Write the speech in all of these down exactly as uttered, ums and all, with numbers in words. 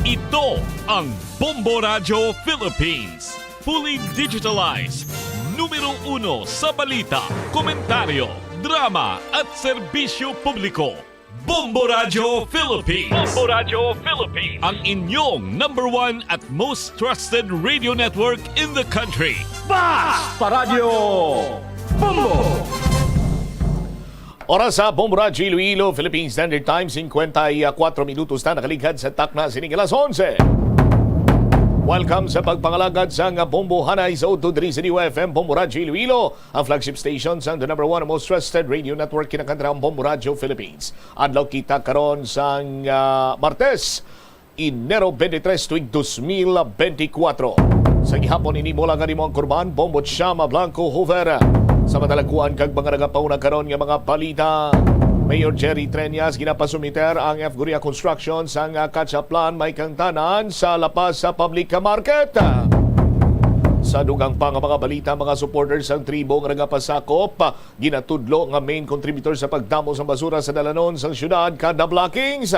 Ito ang Bombo Radyo Philippines. Fully digitalized. Numero uno sa balita, komentaryo, drama, at serbisyo publiko. Bombo Radyo Philippines. Bombo Radyo Philippines. Ang inyong number one at most trusted radio network in the country. Basta Radyo Bombo! Oras sa Bombo Radyo Iloilo, Philippine Standard Time, singkwenta y kuwatro minutos na nakaligad sa takna sining alas onse. Welcome sa pagpangalagad sang Bombo Hanay sa Udto diri sa D Y F M, Bombo Radyo Iloilo, ang flagship station sang the number one most trusted radio network, kinakantaran Bombo Radyo Philippines. Adlaw kita karon sang, ah, Martes, Enero twenty-three, tuig dos mil benti kwatro. Sa gihapon ini, mo lang ang imong kurban, Bombo Chama Blanco Hoover. Sa madalaguan kag mga nagapauna karon nga mga balita, Mayor Jerry Treñas ginapasumiter ang F Guria Construction sang, ah, catch-up plan may kangtanan sa La Paz sa public market. Sa dugang pa nga mga balita, mga supporters sang tribo nga nagapasakop, ginatudlo nga main contributor sa pagdamo sang basura sa dalanon sang syudad kada blockings.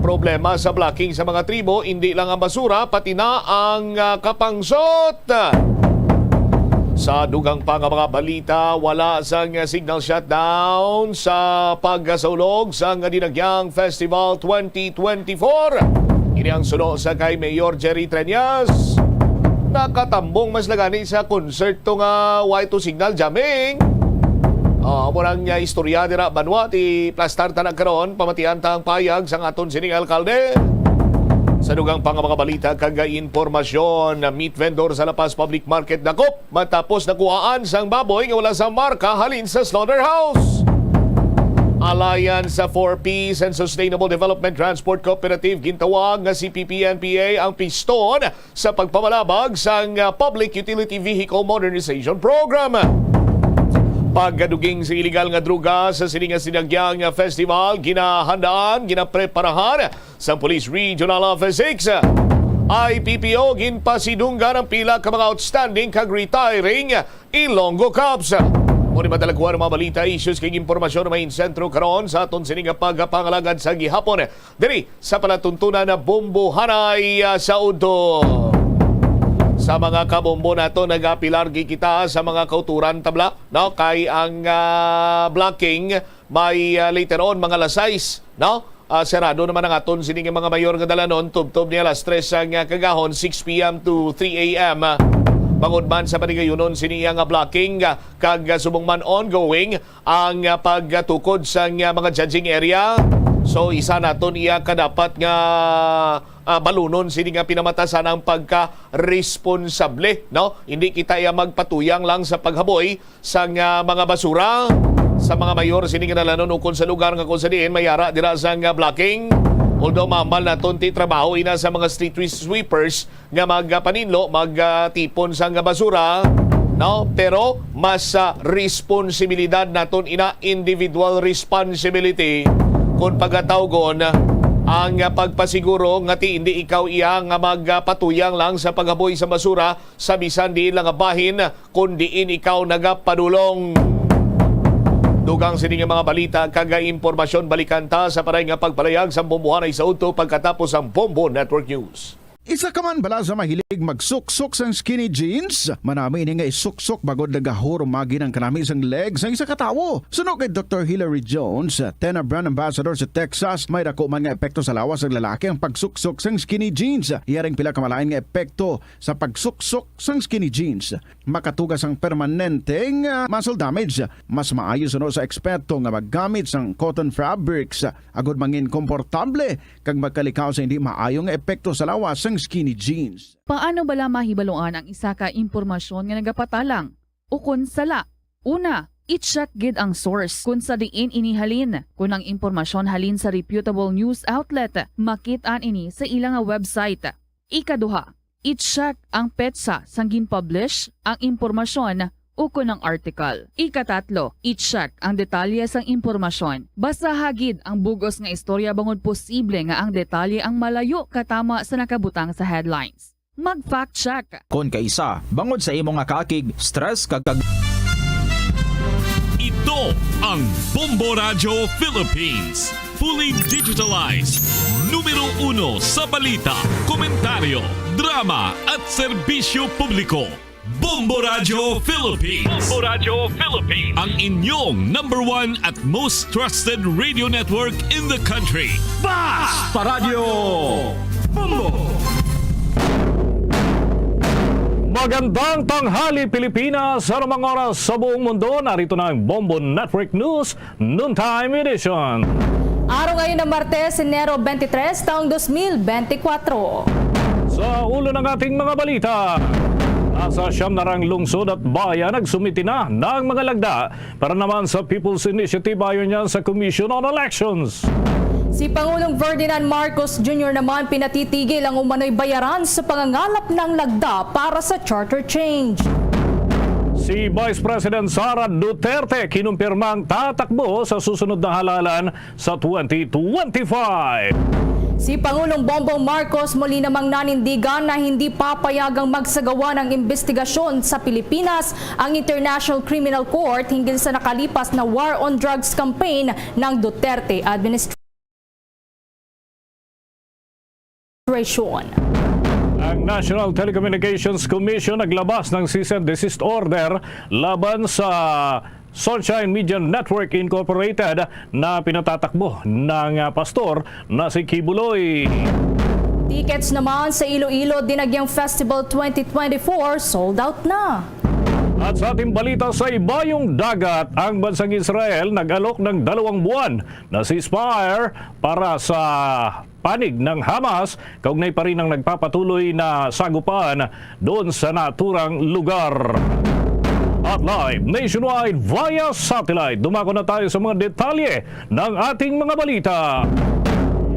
Problema sa blocking sa mga tribo, indi lang ang basura, pati na ang, ah, kapangsot. Sa dugang pa nga mga balita, wala sang signal shutdown sa pagkasaulog sang Dinagyang Festival twenty twenty-four. Ini ang suno sa kay Mayor Jerry Treñas. Nakatambong mas lagani sa concert to nga way to signal jamming. Ah, amo nang, ah, istorya dira, banwa, ti plastar ta na karon, pamatian ta ang payag sang aton sining alkalde. Sa dugang pa nga mga balita kag impormasyon, meat vendor sa La Paz Public Market dakop matapos nakuhaan sang baboy nga wala sa marka halin sa slaughterhouse. Alliance for Peace and Sustainable Development Transport Cooperative, gintawag nga C P P N P A, ang piston sa pagpamalabag sang, ah, Public Utility Vehicle Modernization Program. Pagkaduging sa iligal nga droga sa sini nga sinagyang, ah, festival, ginahandaan, ginapreparahan sang Police Regional Office six. I P P O, ginpasidunggan ang pila ka mga outstanding kag retiring Ilonggo Cops. Mao ni madalaguan ang mga balita, issues kag impormasyon nga may insentro karon sa aton sini nga pagpangalagad sa gihapon diri sa palatuntunan na Bombo Hanay, ah, sa Udto. Sa mga kabombo nato, nagapilargi kita sa mga kauturan tabla, no? Kay ang, ah, blocking may, ah, later on, mga alas sais, no? Ah, serado naman ang aton sini nga mga mayor nga dalanon, tubtob ni alas tres ang, ah, kagahon, six p m to three a m, ah, bangod man sa paligayunon sini nga blocking, ah, kag, ah, subong man ongoing ang, ah, pagtukod sang, ah, mga judging area. So, isa naton iya ka dapat nga, ah, balunon sini nga pinamatasan ang pagka-responsable, no? Hindi kita iya magpatuyang lang sa paghaboy sang, ah, mga basura sa mga mayor sini nga dalanon ukon sa lugar nga kung sa diin may ara dira sang, ah, blocking. Although mahambal naton ti trabaho ina sa mga street sweepers nga magapaninlo, magtipon sang basura, no? Pero mas, ah, responsibilidad naton ina, individual responsibility, kung pagatawgon ang, ah, pagpasiguro nga ti indi ikaw iya nga magpatuyang lang sa paghaboy sa basura sa bisan diin lang nga bahin kon diin ikaw nagapadulong. Dugang sini nga mga balita kag impormasyon, balikan ta sa paray nga pagpalayag sang Bombo Hanay sa Udto pagkatapos ang Bombo Network News. Isa ka man bala sa mahilig magsuksok sang skinny jeans? Manami ini nga isuksok bangod nagahurumagi ang kanami sang leg sang isa ka tawo. Suno kay Doktor Hilary Jones, Tena Brand Ambassador sa Texas, may dako man nga epekto sa lawas sang lalaki ang pagsuksok sang skinny jeans. Iya ring pila ka malain nga epekto sa pagsuksok sang skinny jeans. Makatuga sang permanenteng, ah, muscle damage. Mas maayo suno sa eksperto nga maggamit sang cotton fabrics, agod mangin komportable kag magkalikaw sa hindi maayo nga epekto sa lawas sang skinny jeans. Paano bala mahibaluan ang isa ka impormasyon nga nagapatalang ukon sala? Una, i-check gid ang source kon sa diin ini halin. Kon ang impormasyon halin sa reputable news outlet, makit-an ini sa ila nga website. Ikaduha, i-check ang petsa sang gin-publish ang impormasyon ukon ang article. Ikatatlo, i-check ang detalye sang impormasyon. Basaha gid ang bug-os nga istorya bangod posible nga ang detalye ang malayo katama sa nakabutang sa headlines. Mag-fact check. Kon kaisa, bangod sa imo nga kaakig, stress, kag, kag Ito ang Bombo Radyo Philippines. Fully digitalized. Numero uno sa balita, komentaryo, drama at serbisyo publiko. Bombo Radyo Philippines. Bombo Radyo Philippines. Ang inyong number one at most trusted radio network in the country. Basta Radyo Bombo! Magandang tanghali, Pilipinas. Sa anumang oras sa buong mundo, narito na ang Bombo Network News Noontime Edition. Araw ngayon na Martes, Enero twenty-three, taong dos mil bente kwatro. Sa ulo ng ating mga balita, nasa siyam na rang lungsod at bayan nagsumiti na ng mga lagda para naman sa People's Initiative, ayon yan sa Commission on Elections. Si Pangulong Ferdinand Marcos Junior naman pinatitigil ang umano'y bayaran sa pangangalap ng lagda para sa charter change. Si Vice President Sara Duterte kinumpirmang tatakbo sa susunod na halalan sa twenty twenty-five. Si Pangulong Bongbong Marcos muli namang nanindigan na hindi papayagang magsagawa ng imbestigasyon sa Pilipinas ang International Criminal Court hinggil sa nakalipas na war on drugs campaign ng Duterte administration. Ang National Telecommunications Commission naglabas ng cease and desist order laban sa Sunshine Media Network Incorporated na pinatatakbo ng, ah, pastor na si Kibuloy. Tickets naman sa Iloilo Dinagyang Festival twenty twenty-four sold out na. At sa ating balita sa ibayong dagat, ang bansang Israel nag-alok ng dalawang buwan na ceasefire para sa panig ng Hamas, kaugnay pa rin ang nagpapatuloy na sagupan doon sa naturang lugar. At live nationwide via satellite, dumako na tayo sa mga detalye ng ating mga balita.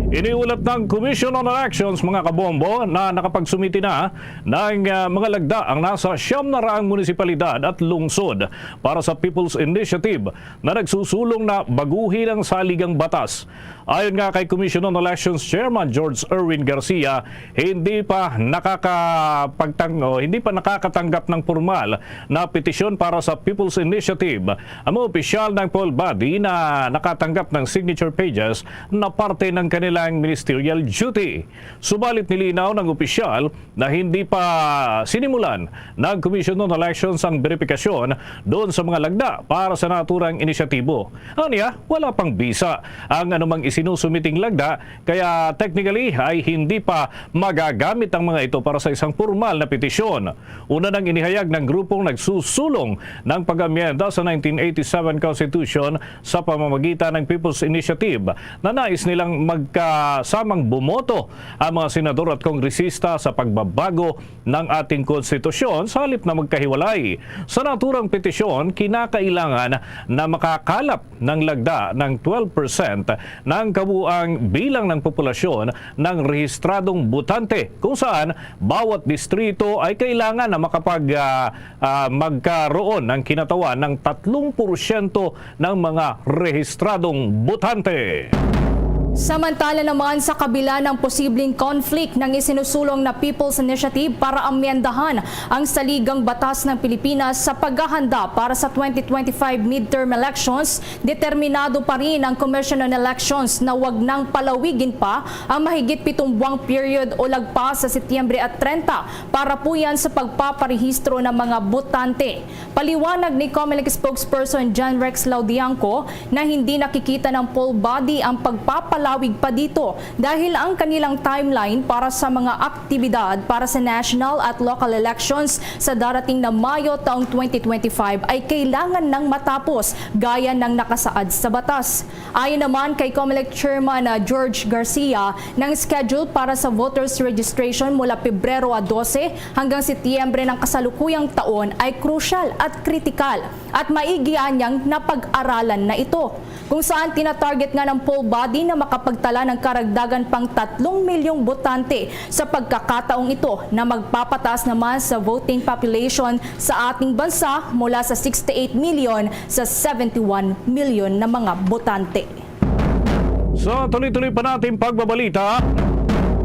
Iniulat ng Commission on Elections, mga kabombo, na nakapagsumiti na ng, ah, mga lagda ang nasa siyam na raang munisipalidad at lungsod para sa People's Initiative na nagsusulong na baguhin ang saligang batas. Ayon nga kay Commission on Elections Chairman George Erwin Garcia, hindi pa nakakapagtang-, o hindi pa nakakatanggap ng pormal na petisyon para sa People's Initiative ang mga opisyal ng poll body na nakatanggap ng signature pages na parte ng kanilang ministerial duty. Subalit nilinaw ng opisyal na hindi pa sinimulan ng Commission on Elections ang beripikasyon doon sa mga lagda para sa naturang inisyatibo. Anya, wala pang bisa ang anumang isinusumiting lagda, kaya technically ay hindi pa magagamit ang mga ito para sa isang pormal na petisyon. Una nang inihayag ng grupong nagsusulong ng pag-amyenda sa nineteen eighty-seven Constitution sa pamamagitan ng People's Initiative na nais nilang magkasamang bumoto ang mga senador at kongresista sa pagbabago ng ating konstitusyon sa halip na magkahiwalay. Sa naturang petisyon, kinakailangan na makakalap ng lagda ng twelve percent ng kabuuang bilang ng populasyon ng rehistradong botante, kung saan bawat distrito ay kailangan na makapag, ah, ah, magkaroon ng kinatawan ng tatlong porsyento ng mga rehistradong botante. Samantala naman, sa kabila ng posibleng conflict ng isinusulong na People's Initiative para amyendahan ang saligang batas ng Pilipinas sa paghahanda para sa twenty twenty-five midterm elections, determinado pa rin ang Commission on Elections na wag nang palawigin pa ang mahigit pitong buwang period o lagpas sa Setyembre at trenta para po yan sa pagpaparehistro ng mga botante. Paliwanag ni Comelec spokesperson John Rex Laudiangco na hindi nakikita ng poll body ang pagpapalawig pa dito dahil ang kanilang timeline para sa mga aktibidad para sa national at local elections sa darating na Mayo taong twenty twenty-five ay kailangan nang matapos gaya ng nakasaad sa batas. Ayon naman kay Comelec Chairman, ah, George Garcia, nang schedule para sa voters registration mula Pebrero a dose hanggang Setyembre ng kasalukuyang taon ay crucial at kritikal at maigi anyang napag-aralan na ito, kung saan tinatarget nga ng poll body na makapagtala ng karagdagan pang tatlong milyong botante sa pagkakataong ito na magpapataas naman sa voting population sa ating bansa mula sa sixty-eight million sa seventy-one million na mga botante. Sa tuloy-tuloy pa nating pagbabalita,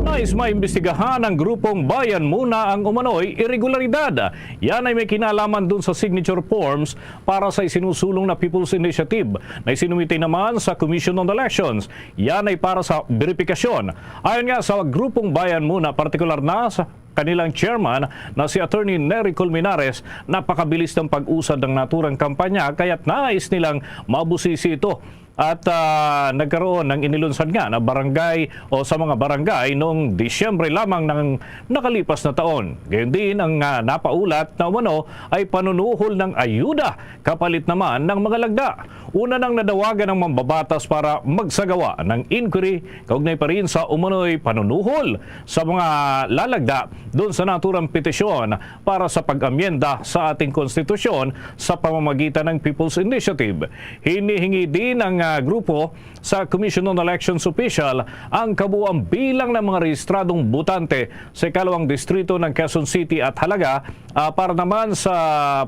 Nais maimbestigahan ng grupong Bayan Muna ang umano'y iregularidad. Yan ay may kinalaman dun sa signature forms para sa isinusulong na People's Initiative na isinumite naman sa Commission on Elections. Yan ay para sa beripikasyon. Ayon nga sa grupong Bayan Muna, partikular na sa kanilang chairman na si Attorney Nery Colmenares, napakabilis ng pag-usad ng naturang kampanya kaya't nais nilang mabusisi ito. At, ah, nagkaroon ng inilunsad nga na barangay o sa mga barangay noong Disyembre lamang ng nakalipas na taon. Gayon din ang, ah, napaulat na umano ay panunuhol ng ayuda kapalit naman ng mga lagda. Una nang nanawagan ang mambabatas para magsagawa ng inquiry kaugnay pa rin sa umano'y panunuhol sa mga lalagda doon sa naturang petisyon para sa pag-amyenda sa ating konstitusyon sa pamamagitan ng People's Initiative. Hinihingi din ng, ah, grupo sa Commission on Elections official ang kabuang bilang ng mga rehistradong botante sa ikalawang distrito ng Quezon City at Halaga, ah, para naman sa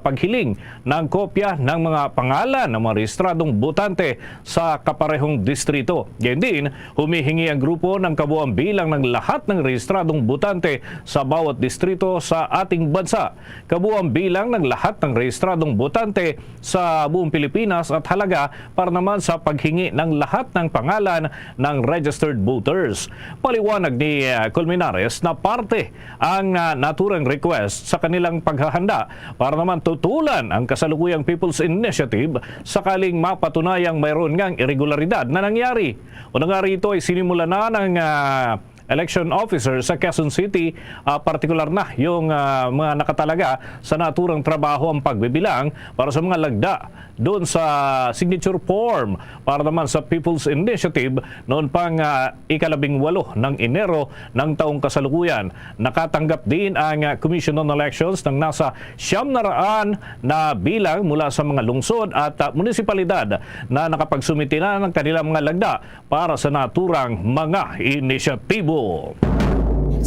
paghiling ng kopya ng mga pangalan ng mga rehistradong botante sa kaparehong distrito. Gayon din, humihingi ang grupo ng kabuang bilang ng lahat ng rehistradong botante sa bawat distrito sa ating bansa, kabuang bilang ng lahat ng rehistradong botante sa buong Pilipinas at Halaga para naman sa paghingi ng lahat ng pangalan ng registered voters. Paliwanag ni, ah, Colmenares na parte ang, ah, naturang request sa kanilang paghahanda para naman tutulan ang kasalukuyang People's Initiative sakaling mapatunayang mayroon ngang iregularidad na nangyari. O nga rito ay sinimula na ng, ah, election officer sa Quezon City, ah, partikular na yung, ah, mga nakatalaga sa naturang trabaho ang pagbibilang para sa mga lagda doon sa signature form para naman sa People's Initiative noon pang, ah, ikalabing walo ng Enero ng taong kasalukuyan. Nakatanggap din ang, ah, Commission on Elections ng nasa siyam na raan na bilang mula sa mga lungsod at, ah, munisipalidad na nakapagsumite na ng kanilang mga lagda para sa naturang mga inisyatibo.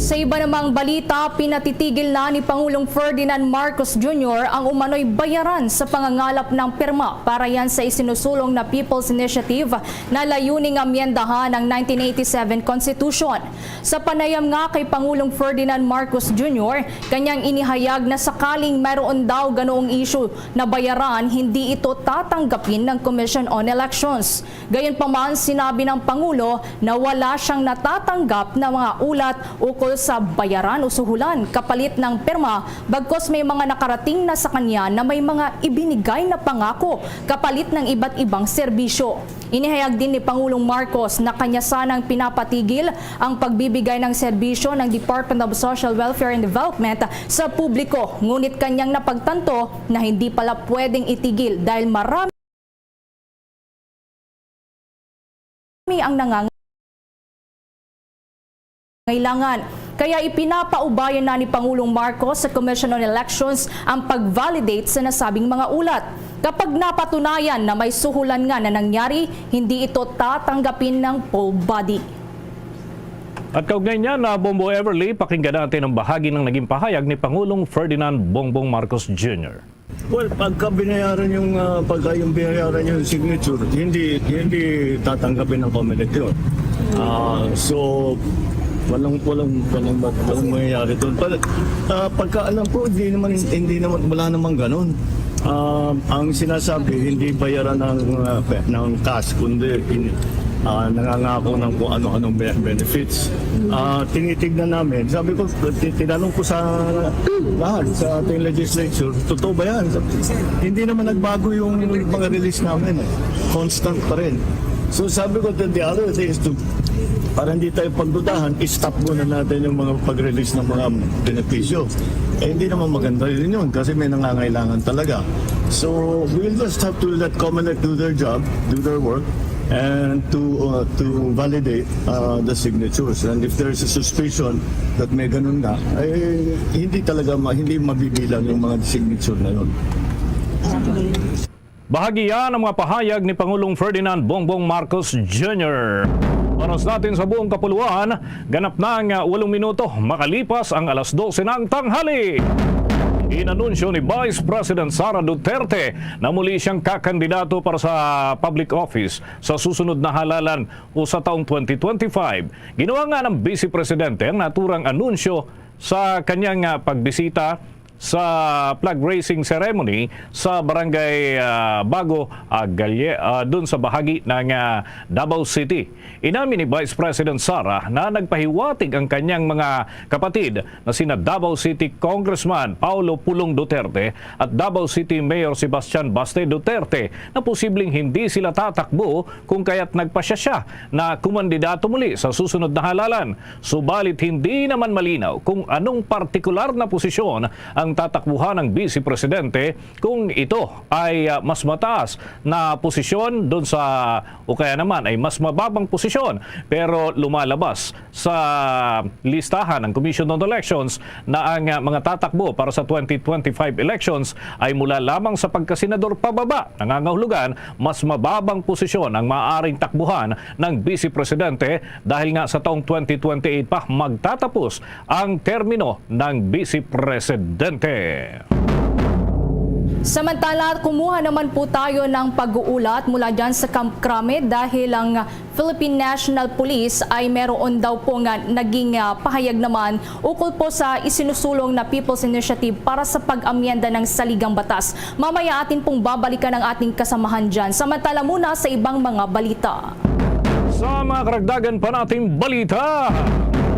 Sa iba namang balita, pinatitigil na ni Pangulong Ferdinand Marcos Junior ang umano'y bayaran sa pangangalap ng pirma para yan sa isinusulong na People's Initiative na layuning amyendahan ang nineteen eighty-seven Constitution. Sa panayam nga kay Pangulong Ferdinand Marcos Junior, kanyang inihayag na sakaling mayroon daw ganoong issue na bayaran, hindi ito tatanggapin ng Commission on Elections. Gayunpaman, sinabi ng Pangulo na wala siyang natatanggap na mga ulat ukol sa bayaran o suhulan kapalit ng pirma, bagkus may mga nakarating na sa kanya na may mga ibinigay na pangako kapalit ng iba't ibang serbisyo. Inihayag din ni Pangulong Marcos na kanya sanang pinapatigil ang pagbibigay ng serbisyo ng Department of Social Welfare and Development sa publiko, ngunit kanyang napagtanto na hindi pala pwedeng itigil dahil marami ang nangangailangan. Kaya ipinapaubayan na ni Pangulong Marcos sa Commission on Elections ang pag-validate sa nasabing mga ulat. Kapag napatunayan na may suhulan nga na nangyari, hindi ito tatanggapin ng poll body. At kaugnay niya na Bombo Everly, pakinggan natin ang bahagi ng naging pahayag ni Pangulong Ferdinand Bongbong Marcos Junior. Well, pagka binayaran yung, ah, pagka yung binayaran yung signature, hindi, hindi tatanggapin ng Comelec yun. Ah, so, walang, walang, walang, walang mangyayari doon. Pag, ah, pagka alam ko, hindi naman, hindi naman, wala namang ganun. Ah, ang sinasabi, hindi bayaran ng, ah, pe-, ng cash, kundi in-, ah, nangangako ng kung ano-anong be-, benefits. Ah, tinitignan namin. Sabi ko, ti-, tinanong ko sa lahat, sa ating legislature, "Totoo ba yan?" Sabi, hindi naman nagbago yung mga release namin eh. Constant pa rin. So sabi ko, "The, the other thing is to, para hindi tayo pagdudahan, i-stop muna natin yung mga pag-release ng mga benepisyo." Eh, hindi naman maganda rin yun kasi may nangangailangan talaga. So, we'll just have to let Comelec do their job, do their work, and to, uh, to validate, uh, the signatures. And if there's a suspicion that may ganun nga, eh, hindi talaga ma-, hindi mabibilang yung mga signature na yun. Bahagi yan ang mga pahayag ni Pangulong Ferdinand Bongbong Marcos Junior. Oras natin sa buong kapuluan, ganap na ang, ah, walong minuto makalipas ang alas dose ng tanghali. Inanunsyo ni Vice President Sara Duterte na muli siyang kakandidato para sa public office sa susunod na halalan o sa taong twenty twenty-five. Ginawa nga ng Vice Presidente ang naturang anunsyo sa kanyang, ah, pagbisita sa flag raising ceremony sa Barangay, ah, Bago, ah, Galye-, ah, dun sa bahagi ng, ah, Davao City. Inamin ni Vice President Sara na nagpahiwatig ang kanyang mga kapatid na sina Davao City Congressman Paolo Pulong Duterte at Davao City Mayor Sebastian Baste Duterte na posibleng hindi sila tatakbo kung kaya't nagpasya siya na kumandidato muli sa susunod na halalan. Subalit hindi naman malinaw kung anong partikular na posisyon ang tatakbuhan ng Vice Presidente, kung ito ay, ah, mas mataas na posisyon dun sa, o kaya naman ay mas mababang posisyon, pero lumalabas sa listahan ng Commission on Elections na ang, ah, mga tatakbo para sa twenty twenty-five elections ay mula lamang sa pagkasenador pababa. Nangangahulugan, mas mababang posisyon ang maaaring takbuhan ng Vice Presidente dahil nga sa taong twenty twenty-eight pa magtatapos ang termino ng Vice Presidente. Samantala, kumuha naman po tayo ng pag-uulat mula dyan sa Camp Crame dahil ang Philippine National Police ay meron daw po nga naging, ah, pahayag naman ukol po sa isinusulong na People's Initiative para sa pag-amyenda ng saligang batas. Mamaya atin pong babalikan ang ating kasamahan dyan. Samantala muna sa ibang mga balita. Sa mga karagdagan pa nating balita,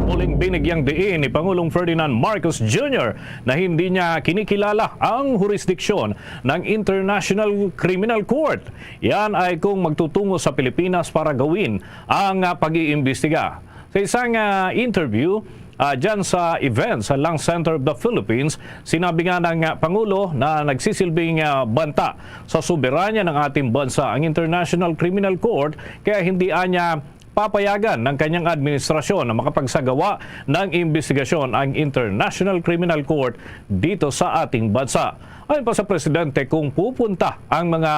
muling binigyang diin ni Pangulong Ferdinand Marcos Junior na hindi niya kinikilala ang hurisdiksyon ng International Criminal Court. Yan ay kung magtutungo sa Pilipinas para gawin ang, ah, pag-iimbestiga. Sa isang, ah, interview, ah, dyan sa event sa Lang Center of the Philippines, sinabi nga ng, ah, Pangulo na nagsisilbing, ah, banta sa soberanya ng ating bansa ang International Criminal Court, kaya hindi anya papayagan ng kanyang administrasyon na makapagsagawa ng imbestigasyon ang International Criminal Court dito sa ating bansa. Ayon pa sa presidente, kung pupunta ang mga,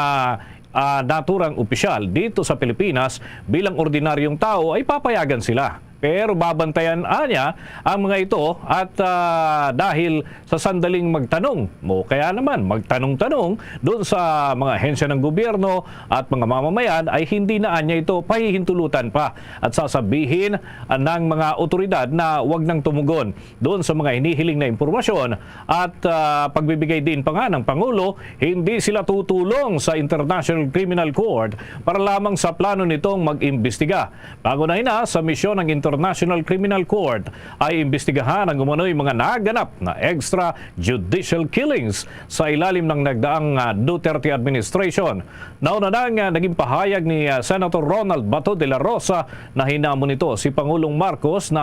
ah, naturang opisyal dito sa Pilipinas bilang ordinaryong tao, ay papayagan sila. Pero babantayan anya ang mga ito at, ah, dahil sa sandaling magtanong o kaya naman magtanong-tanong doon sa mga ahensya ng gobyerno at mga mamamayan, ay hindi na anya ito pahihintulutan pa at sasabihin, ah, ng mga otoridad na wag nang tumugon doon sa mga hinihiling na impormasyon at, ah, pagbibigay din pa nga ng Pangulo, hindi sila tutulong sa International Criminal Court para lamang sa plano nitong mag-imbestiga. Pangunahina sa misyon ng International Criminal Court ay imbestigahan ang umano'y mga naganap na extrajudicial killings sa ilalim ng nagdaang, ah, Duterte administration. Nauna na nga naging pahayag ni, ah, Senator Ronald Bato de la Rosa na hinamon nito si Pangulong Marcos na,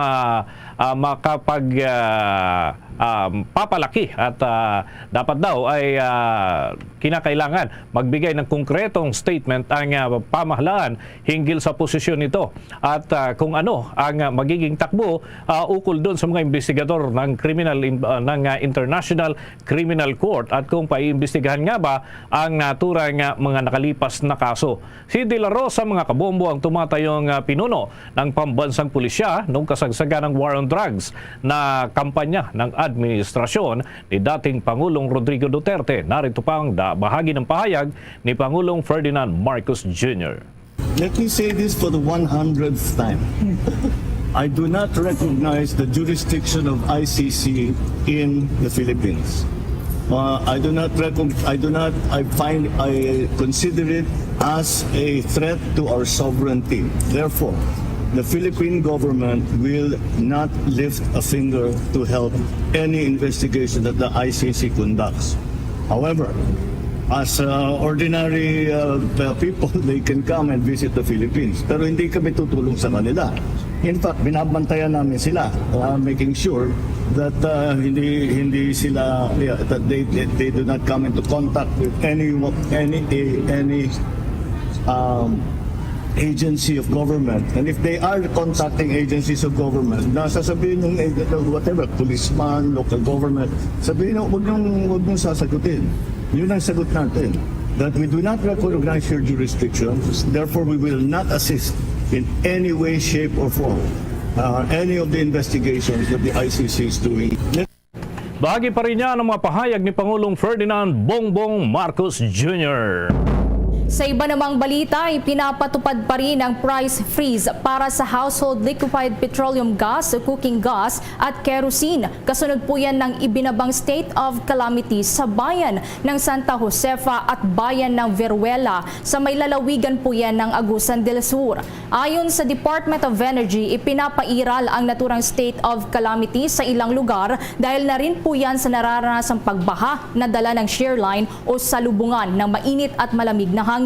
ah, makapag, ah, ah, papalaki at, ah, dapat daw ay, ah, kinakailangan magbigay ng konkretong statement ang, ah, pamahalaan hinggil sa posisyon nito at, ah, kung ano ang, ah, magiging takbo, ah, ukol doon sa mga investigador ng criminal im-, ah, ng, ah, International Criminal Court at kung paiimbestigahan nga ba ang naturang, ah, mga nakalipas na kaso. Si De La Rosa, mga kabombo, ang tumatayong, ah, pinuno ng pambansang pulisya nung kasagsagan ng war on drugs na kampanya ng administrasyon ni dating Pangulong Rodrigo Duterte. Narito pa ang da-, bahagi ng pahayag ni Pangulong Ferdinand Marcos Junior. Let me say this for the one hundredth time. I do not recognize the jurisdiction of I C C in the Philippines. Uh, I do not recog- I do not, I find, I consider it as a threat to our sovereignty. Therefore, the Philippine government will not lift a finger to help any investigation that the I C C conducts. However, as, uh, ordinary, uh, people, they can come and visit the Philippines. Pero hindi kami tutulong sa kanila. In fact, binabantayan namin sila, uh, making sure that, uh, hindi hindi sila, yeah, that they, they they do not come into contact with any any any um, agency of government. And if they are contacting agencies of government, na sasabihin ng, eh, whatever, policeman, local government, sabihin nyo, wag niyong, wag niyong sasagutin. Yun ang sagot natin. That we do not recognize your jurisdiction, therefore we will not assist in any way, shape, or form, uh, any of the investigations that the I C C is doing. Bahagi pa rin niya ng mga pahayag ni Pangulong Ferdinand Bongbong Marcos Junior. Sa iba namang balita, ipinapatupad pa rin ang price freeze para sa household liquefied petroleum gas, cooking gas at kerosene. Kasunod po yan ng ibinabang state of calamity sa bayan ng Santa Josefa at bayan ng Veruela sa may lalawigan po yan ng Agusan del Sur. Ayon sa Department of Energy, ipinapairal ang naturang state of calamity sa ilang lugar dahil na rin po yan sa nararanasang pagbaha na dala ng shear line o salubungan ng mainit at malamig na hangin.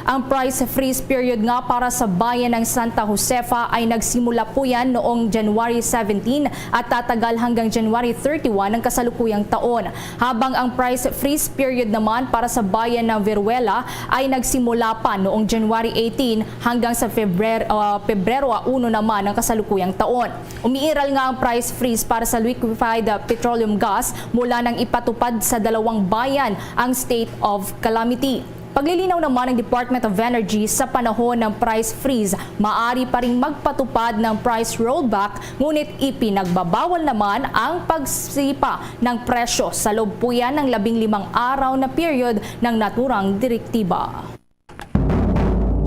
Ang price freeze period nga para sa bayan ng Santa Josefa ay nagsimula po yan noong January seventeen at tatagal hanggang January thirty-one ng kasalukuyang taon. Habang ang price freeze period naman para sa bayan ng Veruela ay nagsimula pa noong January eighteen hanggang sa Febrer-, ah, Pebrero uno naman ng kasalukuyang taon. Umiiral nga ang price freeze para sa liquefied, ah, petroleum gas mula nang ipatupad sa dalawang bayan ang state of calamity. Paglilinaw naman ng Department of Energy, sa panahon ng price freeze, maaari pa ring magpatupad ng price rollback, ngunit ipinagbabawal naman ang pagsipa ng presyo sa loob po yan ng labing limang araw na period ng naturang direktiba.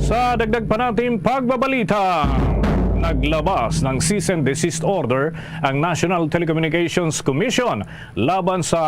Sa dagdag pa nating pagbabalita, naglabas ng cease and desist order ang National Telecommunications Commission laban sa,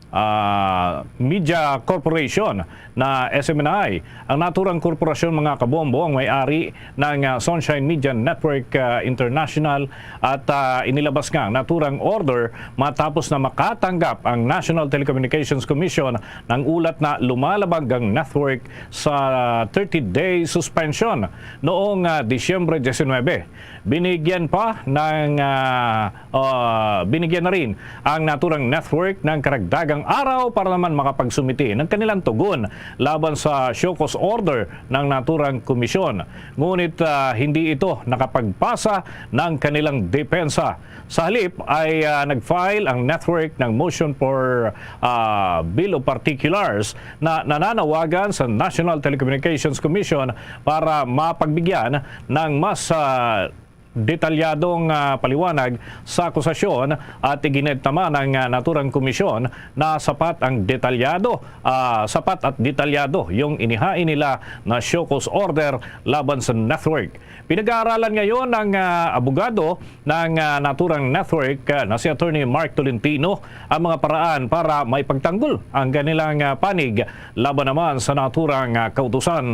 ah, media corporation na S M N I. Ang naturang korporasyon, mga kabombo, ang may-ari ng, ah, Sunshine Media Network, ah, International, at, ah, inilabas nga ang naturang order matapos na makatanggap ang National Telecommunications Commission ng ulat na lumalabag ang network sa thirty-day suspension noong, ah, Disyembre diecinuebe. Binigyan pa ng, ah, ah, binigyan na rin ang naturang network ng karagdagang araw para naman makapagsumiti ng kanilang tugon laban sa show cause order ng naturang komisyon. Ngunit, ah, hindi ito nakapagpasa ng kanilang depensa. Sa halip ay, ah, nag-file ang network ng motion for, ah, bill of particulars na nananawagan sa National Telecommunications Commission para mapagbigyan ng mas, ah, detalyadong, ah, paliwanag sa akusasyon, at iginit naman ng, ah, naturang komisyon na sapat ang detalyado, ah, sapat at detalyado yung inihain nila na show cause order laban sa network. Pinag-aaralan ngayon ng, ah, abogado ng, ah, naturang network, ah, na si Attorney Mark Tolentino ang mga paraan para maipagtanggol ang kanilang, ah, panig laban naman sa naturang, ah, kautusan.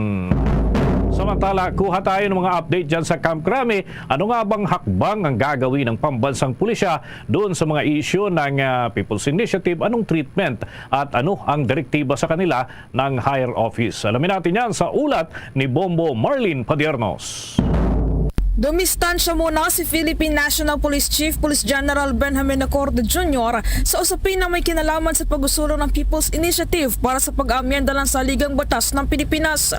Samantala, kuha tayo ng mga update dyan sa Camp Crame. Ano nga bang hakbang ang gagawin ng pambansang pulisya doon sa mga isyu ng, ah, People's Initiative? Anong treatment at ano ang direktiba sa kanila ng higher office? Alamin natin yan sa ulat ni Bombo Marlene Padiernos. Dumistansya muna si Philippine National Police Chief Police General Benjamin Acorde Junior sa usapin na may kinalaman sa pag-usulong ng People's Initiative para sa pag-amyenda ng Saligang Batas ng Pilipinas.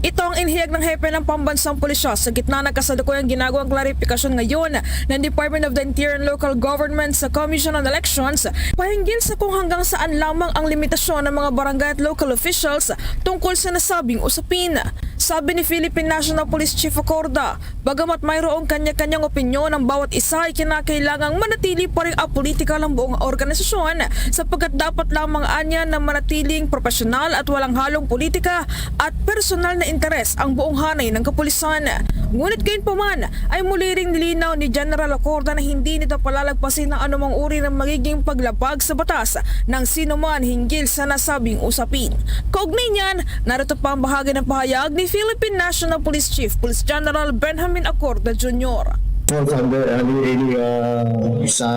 Ito ang inihayag ng hepe ng pambansang pulisya sa gitna ng kasalukuyang ginagawang klarifikasyon ngayon ng Department of the Interior and Local Government sa Commission on Elections pahinggil sa kung hanggang saan lamang ang limitasyon ng mga barangay at local officials tungkol sa nasabing usapin. Sabi ni Philippine National Police Chief Acorda, bagamat mayroong kanya-kanyang opinyon ang bawat isa, ay kinakailangang manatili pa rin apolitikal ang buong organisasyon, sapagkat dapat lamang anya na manatiling propesyonal at walang halong politika at personal na interes ang buong hanay ng kapulisan. Ngunit gayunpaman, ay muli ring nilinaw ni General Acorda na hindi nito palalagpasin ang anumang uri ng magiging paglabag sa batas ng sino man hinggil sa nasabing usapin. Kaugnay niyan, narito pa ang bahagi ng pahayag ni Philippine National Police Chief Police General Benjamin Acorda Junior. Falls under any, any, uh, sa,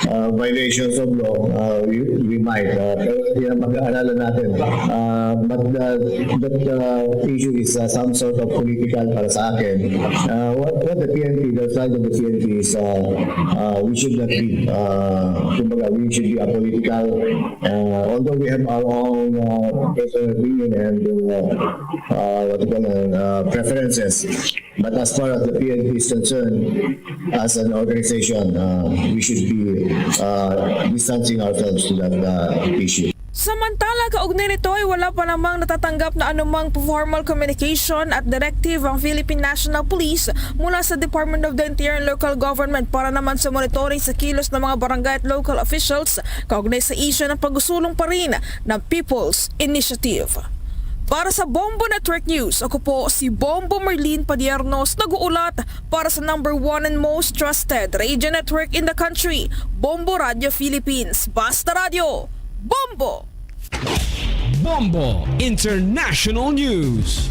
uh, violations of law, uh, we, we might, uh, pero yan, pag-aaralan natin. Uh, but, uh, that, uh, issue is, uh, some sort of political para sa akin. Uh, what, what the P N P, the side of the P N P is, uh, uh, we should not be, uh, kumbaga, we should be apolitical. Uh, although we have our own, uh, personal opinion and, uh, uh, what you call, uh, preferences, but as far as the P N P is concerned, as an organization, uh, we should be, uh, distancing ourselves to that, uh, issue. Samantala, kaugnay nito ay wala pa namang natatanggap na anumang formal communication at directive ang Philippine National Police mula sa Department of the Interior and Local Government para naman sa monitoring sa kilos ng mga barangay at local officials kaugnay sa isyu ng pag-usulong pa rin ng People's Initiative. Para sa Bombo Network News, ako po si Bombo Merlin Padiernos, nag-uulat para sa number one and most trusted radio network in the country, Bombo Radio Philippines. Basta Radio, Bombo! Bombo International News.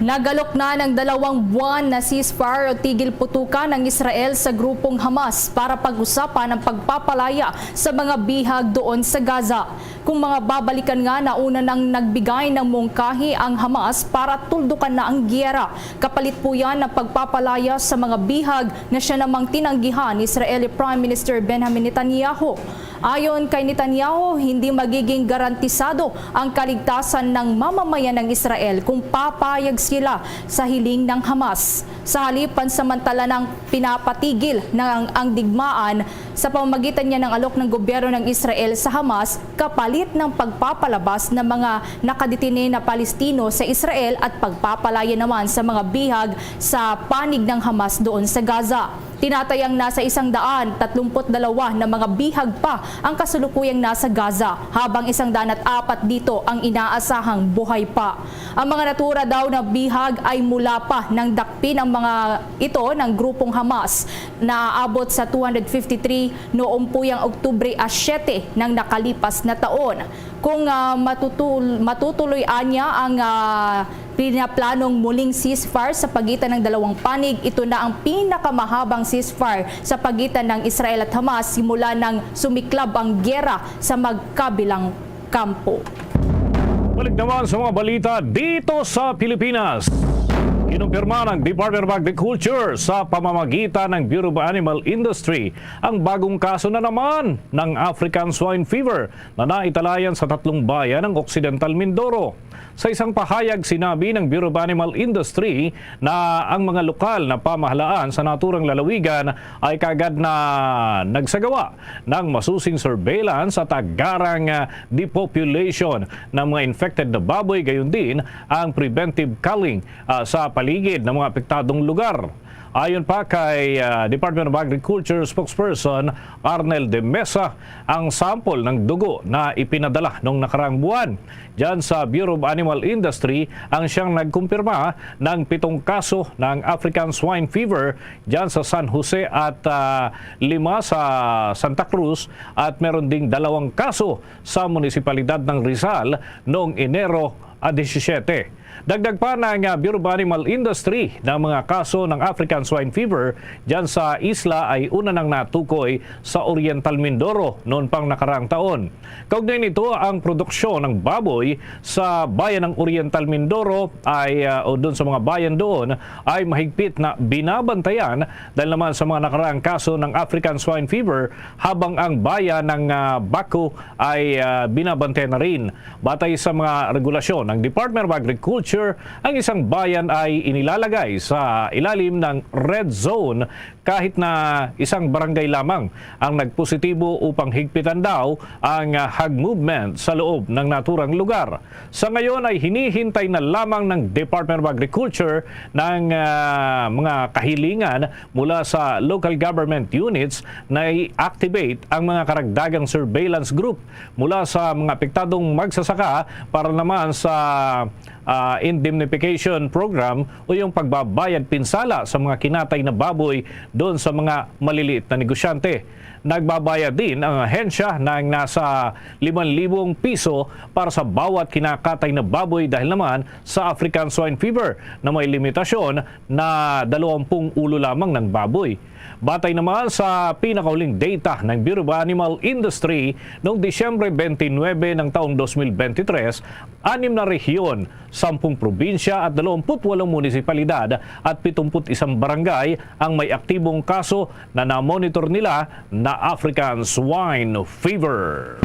Nagalok na ng dalawang buwan na ceasefire o tigil putukan ng Israel sa grupong Hamas para pag-usapan ang pagpapalaya sa mga bihag doon sa Gaza. Kung mga babalikan nga, nauna nang nagbigay ng mungkahi ang Hamas para tuldukan na ang giyera. Kapalit po yan ng pagpapalaya sa mga bihag na siya namang tinanggihan ni Israeli Prime Minister Benjamin Netanyahu. Ayon kay Netanyahu, hindi magiging garantisado ang kaligtasan ng mamamayan ng Israel kung papayag sila sa hiling ng Hamas. Sa halip, pansamantala nang pinapatigil na ang, ang digmaan sa pamamagitan niya ng alok ng gobyerno ng Israel sa Hamas kapalit ng pagpapalabas ng mga nakadetine na Palestino sa Israel at pagpapalaya naman sa mga bihag sa panig ng Hamas doon sa Gaza. Tinatayang nasa isang daan tatlumpu't dalawa na mga bihag pa ang kasulukuyang nasa Gaza, habang isang daan at apat dito ang inaasahang buhay pa. Ang mga natura daw na bihag ay mula pa nang dakpin ang mga ito ng grupong Hamas na aabot sa two hundred fifty-three noong puyang Oktubre a siyete ng nakalipas na taon. Kung, ah, matutul-, matutuloy anya ang, ah, pinaplanong muling ceasefire sa pagitan ng dalawang panig, ito na ang pinakamahabang ceasefire sa pagitan ng Israel at Hamas simula nang sumiklab ang giyera sa magkabilang kampo. Balik naman sa mga balita dito sa Pilipinas. Kinumpirma ng Department of Agriculture sa pamamagitan ng Bureau of Animal Industry ang bagong kaso na naman ng African Swine Fever na naitalayan sa tatlong bayan ng Occidental Mindoro. Sa isang pahayag, sinabi ng Bureau of Animal Industry na ang mga lokal na pamahalaan sa naturang lalawigan ay kaagad na nagsagawa ng masusing surveillance at agarang, ah, depopulation ng mga infected na baboy, gayon din ang preventive culling, ah, sa paligid ng mga apektadong lugar. Ayon pa kay, ah, Department of Agriculture spokesperson Arnel de Mesa, ang sample ng dugo na ipinadala noong nakaraang buwan diyan sa Bureau of Animal Industry ang siyang nagkumpirma ng pitong kaso ng African Swine Fever diyan sa San Jose at, ah, lima sa Santa Cruz, at meron ding dalawang kaso sa munisipalidad ng Rizal noong Enero a disisyete. Dagdag pa ng, ah, Bureau of Animal Industry na ang mga kaso ng African Swine Fever diyan sa isla ay una nang natukoy sa Oriental Mindoro noon pang nakaraang taon. Kaugnay nito, ang produksyon ng baboy sa bayan ng Oriental Mindoro ay, ah, o doon sa mga bayan doon, ay mahigpit na binabantayan dahil naman sa mga nakaraang kaso ng African Swine Fever, habang ang bayan ng, ah, Baco ay, ah, binabantayan na rin. Batay sa mga regulasyon ng Department of Agriculture, ang isang bayan ay inilalagay sa ilalim ng red zone kahit na isang barangay lamang ang nagpositibo, upang higpitan daw ang, ah, hog movement sa loob ng naturang lugar. Sa ngayon ay hinihintay na lamang ng Department of Agriculture ng, ah, mga kahilingan mula sa local government units na i-activate ang mga karagdagang surveillance group mula sa mga apektadong magsasaka para naman sa, ah, indemnification program o yung pagbabayad pinsala sa mga kinatay na baboy doon sa mga maliliit na negosyante. Nagbabayad din ang ahensya ng nasa limang libong piso para sa bawat kinakatay na baboy dahil naman sa African Swine Fever na may limitasyon na dalawampung ulo lamang ng baboy. Batay naman sa pinakahuling data ng Bureau of Animal Industry, noong Disyembre twenty-nine ng taong dos mil bente tres, anim na rehiyon, sampung probinsya at dalawampu't walong munisipalidad at pitumput isang barangay ang may aktibong kaso na namonitor nila na African Swine Fever.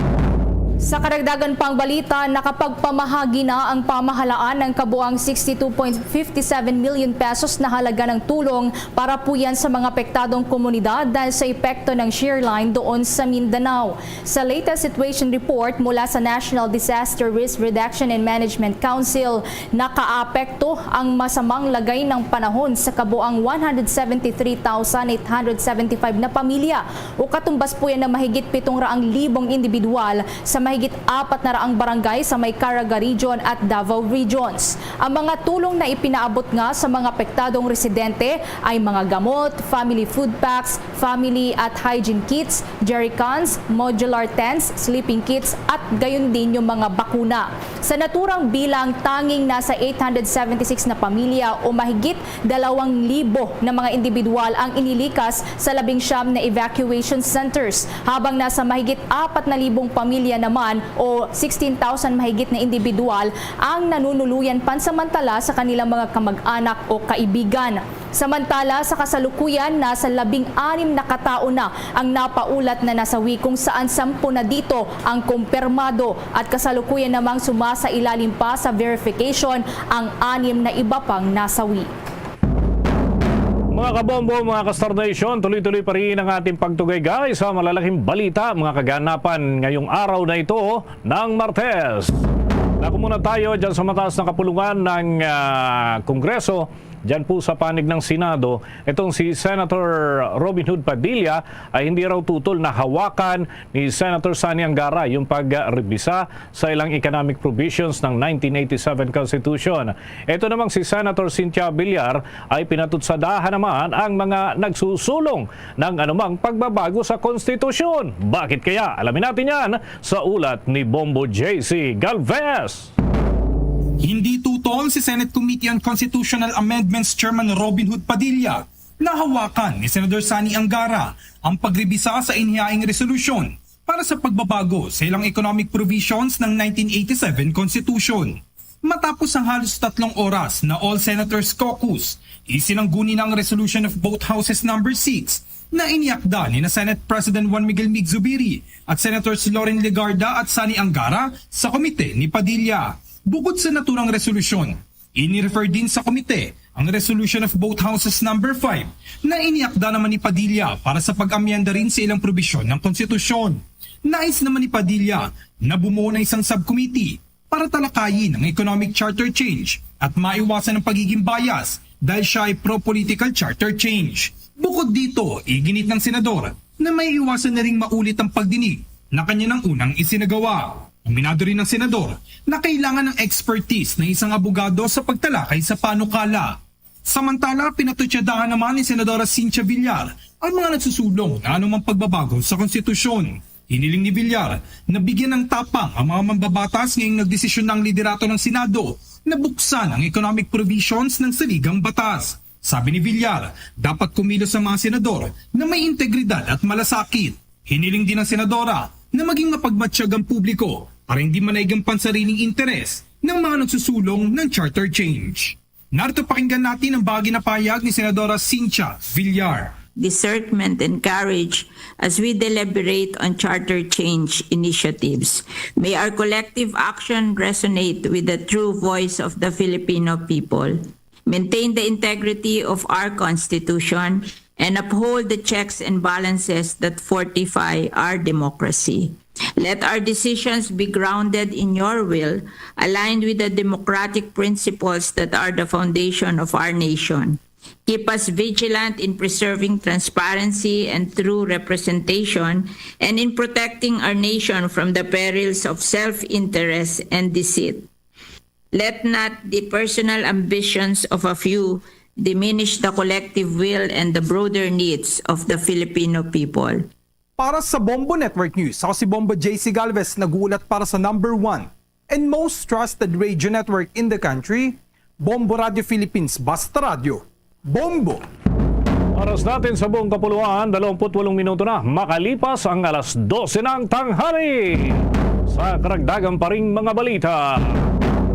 Sa karagdagan pang balita, nakapagpamahagi na ang pamahalaan ng kabuang sixty-two point fifty-seven million pesos na halaga ng tulong para po yan sa mga apektadong komunidad dahil sa epekto ng shear line doon sa Mindanao. Sa latest situation report mula sa National Disaster Risk Reduction and Management Council, nakaapekto ang masamang lagay ng panahon sa kabuang one hundred seventy-three thousand eight hundred seventy-five na pamilya o katumbas po yan na mahigit pitong raang libong individual sa mahigit apat na raang barangay sa may Caraga Region at Davao Regions. Ang mga tulong na ipinaabot nga sa mga apektadong residente ay mga gamot, family food packs, family at hygiene kits, jerry cans, modular tents, sleeping kits, at gayon din yung mga bakuna. Sa naturang bilang, tanging nasa eight hundred seventy-six na pamilya o mahigit dalawang libo na mga individual ang inilikas sa labing siyam na evacuation centers, habang nasa mahigit apat na libong pamilya naman o sixteen thousand mahigit na individual ang nanunuluyan pansamantala sa kanilang mga kamag-anak o kaibigan. Samantala, sa kasalukuyan, nasa labing anim na katao na ang napaulat na nasawi, kung saan sampo na dito ang kumpirmado at kasalukuyan namang sumasailalim pa sa verification ang anim na iba pang nasawi. Mga kabombo, mga ka-Star Nation, tuloy-tuloy pa rin ang ating pagtugay, guys, sa malalaking balita, mga kaganapan ngayong araw na ito ng Martes. Naku muna tayo dyan sa mataas na kapulungan ng ah, Kongreso, dyan po sa panig ng Senado. Itong si Senator Robin Hood Padilla ay hindi raw tutol na hawakan ni Senator Sonny Angara yung pagrebisa sa ilang economic provisions ng nineteen eighty-seven Constitution. Ito namang si Senator Cynthia Villar ay pinatutsadahan naman ang mga nagsusulong ng anumang pagbabago sa konstitusyon. Bakit kaya? Alamin natin yan sa ulat ni Bombo J C Galvez. Hindi tutol si Senate Committee on Constitutional Amendments Chairman Robin Hood Padilla na hawakan ni Senador Sonny Angara ang pagrebisa sa inhiyaing resolusyon para sa pagbabago sa ilang economic provisions ng nineteen eighty-seven Constitution. Matapos ang halos tatlong oras na All Senators Caucus, isinangguni na ang Resolution of Both Houses Number six na iniakda ni na Senate President Juan Miguel Mig Zubiri at Senators Loren Legarda at Sonny Angara sa komite ni Padilla. Bukod sa naturang resolusyon, ini-refer din sa komite ang Resolution of Both Houses Number five na iniakda naman ni Padilla para sa pag-amyenda rin sa ilang probisyon ng konstitusyon. Nais naman ni Padilla na bumuo na isang subcommittee para talakayin ang economic charter change at maiwasan ang pagiging bias dahil siya ay pro-political charter change. Bukod dito, iginit ng senador na may iwasan na ring maulit ang pagdinig na kanya nang unang isinagawa. Aminado rin ang senador na kailangan ng expertise ng isang abogado sa pagtalakay sa panukala. Samantala, pinatutsadahan naman ni Senadora Cynthia Villar ang mga nagsusulong na anumang pagbabago sa konstitusyon. Hiniling ni Villar na bigyan ng tapang ang mga mambabatas ngayong nagdesisyon na ang liderato ng Senado na buksan ang economic provisions ng saligang batas. Sabi ni Villar, dapat kumilos ang mga senador na may integridad at malasakit. Hiniling din ng senadora na maging mapagmatsyag ang publiko para hindi manaig ang pansariling interes ng mga nagsusulong ng charter change. Narito pakinggan natin ang bahagi na pahayag ni Senadora Cynthia Villar. Discernment and courage as we deliberate on charter change initiatives. May our collective action resonate with the true voice of the Filipino people, maintain the integrity of our Constitution, and uphold the checks and balances that fortify our democracy. Let our decisions be grounded in your will, aligned with the democratic principles that are the foundation of our nation. Keep us vigilant in preserving transparency and true representation and in protecting our nation from the perils of self-interest and deceit. Let not the personal ambitions of a few diminish the collective will and the broader needs of the Filipino people. Para sa Bombo Network News, ako si Bombo J C Galvez, nag-uulat para sa number one and most trusted radio network in the country, Bombo Radio Philippines, Basta Radyo. Bombo! Oras natin sa buong kapuluan, dalawampu't walong minuto na makalipas ang alas dose ng tanghali. Sa karagdagan pa ring mga balita.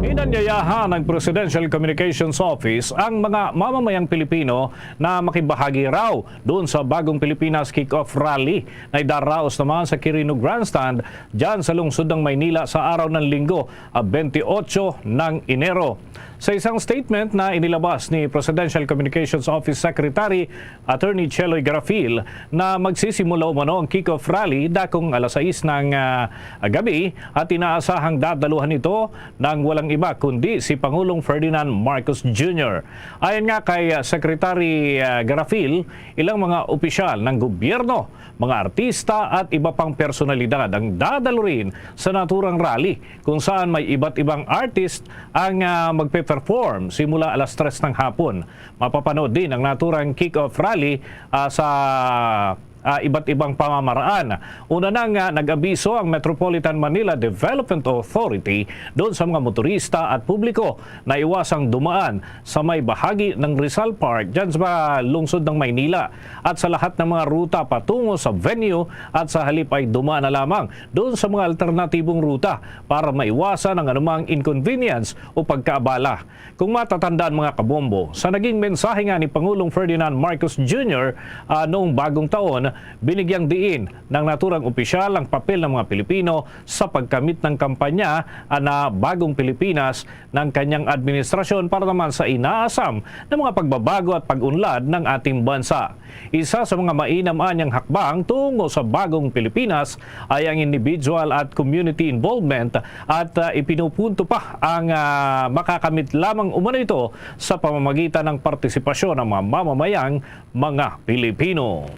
Inanyayahan ng Presidential Communications Office ang mga mamamayang Pilipino na makibahagi raw doon sa Bagong Pilipinas Kick-Off Rally na idaraos naman sa Quirino Grandstand dyan sa lungsod ng Maynila sa araw ng Linggo, ah, twenty-eight ng Enero. Sa isang statement na inilabas ni Presidential Communications Office Secretary Attorney Cheloy Garafil na magsisimula umano ang kick-off rally dakong alas sais ng, ah, gabi at inaasahang dadaluhan ito ng walang iba kundi si Pangulong Ferdinand Marcos Junior. Ayon nga kay, ah, Secretary, ah, Garafil, ilang mga opisyal ng gobyerno, mga artista at iba pang personalidad ang dadalurin sa naturang rally kung saan may iba't ibang artist ang, ah, magpe-perform simula alas tres ng hapon. Mapapanood din ang naturang kick-off rally, ah, sa, ah, iba't ibang pamamaraan. Una na nga nag-abiso ang Metropolitan Manila Development Authority doon sa mga motorista at publiko na iwasang dumaan sa may bahagi ng Rizal Park dyan sa lungsod ng Maynila at sa lahat ng mga ruta patungo sa venue at sa halip ay dumaan na lamang doon sa mga alternatibong ruta para maiwasan ang anumang inconvenience o pagkaabala. Kung matatandaan, mga kabombo, sa naging mensahe nga ni Pangulong Ferdinand Marcos Junior, ah, noong bagong taon, binigyang diin ng naturang opisyal ang papel ng mga Pilipino sa pagkamit ng kampanya, ah, na Bagong Pilipinas ng kanyang administrasyon para naman sa inaasam na mga pagbabago at pag-unlad ng ating bansa. Isa sa mga mainam anyang hakbang tungo sa Bagong Pilipinas ay ang individual at community involvement at, ah, ipinupunto pa ang, ah, makakamit lamang umano ito sa pamamagitan ng partisipasyon ng mga mamamayang mga Pilipino.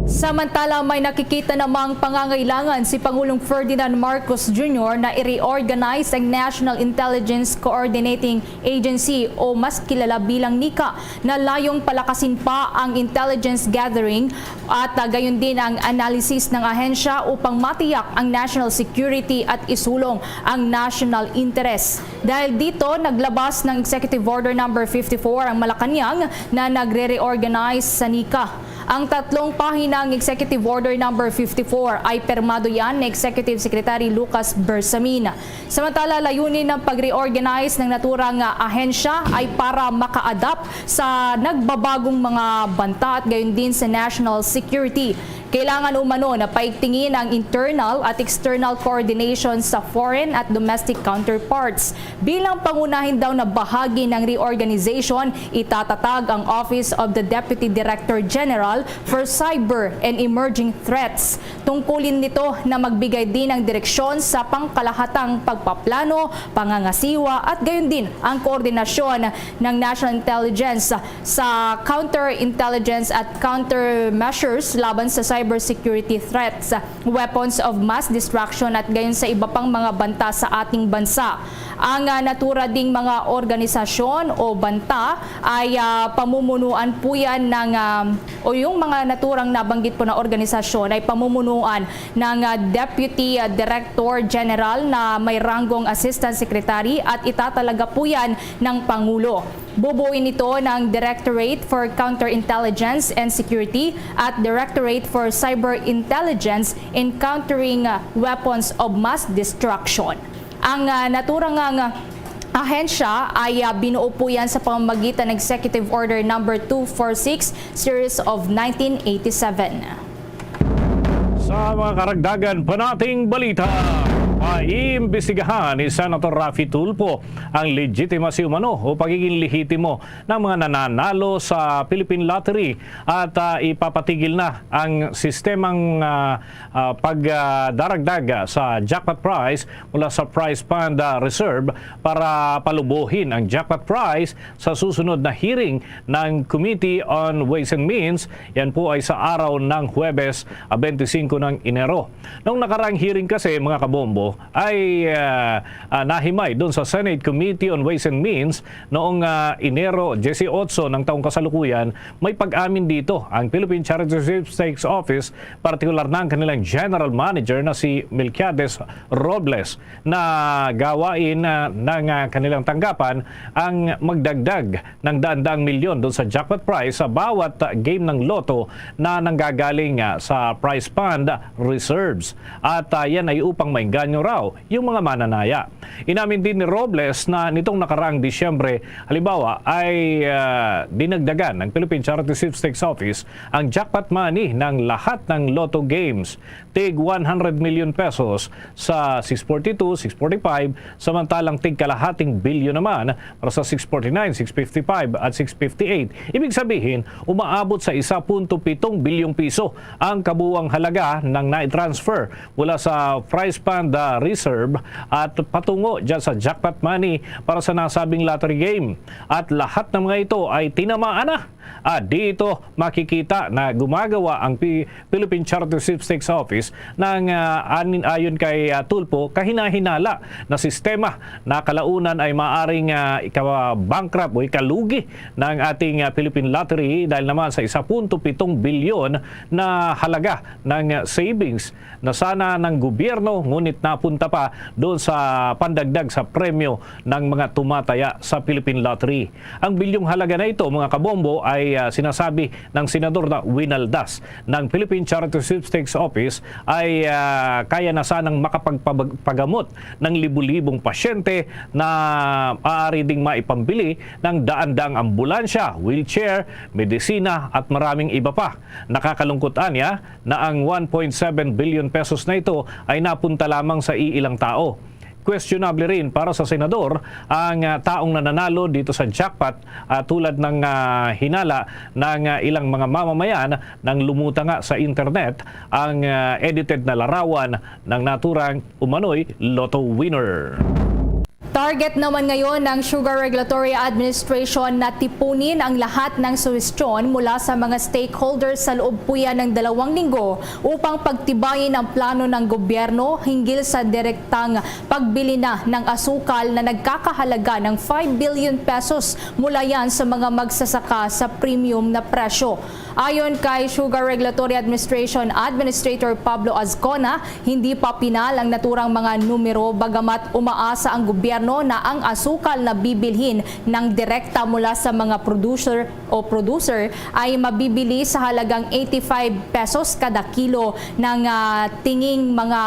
Samantala, may nakikita namang pangangailangan si Pangulong Ferdinand Marcos Junior na i-reorganize ang National Intelligence Coordinating Agency o mas kilala bilang nika, na layong palakasin pa ang intelligence gathering at, ah, gayon din ang analysis ng ahensya upang matiyak ang national security at isulong ang national interest. Dahil dito, naglabas ng Executive Order Number fifty-four ang Malacañang na nagre-reorganize sa nika. Ang tatlong pahina ng Executive Order Number fifty-four ay permado yan ni Executive Secretary Lucas Bersamin. Samantala, layunin ng pag-reorganize ng naturang, ah, ahensya ay para maka-adapt sa nagbabagong mga banta at gayon din sa national security. Kailangan umano na paigtingin ang internal at external coordination sa foreign at domestic counterparts. Bilang pangunahin daw na bahagi ng reorganization, itatatag ang Office of the Deputy Director General for Cyber and Emerging Threats. Tungkulin nito na magbigay din ng direksyon sa pangkalahatang pagpaplano, pangangasiwa, at gayon din ang koordinasyon ng National Intelligence sa counterintelligence at countermeasures laban sa cybersecurity threats, weapons of mass destruction, at gayon sa iba pang mga banta sa ating bansa. Ang, ah, natura ding mga organisasyon o banta ay, ah, pamumunuan po yan ng, ah, o yung mga naturang nabanggit po na organisasyon ay pamumunuan ng, ah, Deputy, ah, Director General na may ranggong Assistant Secretary at itatalaga po yan ng Pangulo. Bubuin ito ng Directorate for Counterintelligence and Security at Directorate for Cyber Intelligence in Countering, ah, Weapons of Mass Destruction. Ang, ah, naturang, ah, ahensya ay, ah, binuo po yan sa pamamagitan ng Executive Order Number two four six, Series of nineteen eighty-seven. Sa mga karagdagan pa nating balita, maiimbestigahan ni Senator Raffy Tulfo ang legitimacy umano o pagiging lehitimo ng mga nananalo sa Philippine Lottery at, ah, ipapatigil na ang sistemang, ah, ah, pagdaragdag sa jackpot prize mula sa prize fund, ah, reserve para palubuhin ang jackpot prize sa susunod na hearing ng Committee on Ways and Means. Yan po ay sa araw ng Huwebes, ah, twenty-five ng Enero. Noong nakaraang hearing kasi, mga kabombo, ay, ah, ah, nahimay doon sa Senate Committee on Ways and Means noong, ah, Enero dieciocho ng taong kasalukuyan. May pag-amin dito ang Philippine Charity Sweepstakes Office, partikular na ang kanilang general manager na si Melquiades Robles, na gawain, ah, ng, ah, kanilang tanggapan ang magdagdag ng daan-daang milyon doon sa jackpot prize sa bawat, ah, game ng lotto na nanggagaling, ah, sa prize fund reserves. At, ah, yan ay upang maengganyo raw yung mga mananaya. Inamin din ni Robles na nitong nakaraang Disyembre, halimbawa, ay, ah, dinagdagan ng Philippine Charity Sweepstakes Office ang jackpot money ng lahat ng Lotto games, tig one hundred million pesos sa six forty-two, six forty-five, samantalang tig kalahating bilyon naman para sa six forty-nine, six fifty-five at six fifty-eight. Ibig sabihin, umaabot sa isa punto pitong bilyong piso ang kabuang halaga ng nai-transfer mula sa prize fund, ah, reserve at patungo dyan sa jackpot money para sa nasabing lottery game. At lahat ng mga ito ay tinamaan na. Ah, dito makikita na gumagawa ang Pi-, Philippine Charity Sweepstakes Office ng, ah, anin-, ayon kay, ah, Tulfo, kahinahinala na sistema na kalaunan ay maaring, ah, ika-bankrupt o ikalugi ng ating, ah, Philippine Lottery dahil naman sa isa punto pitong bilyon na halaga ng, ah, savings na sana ng gobyerno, ngunit napunta pa doon sa pandagdag sa premyo ng mga tumataya sa Philippine Lottery. Ang bilyong halaga na ito, mga kabombo, ay, ah, sinasabi ng Senador na winaldas ng Philippine Charity Sweepstakes Office ay, ah, kaya na sanang makapagpagamot ng libu-libong pasyente na maaari ding maipambili ng daan-daang ambulansya, wheelchair, medisina at maraming iba pa. Nakakalungkot anya na ang one point seven billion pesos na ito ay napunta lamang sa iilang tao. Questionable rin para sa senador ang, ah, taong nananalo dito sa jackpot, ah, tulad ng, ah, hinala ng, ah, ilang mga mamamayan nang lumutanga sa internet ang, ah, edited na larawan ng naturang umano'y lotto winner. Target naman ngayon ng Sugar Regulatory Administration na tipunin ang lahat ng suhestyon mula sa mga stakeholders sa loob po yan ng dalawang linggo upang pagtibayin ang plano ng gobyerno hinggil sa direktang pagbili na ng asukal na nagkakahalaga ng five billion pesos mula yan sa mga magsasaka sa premium na presyo. Ayon kay Sugar Regulatory Administration Administrator Pablo Azcona, hindi pa pinal ang naturang mga numero, bagamat umaasa ang gobyerno na ang asukal na bibilhin ng direkta mula sa mga producer o producer ay mabibili sa halagang eighty-five pesos kada kilo ng, ah, tinging mga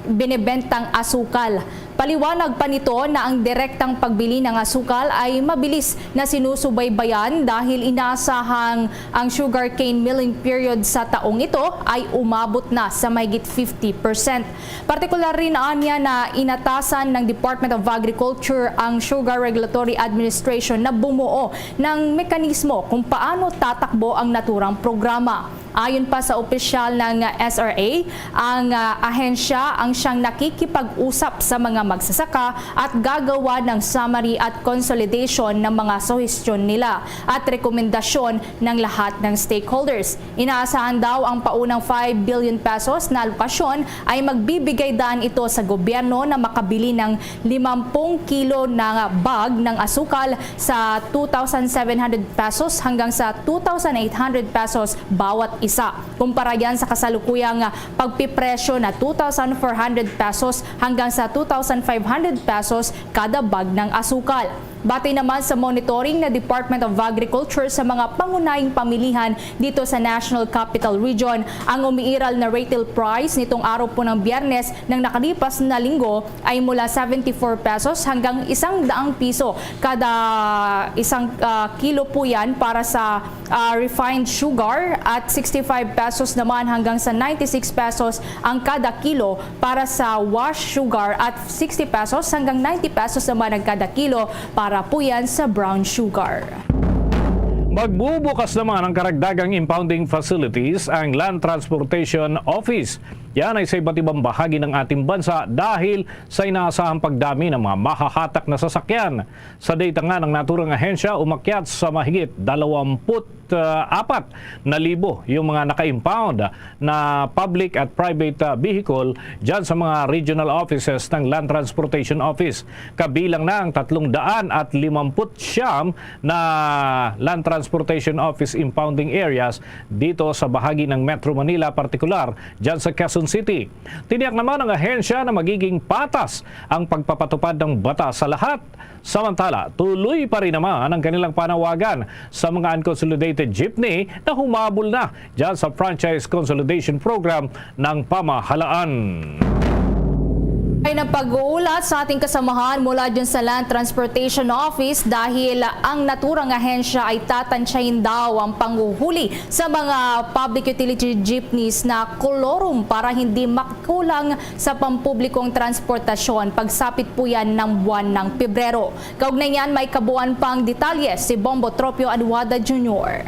binebentang asukal. Paliwanag pa nito na ang direktang pagbili ng asukal ay mabilis na sinusubaybayan dahil inaasahang ang sugarcane milling period sa taong ito ay umabot na sa mahigit fifty percent. Partikular rin anya na inatasan ng Department of Agriculture ang Sugar Regulatory Administration na bumuo ng mekanismo kung paano tatakbo ang naturang programa. Ayon pa sa opisyal ng S R A, ang, ah, ahensya ang siyang nakikipag-usap sa mga magsasaka at gagawa ng summary at consolidation ng mga suhestyon nila at rekomendasyon ng lahat ng stakeholders. Inaasahan daw ang paunang five billion pesos na alokasyon ay magbibigay daan ito sa gobyerno na makabili ng limampung kilo na bag ng asukal sa two thousand seven hundred pesos hanggang sa two thousand eight hundred pesos bawat isa. Kumpara yan sa kasalukuyang pagpipresyo na two thousand four hundred pesos hanggang sa two thousand five hundred pesos kada bag ng asukal. Batay naman sa monitoring na Department of Agriculture sa mga pangunahing pamilihan dito sa National Capital Region, ang umiiral na retail price nitong araw po ng Biyernes ng nakalipas na linggo ay mula seventy-four pesos hanggang isang daang piso kada isang, ah, kilo po yan para sa, ah, refined sugar at sixty-five pesos naman hanggang sa ninety-six pesos ang kada kilo para sa wash sugar at sixty pesos hanggang ninety pesos naman ang kada kilo para po yan sa brown sugar. Magbubukas naman ang karagdagang impounding facilities ang Land Transportation Office. Yan ay sa iba't ibang bahagi ng ating bansa dahil sa inaasahang pagdami ng mga mahahatak na sasakyan. Sa data nga ng naturang ahensya, umakyat sa mahigit dalawampu't apat na libo yung mga naka-impound na public at private, ah, vehicle dyan sa mga regional offices ng Land Transportation Office. Kabilang na ang tatlong daan at limampu't siyam na Land Transportation Office impounding areas dito sa bahagi ng Metro Manila, partikular dyan sa Quezon City. Tiniyak naman ng ahensya na magiging patas ang pagpapatupad ng batas sa lahat. Samantala, tuloy pa rin naman ang kanilang panawagan sa mga unconsolidated jeepney na humabol na dyan sa Franchise Consolidation Program ng pamahalaan. Ay ng pag-uulat sa ating kasamahan mula dyan sa Land Transportation Office dahil ang naturang ahensya ay tatantyahin daw ang panghuhuli sa mga public utility jeepneys na kolorum para hindi makulang sa pampublikong transportasyon. Pagsapit po yan ng buwan ng Pebrero. Kaugnay niyan, may kabuuan pang detalye si Bombo Tropio Anuada Junior.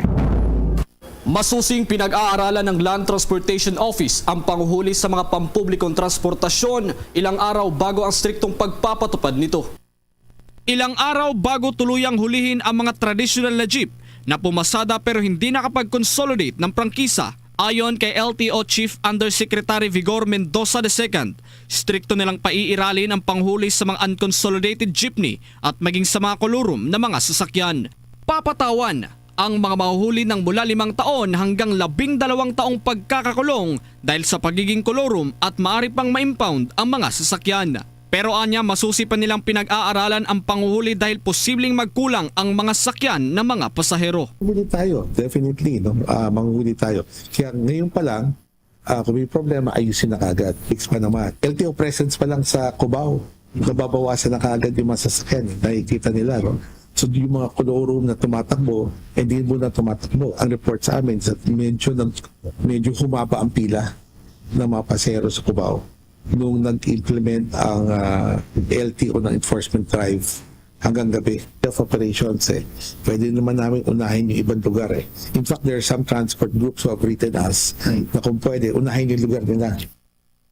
Masusing pinag-aaralan ng Land Transportation Office ang panghuhuli sa mga pampublikong transportasyon ilang araw bago ang striktong pagpapatupad nito. Ilang araw bago tuluyang hulihin ang mga tradisyonal na jeep na pumasada pero hindi nakapag-consolidate ng prangkisa, ayon kay L T O Chief Undersecretary Vigor Mendoza the second, strikto nilang paiiralin ang panghuli sa mga unconsolidated jeepney at maging sa mga kolorum na mga sasakyan. Papatawan ang mga mahuhuli ng mula limang taon hanggang labing dalawang taong pagkakakulong dahil sa pagiging kolorum at maaari pang ma-impound ang mga sasakyan. Pero anya, masusi pa nilang pinag-aaralan ang panguhuli dahil posibleng magkulang ang mga sakyan ng mga pasahero. Huli tayo, definitely, no? Ah, manghuli tayo. Kaya ngayon pa lang, ah, kung may problema, ayusin na kagad. Fix pa naman. L T O presence pa lang sa Cubao, nababawasan na kagad yung mga sasakyan. Nakikita nila, no? So yung mga kolorum na tumatakbo, hindi mo na tumatakbo. Ang report sa amin, sa medyo, nag, medyo humaba ang pila ng mga pasahero sa Cubao nung nag-implement ang ah, L T O ng enforcement drive hanggang gabi of operations eh. Pwede naman namin unahin yung ibang lugar eh. In fact, there are some transport groups who have written us na kung pwede, unahin yung lugar nila.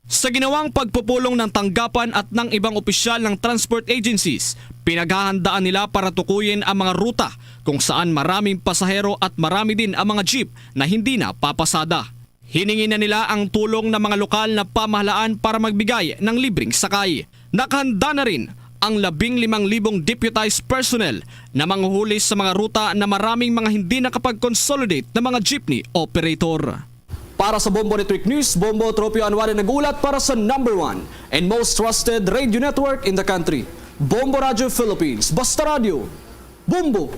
Sa ginawang pagpupulong ng tanggapan at ng ibang opisyal ng transport agencies, pinaghahandaan nila para tukuyin ang mga ruta kung saan maraming pasahero at marami din ang mga jeep na hindi na papasada. Hiningi na nila ang tulong ng mga lokal na pamahalaan para magbigay ng libreng sakay. Nakahanda na rin ang labing limang libong deputized personnel na manghuhuli sa mga ruta na maraming mga hindi nakapag-consolidate na mga jeepney operator. Para sa Bombo Network News, Bombo Tropio Anwade nag-ulat para sa number one and most trusted radio network in the country, Bombo Radio Philippines. Basta Radio, Bombo!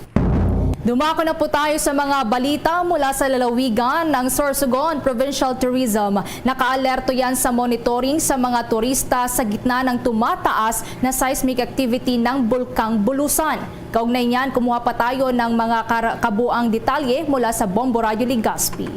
Dumako na po tayo sa mga balita mula sa lalawigan ng Sorsogon Provincial Tourism. Nakaalerto yan sa monitoring sa mga turista sa gitna ng tumataas na seismic activity ng Bulkang Bulusan. Kaugnay niyan, kumuha pa tayo ng mga kar- kabuang detalye mula sa Bombo Radyo Legazpi.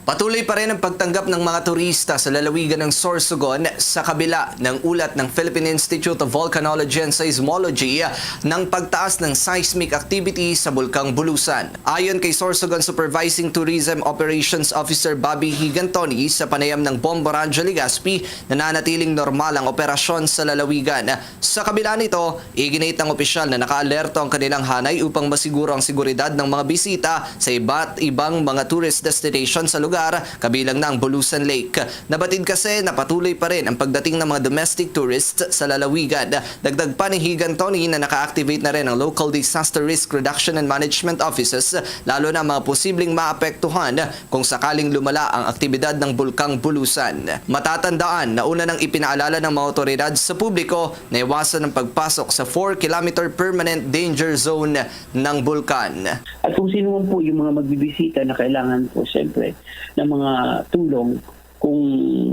Patuloy pa rin ang pagtanggap ng mga turista sa lalawigan ng Sorsogon sa kabila ng ulat ng Philippine Institute of Volcanology and Seismology ng pagtaas ng seismic activity sa Bulkang Bulusan. Ayon kay Sorsogon Supervising Tourism Operations Officer Bobby Higantoni sa panayam ng Bombo Radyo Legazpi, nananatiling normal ang operasyon sa lalawigan. Sa kabila nito, iginit ng opisyal na nakaalerto ang kanilang hanay upang masiguro ang seguridad ng mga bisita sa iba't ibang mga tourist destination sa lugar, kabilang na ang Bulusan Lake. Nabatid kasi na patuloy pa rin ang pagdating ng mga domestic tourists sa lalawigan. Dagdag pa ni Higan Tony na naka-activate na rin ang local disaster risk reduction and management offices, lalo na ang mga posibleng maapektuhan kung sakaling lumala ang aktibidad ng Bulkang Bulusan. Matatandaan na una nang ipinaalala ng mga otoridad sa publiko na iwasan ang pagpasok sa four kilometer permanent danger zone ng bulkan. At kung sino man po yung mga magbibisita na kailangan po siyempre ng mga tulong kung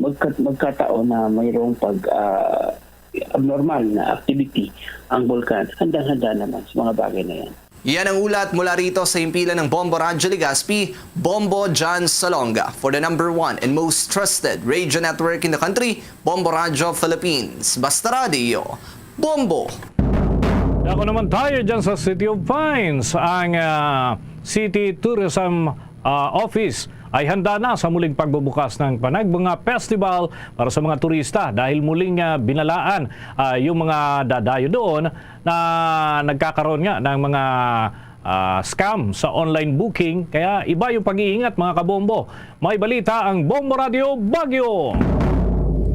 magka- magkataon na mayroong pag ah, abnormal na activity ang bulkan, handang-handa naman sa mga bagay na yan. Yan ang ulat mula rito sa himpilan ng Bombo Radyo Legazpi, Bombo John Salonga, for the number one and most trusted radio network in the country, Bombo Radyo Philippines. Basta Radio, Bombo! Dako naman tayo dyan sa City of Pines, ang ah, City Tourism ah, Office ay handa na sa muling pagbubukas ng Panagbunga Festival para sa mga turista dahil muling ah, binalaan ah, yung mga dadayo doon na nagkakaroon nga ng mga ah, scam sa online booking. Kaya iba yung pag-iingat, mga kabombo. May balita ang Bombo Radio Baguio.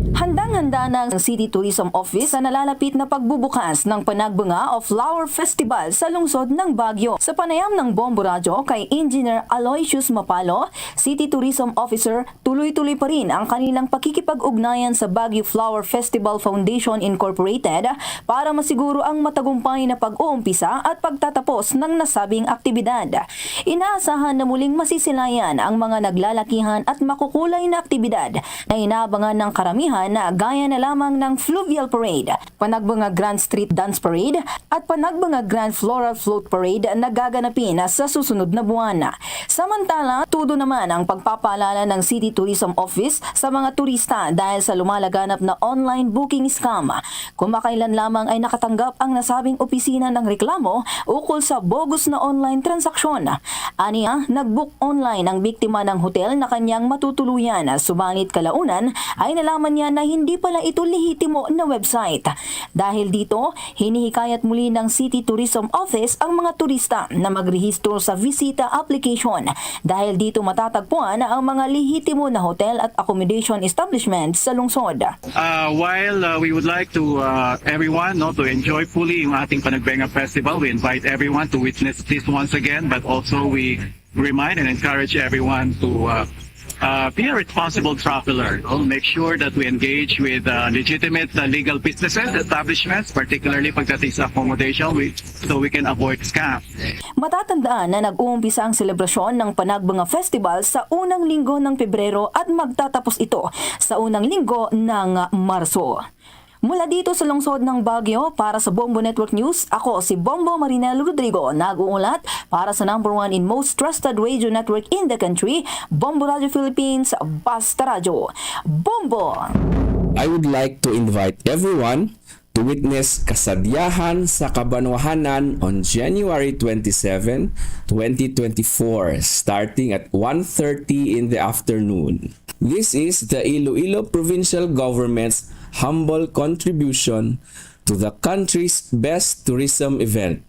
Handang-handa na ang City Tourism Office sa nalalapit na pagbubukas ng Panagbunga o Flower Festival sa lungsod ng Baguio. Sa panayam ng Bombo Radyo kay Engineer Aloysius Mapalo, City Tourism Officer, tuloy-tuloy pa rin ang kanilang pakikipag-ugnayan sa Baguio Flower Festival Foundation Incorporated para masiguro ang matagumpay na pag-uumpisa at pagtatapos ng nasabing aktibidad. Inaasahan na muling masisilayan ang mga naglalakihan at makukulay na aktibidad na inaabangan ng karamihan na gaya na lamang ng Fluvial Parade, Panagbenga Grand Street Dance Parade, at Panagbenga Grand Floral Float Parade na gaganapin sa susunod na buwan. Samantala, todo naman ang pagpapaalala ng City Tourism Office sa mga turista dahil sa lumalaganap na online booking scam. Kumakailan lamang ay nakatanggap ang nasabing opisina ng reklamo ukol sa bogus na online transaksyon. Aniya, nag-book online ang biktima ng hotel na kanyang matutuluyan, subalit kalaunan ay nalaman niya na hindi pala ito lehitimo na website. Dahil dito, hinihikayat muli ng City Tourism Office ang mga turista na magrehistro sa Visita application dahil dito matatagpuan ang mga lehitimo na hotel at accommodation establishment sa lungsod. Uh, while uh, we would like to uh, everyone no to enjoy fully yung ating Panagbenga Festival, we invite everyone to witness this once again, but also we remind and encourage everyone to uh, uh, be a responsible traveler. No? Make sure that we engage with uh, legitimate uh, legal businesses, establishments, particularly pagdating sa accommodation, we, so we can avoid scams. Matatandaan na nag-uumpisa ang selebrasyon ng Panagbenga Festival sa unang linggo ng Pebrero at magtatapos ito sa unang linggo ng Marso. Mula dito sa lungsod ng Baguio, para sa Bombo Network News, ako si Bombo Marinel Rodrigo, nag-uulat para sa number one in most trusted radio network in the country, Bombo Radio Philippines, Basta Radyo. Bombo! I would like to invite everyone to witness Kasadyahan sa Kabanwahanan on January twenty-seven, twenty twenty-four, starting at one thirty in the afternoon. This is the Iloilo Provincial Government's humble contribution to the country's best tourism event,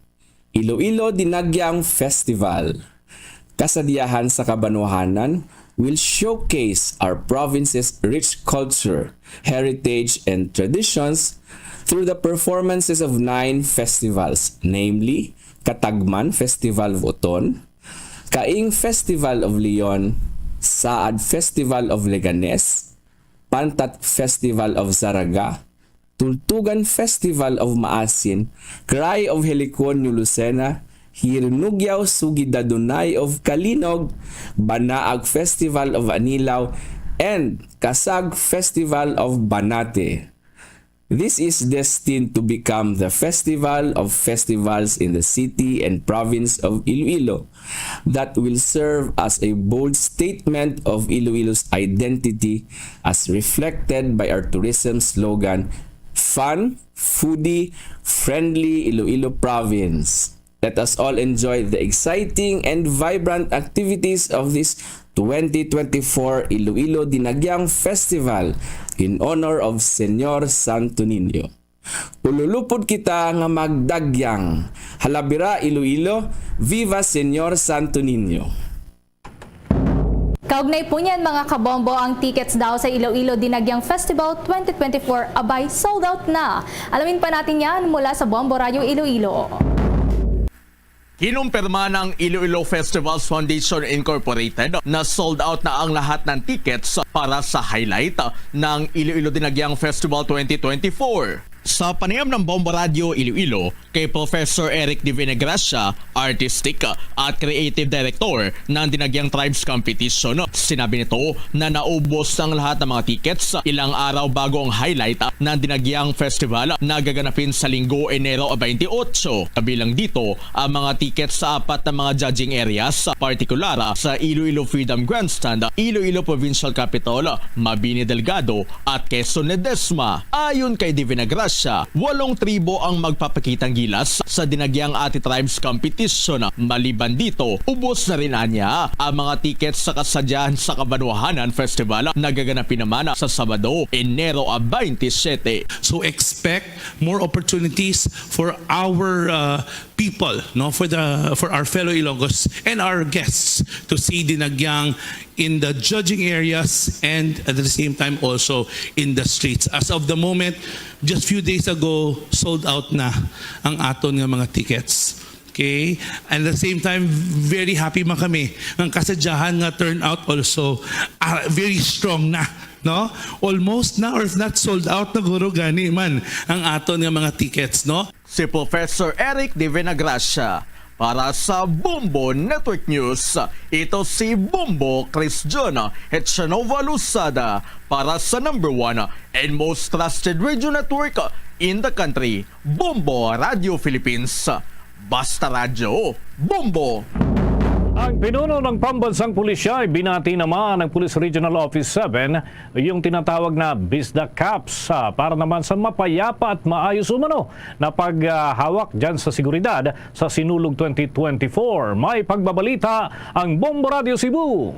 Iloilo Dinagyang Festival. Kasadyahan sa Kabanwahanan will showcase our province's rich culture, heritage, and traditions through the performances of nine festivals, namely Katagman Festival of Oton, Kaing Festival of Leon, Saad Festival of Leganes, Pantat Festival of Zarraga, Tultugan Festival of Maasin, Cry of Helicon New Lucena, Hirnugyaw Sugidadunay of Kalinog, Banaag Festival of Anilao, and Kasag Festival of Banate. This is destined to become the festival of festivals in the city and province of Iloilo that will serve as a bold statement of Iloilo's identity as reflected by our tourism slogan, Fun, Foodie, Friendly Iloilo Province. Let us all enjoy the exciting and vibrant activities of this twenty twenty-four Iloilo Dinagyang Festival in honor of Señor Santo Niño. Ululupod kita nga magdagyang. Halabira Iloilo, viva Señor Santo Niño! Kaugnay po niyan, mga kabombo, ang tickets daw sa Iloilo Dinagyang Festival twenty twenty-four abay sold out na. Alamin pa natin yan mula sa Bombo Radyo Iloilo. Kinumpirma ng Iloilo Festivals Foundation Incorporated na sold out na ang lahat ng tickets para sa highlight ng Iloilo Dinagyang Festival twenty twenty-four. Sa panayam ng Bombo Radyo Iloilo kay Professor Eric Divinagracia, Artistic at Creative Director ng Dinagyang Tribes Competition, sinabi nito na naubos ang lahat ng mga tickets ilang araw bago ang highlight ng Dinagyang Festival na gaganapin sa Linggo, Enero twenty-eight. Kabilang dito ang mga tickets sa apat na mga judging areas, partikular sa Iloilo Freedom Grandstand, Iloilo Provincial Capitol, Mabini Delgado, at Quezon Ledesma. Ayon kay Divina Gracia, walong tribo ang magpapakitang gilas sa Dinagyang Ati Tribes Competition. Maliban dito, ubos na rin anya ang mga tickets sa kasadyahan sa Kabanwahanan Festival na gaganapin naman sa Sabado, Enero twenty-seven. So expect more opportunities for our uh, people, no, for the for our fellow Ilonggos and our guests to see Dinagyang in the judging areas and at the same time also in the streets. As of the moment, just few days ago, sold out na ang aton nga mga tickets. Okay? And at the same time, very happy man kami ang kasadyahan nga turnout also uh, very strong na, no? Almost na or if not sold out na guro gani man ang aton nga mga tickets, no? Si Professor Eric Divinagracia, Para sa Bombo Network News, ito si Bombo Chris John Echanova Losada para sa number one and most trusted radio network in the country, Bombo Radio Philippines. Basta Radyo, Bombo! Ang pinuno ng pambansang pulisya ay binati naman ng Police Regional Office seven, yung tinatawag na BISDA Cops, ah, para naman sa mapayapa at maayos umano na paghawak dyan sa seguridad sa Sinulog twenty twenty-four. May pagbabalita ang Bombo Radio Cebu.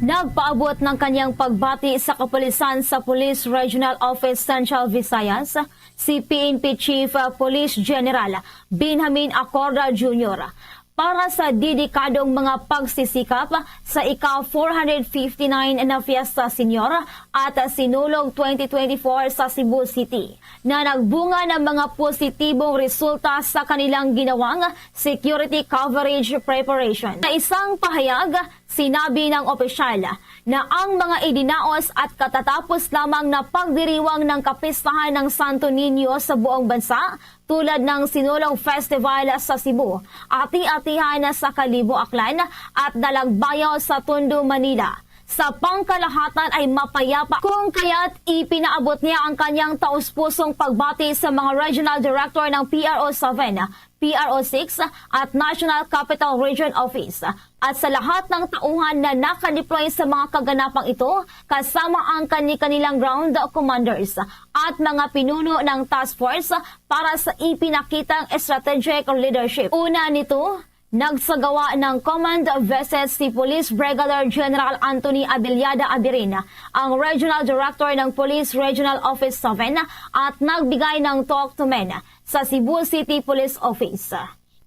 Nagpaabot ng kanyang pagbati sa kapulisan sa Police Regional Office Central Visayas, si P N P Chief, uh, Police General Benjamin Acorda Junior para sa dedikadong mga pagsisikap sa ika four hundred fifty-nine na Fiesta Senior at Sinulog twenty twenty-four sa Cebu City, na nagbunga ng mga positibong resulta sa kanilang ginawang security coverage preparation. Sa isang pahayag, sinabi ng opisyal na ang mga idinaos at katatapos lamang na pagdiriwang ng kapistahan ng Santo Niño sa buong bansa, tulad ng Sinulog Festival sa Cebu, Ati-Atihan sa Kalibo, Aklan, at Dalagbayaw sa Tondo, Manila, sa pangkalahatan ay mapayapa, kung kaya't ipinaabot niya ang kanyang taus-pusong pagbati sa mga regional director ng P R O seven, P R O six at National Capital Region Office, at sa lahat ng tauhan na nakadeploy sa mga kaganapang ito, kasama ang kani-kanilang ground commanders at mga pinuno ng task force para sa ipinakitang strategic leadership. Una nito, nagsagawa ng command visit si Police Brigadier General Anthony Abellada Abirin, ang Regional Director ng Police Regional Office seven, at nagbigay ng talk to men sa Cebu City Police Office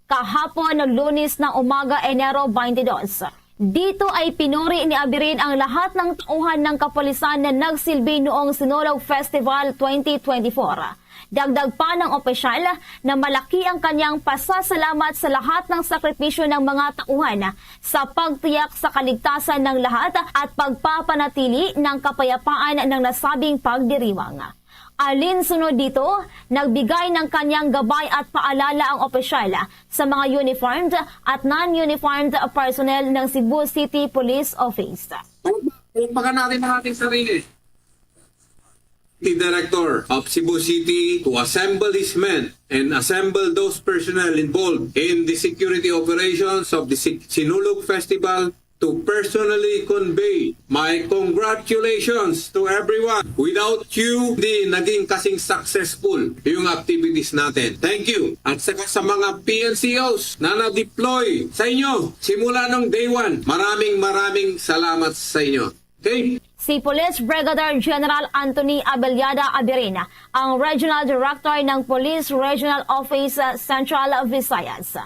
kahapon, Lunes ng umaga, Enero twenty-two. Dito ay pinuri ni Abirin ang lahat ng tauhan ng kapulisan na nagsilbi noong Sinulog Festival twenty twenty-four. Dagdag pa ng opisyal na malaki ang kanyang pasasalamat sa lahat ng sakripisyo ng mga tauhan sa pagtiyak sa kaligtasan ng lahat at pagpapanatili ng kapayapaan ng nasabing pagdiriwang. Alinsunod dito, nagbigay ng kanyang gabay at paalala ang opisyal sa mga uniformed at non-uniformed personnel ng Cebu City Police Office. Palakpakan natin ang ating sarili. The director of Cebu City to assemble his men and assemble those personnel involved in the security operations of the Si-, Sinulog Festival to personally convey my congratulations to everyone. Without you, hindi naging kasing successful yung activities natin. Thank you. At saka sa mga P N C Os na na-deploy sa inyo simula nung day one, maraming, maraming salamat sa inyo. Okay? Si Police Brigadier General Anthony Abellada Abirin, ang Regional Director ng Police Regional Office, uh, Central Visayas.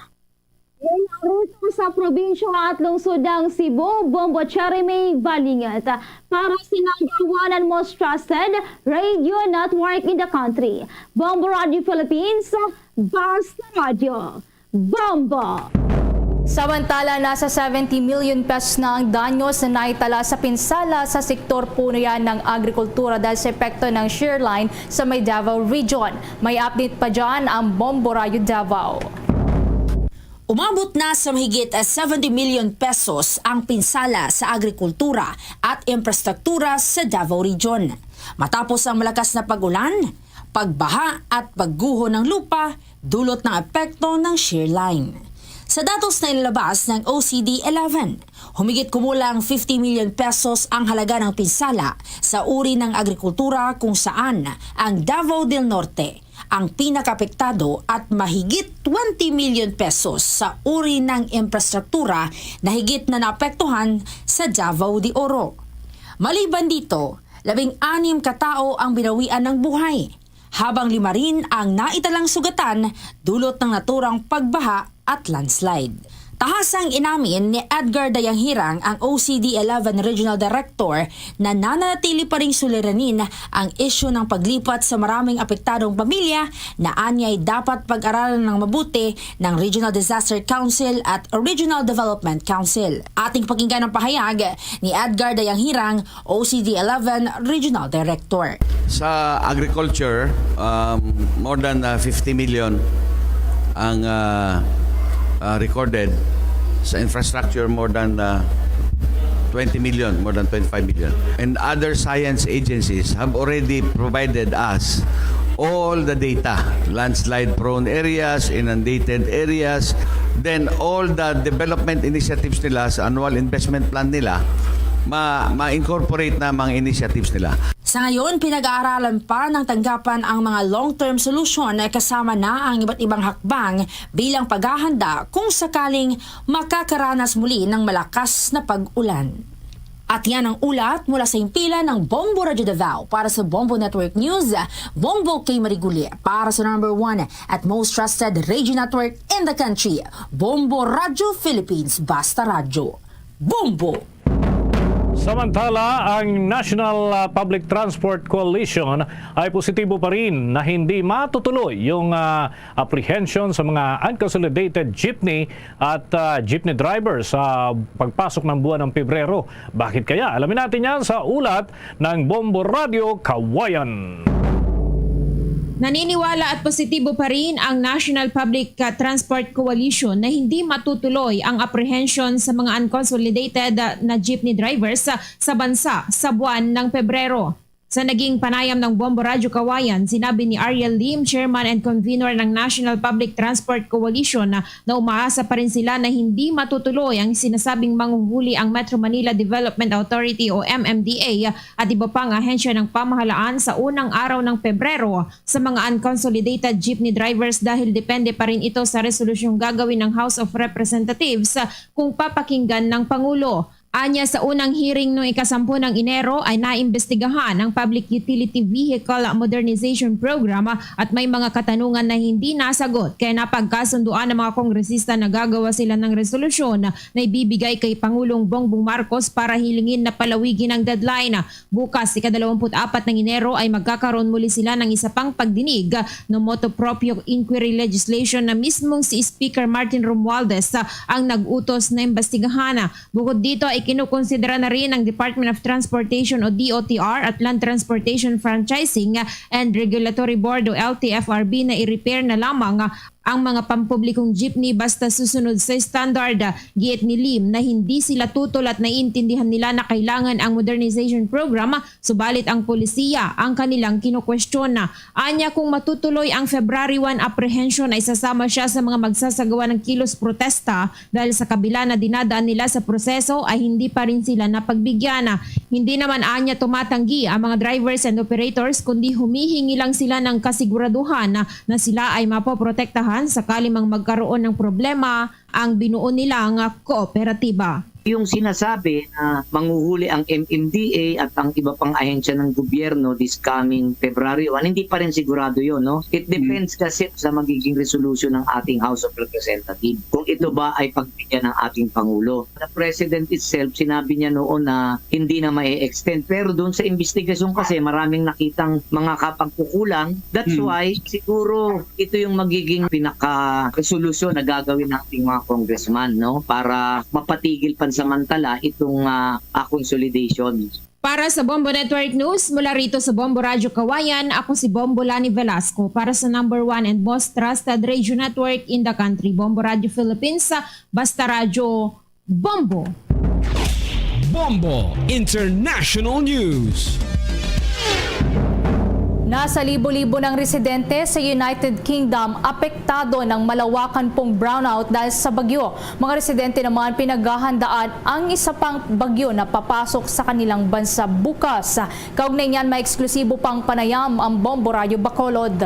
Mula rito sa probinsya at lungsod ng Cebu, Bombo Cherry May Balingat. Para sa number one and most trusted radio network in the country, Bombo Radio Philippines, Basta Radio. Bombo! Samantala, nasa seventy million pesos na ang danyos na naitala sa pinsala sa sektor puno yan ng agrikultura dahil sa epekto ng shear line sa may Davao Region. May update pa dyan ang Bombo Radio Davao. Umabot na sa mahigit seventy million pesos ang pinsala sa agrikultura at infrastruktura sa Davao Region. Matapos ang malakas na pag-ulan, pagbaha at pagguho ng lupa, dulot ng epekto ng shear line. Sa datos na inilabas ng O C D eleven, humigit kumulang fifty million pesos ang halaga ng pinsala sa uri ng agrikultura kung saan ang Davao del Norte ang pinakaapektado at mahigit twenty million pesos sa uri ng infrastruktura na higit na naapektuhan sa Davao de Oro. Maliban dito, labing-anim ka tawo ang binawian ng buhay, habang lima rin ang naitalang sugatan dulot ng naturang pagbaha at landslide. Tahasang inamin ni Edgar Dayanghirang, ang O C D eleven Regional Director, na nananatili pa ring suliranin ang isyu ng paglipat sa maraming apektadong pamilya na anyay dapat pag-aralan ng mabuti ng Regional Disaster Council at Regional Development Council. Ating pakinggan ang pahayag ni Edgar Dayanghirang, O C D eleven Regional Director. Sa agriculture, um, more than, uh, fifty million ang ah, ah, recorded sa infrastructure, more than ah, twenty million, more than twenty-five million. And other science agencies have already provided us all the data, landslide prone areas, inundated areas, then all the development initiatives nila sa annual investment plan nila, ma- ma-incorporate na mga initiatives nila. Sa ngayon, pinag-aaralan pa ng tanggapan ang mga long-term solution na kasama na ang iba't ibang hakbang bilang paghahanda kung sakaling makakaranas muli ng malakas na pag-ulan. At yan ang ulat mula sa himpilan ng Bombo Radio Davao. Para sa Bombo Network News, Bombo K Mariguli. Para sa number one at most trusted radio network in the country, Bombo Radio Philippines, Basta Radyo. Bombo! Samantala, ang National ah, Public Transport Coalition ay positibo pa rin na hindi matutuloy yung ah, apprehension sa mga unconsolidated jeepney at ah, jeepney drivers sa pagpasok ng buwan ng Pebrero. Bakit kaya? Alamin natin yan sa ulat ng Bombo Radio Kawayan. Naniniwala at positibo pa rin ang National Public ah, Transport Coalition na hindi matutuloy ang apprehension sa mga unconsolidated ah, na jeepney drivers ah, sa bansa sa buwan ng Pebrero. Sa naging panayam ng Bombo Radyo Kawayan, sinabi ni Ariel Lim, Chairman and Convenor ng National Public Transport Coalition, na, na umaasa pa rin sila na hindi matutuloy ang sinasabing manghuhuli ang Metro Manila Development Authority o M M D A at iba pang ahensya ng pamahalaan sa unang araw ng Pebrero sa mga unconsolidated jeepney drivers dahil depende pa rin ito sa resolusyong gagawin ng House of Representatives kung papakinggan ng Pangulo. Anya, sa unang hearing noong ika-sampu ng Enero ay naimbestigahan ang Public Utility Vehicle Modernization Program at may mga katanungan na hindi nasagot, kaya napagkasunduan ng mga kongresista na gagawa sila ng resolusyon na ibibigay kay Pangulong Bongbong Marcos para hilingin na palawigin ang deadline. Bukas, ika-dalawampu't-apat ng Enero, ay magkakaroon muli sila ng isa pang pagdinig ng motu proprio inquiry legislation na mismong si Speaker Martin Romualdez ang nag-utos na imbestigahan. Bukod dito, ikinukonsidera na rin ng Department of Transportation o D O T R at Land Transportation Franchising and Regulatory Board o L T F R B na i-repair na lamang ang mga pampublikong jeepney basta susunod sa standard. Giit ni Lim na hindi sila tutol at naiintindihan nila na kailangan ang modernization program, subalit ang polisiya ang kanilang kinukwestiyon. Anya, kung matutuloy ang February one apprehension, ay sasama siya sa mga magsasagawa ng kilos protesta dahil sa kabila na dinadaan nila sa proseso ay hindi pa rin sila napagbigyan. Hindi naman anya tumatanggi ang mga drivers and operators, kundi humihingi lang sila ng kasiguraduhan na, na sila ay mapoprotektahan sakali mang magkaroon ng problema ang binuo nilang kooperatiba. Yung sinasabi na manghuhuli ang M M D A at ang iba pang ahensya ng gobyerno this coming February one, hindi pa rin sigurado yun, no? It depends kasi sa magiging resolution ng ating House of Representatives kung ito ba ay pagbigyan ng ating Pangulo. The President itself, sinabi niya noon na hindi na mai-extend. Pero doon sa investigasyon kasi, maraming nakitang mga kapagkukulang. That's Hmm. why siguro ito yung magiging pinaka-resolusyon na gagawin ng ating mga congressman, no? Para mapatigil pansamantala itong ah, ah, consolidation. Para sa Bombo Network News, mula rito sa Bombo Radyo Kawayan, ako si Bombo Lani Velasco para sa number one and most trusted radio network in the country, Bombo Radyo Philippines, Basta Radyo, Bombo. Bombo International News. Nasa libo-libo ng residente sa United Kingdom apektado ng malawakan pong brownout dahil sa bagyo. Mga residente naman pinaghahandaan ang isa pang bagyo na papasok sa kanilang bansa bukas. Kaugnay niyan, may eksklusibo pang panayam ang Bombo Radyo Bacolod.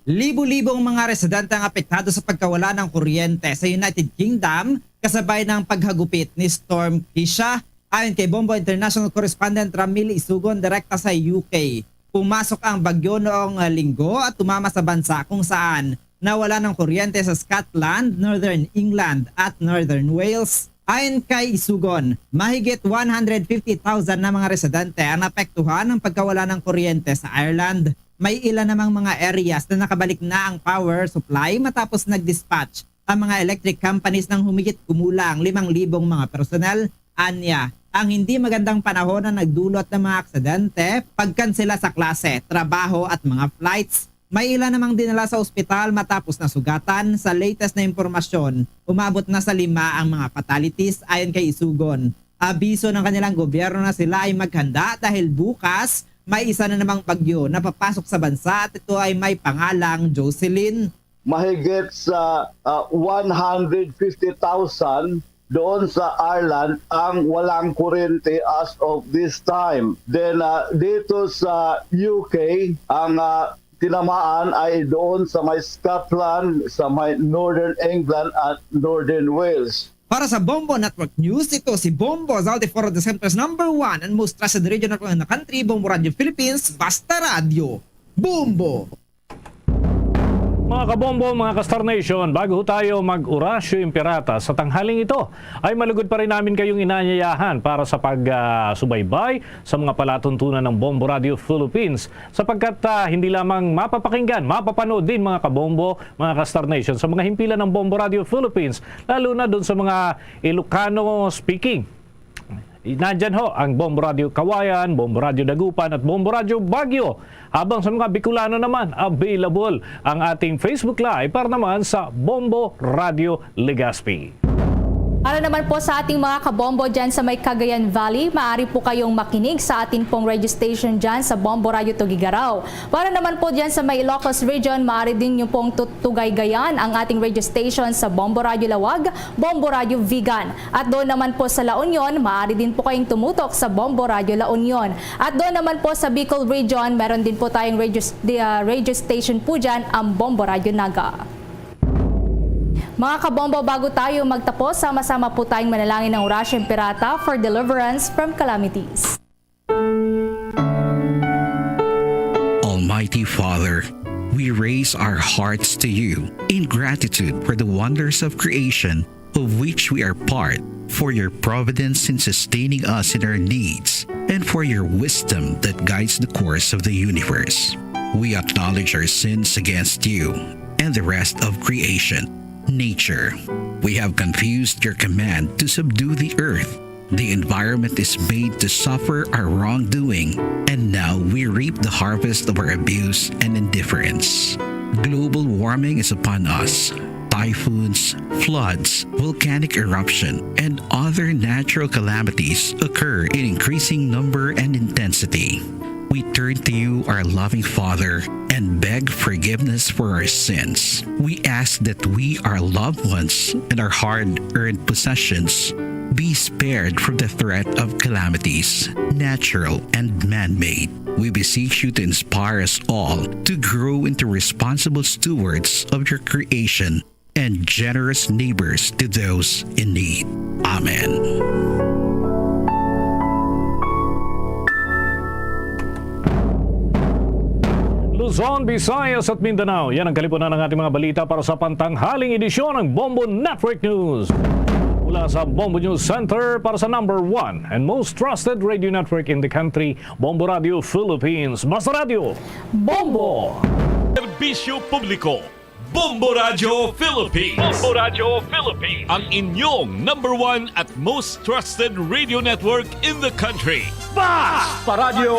Libo-libo ang mga residente ang apektado sa pagkawala ng kuryente sa United Kingdom kasabay ng paghagupit ni Storm Keisha. Ayon kay Bombo International Correspondent Ramil Isugon, direkta sa U K, pumasok ang bagyo noong ah, linggo at tumama sa bansa kung saan nawala ng kuryente sa Scotland, Northern England at Northern Wales. Ayon kay Isugon, mahigit one hundred fifty thousand na mga residente ang naapektuhan ng pagkawala ng kuryente sa Ireland. May ilan namang mga areas na nakabalik na ang power supply matapos nag-dispatch ang mga electric companies ng humigit kumulang limang libong mga personnel. Anya, ang hindi magandang panahon ang nagdulot ng mga aksidente, pagkansela sa klase, trabaho at mga flights. May ila namang dinala sa ospital matapos nasugatan. Sa latest na impormasyon, umabot na sa lima ang mga fatalities ayon kay Isugon. Abiso ng kanilang gobyerno na sila ay maghanda dahil bukas may isa na namang bagyo na papasok sa bansa at ito ay may pangalang Jocelyn. Mahigit sa, ah, one hundred fifty thousand doon sa Ireland ang walang kuryente as of this time. Then, ah, dito sa U K, ang, ah, tinamaan ay doon sa may Scotland, sa may Northern England at Northern Wales. Para sa Bombo Network News, ito si Bombo Zaldi Foro de Semper's number one and most trusted radio network in the country, Bombo Radio Philippines, Basta Radio, Bombo! Mga kabombo, mga ka-Star Nation, bago tayo mag-Orasyo Imperata sa tanghaling ito, ay malugod pa rin namin kayong inaanyayahan para sa pag, ah, subaybay sa mga palatuntunan ng Bombo Radio Philippines, sapagkat, ah, hindi lamang mapapakinggan, mapapanood din, mga kabombo, mga ka-Star Nation, sa mga himpilan ng Bombo Radio Philippines, lalo na doon sa mga Ilocano speaking. Nandyan ho ang Bombo Radio Kawayan, Bombo Radio Dagupan, at Bombo Radio Baguio. Habang sa mga Bicolano naman, available ang ating Facebook Live para naman sa Bombo Radio Legazpi. Para naman po sa ating mga kabombo dyan sa may Cagayan Valley, maaari po kayong makinig sa atin pong radio station dyan sa Bombo Radio Tuguegarao. Para naman po dyan sa may Ilocos Region, maaari din nyo pong tut-, tugaygayan ang ating radio station sa Bombo Radio Laoag, Bombo Radio Vigan. At doon naman po sa La Union, maaari din po kayong tumutok sa Bombo Radio La Union. At doon naman po sa Bicol Region, meron din po tayong radio s-, di, ah, radio station po dyan, ang Bombo Radio Naga. Mga kabombo, bago tayo magtapos, sama-sama po tayong manalangin ng Orasyo Imperata for deliverance from calamities. Almighty Father, we raise our hearts to you in gratitude for the wonders of creation of which we are part, for your providence in sustaining us in our needs, and for your wisdom that guides the course of the universe. We acknowledge our sins against you and the rest of creation, nature. We have confused your command to subdue the earth. The environment is made to suffer our wrongdoing, and now we reap the harvest of our abuse and indifference. Global warming is upon us. Typhoons, floods, volcanic eruption, and other natural calamities occur in increasing number and intensity. We turn to you, our loving Father, and beg forgiveness for our sins. We ask that we, our loved ones, and our hard-earned possessions be spared from the threat of calamities, natural and man-made. We beseech you to inspire us all to grow into responsible stewards of your creation and generous neighbors to those in need. Amen. Luzon, Visayas at Mindanao. Yan ang kalipunan ng ating mga balita para sa pantanghaling edisyon ng Bombo Network News. Mula sa Bombo News Center para sa number one and most trusted radio network in the country, Bombo Radio Philippines. Basta Radio, Bombo! Serbisyo Publiko, Bombo Radio Philippines. Bombo Radio Philippines. Ang inyong number one at most trusted radio network in the country. Basta Radio,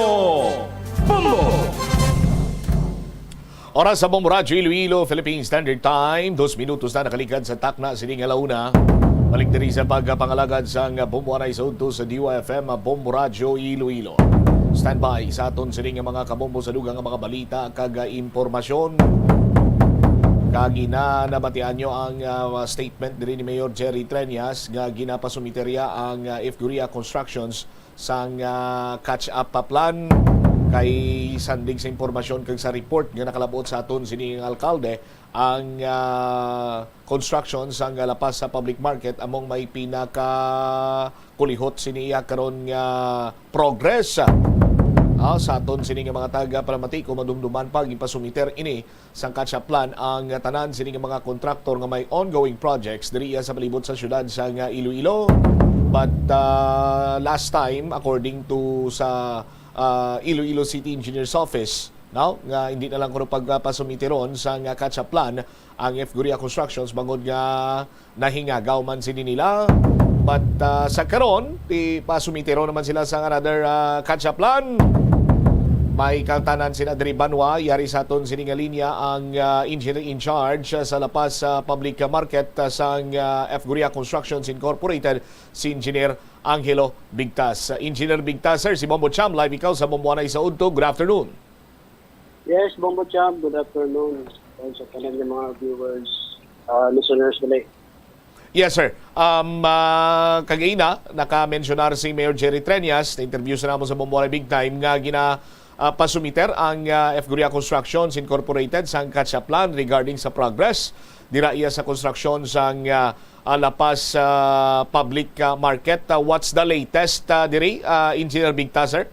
Bombo! Oras sa Bombo Radyo Iloilo, Philippine Standard Time. Dos minutos na nakaligad sa takna sini nga launa. Balik diri sa pagpangalagad sang Bombo Anay sa udto sa D Y F M, Bombo Radyo Iloilo. Standby sa aton sini nga mga kabombo sa dugang nga mga balita kag, ah, impormasyon. Kag ina, nabatian nyo ang, ah, statement diri ni Mayor Jerry Treñas nga ginapasumiterya ang, ah, F Guria Constructions sang, ah, catch-up pa plan. Kay sandig sa impormasyon kag sa report nga nakalabot sa aton sini nga alkalde, ang, ah, construction sang La Paz sa public market among may pinakakulihot sini iya karon nga progress. Ah, sa aton sini nga mga taga Palamatico, madumduman pa ginpasumiter ini sang catch-up plan ang tanan sini nga mga kontraktor nga may ongoing projects diri sa palibot sa siyudad sang Iloilo. But, ah, last time, according to sa, ah, Iloilo City Engineer's Office, no, nga hindi na lang kuno pagpasumiteron sang catch-up plan ang F Guria Constructions bangod nga nahingagaw man sini nila. But, ah, sa karon, ipasumiteron naman sila sa another, ah, catch-up plan. May kaangtanan sina diri banwa, yari sa aton sini nga linya ang, ah, engineer in charge, ah, sa La Paz, ah, Public Market, ah, sang, ah, F Guria Constructions Incorporated, si Engineer Angelo Bigtas. Ah, Engineer Bigtas, sir, si Bombo Cham, live ikaw sa Bombo Anay sa Udto. Good afternoon. Yes, Bombo Cham, good afternoon. Sa tanan nga mga viewers, ah, listeners gali. Yes, sir. Um, ah, kagina, naka-mensionar si Mayor Jerry Treñas, na-interview sa namo sa Bombo Anay Big Time, nga gina, ah, pasumiter ang, ah, F Guria Constructions Incorporated sang catch-up plan regarding sa progress dira iya sa konstruksyon sang, ah, ah, La Paz, ah, Public, ah, Market. Ah, what's the latest, ah, diri, ah, Engineer Bigta, sir?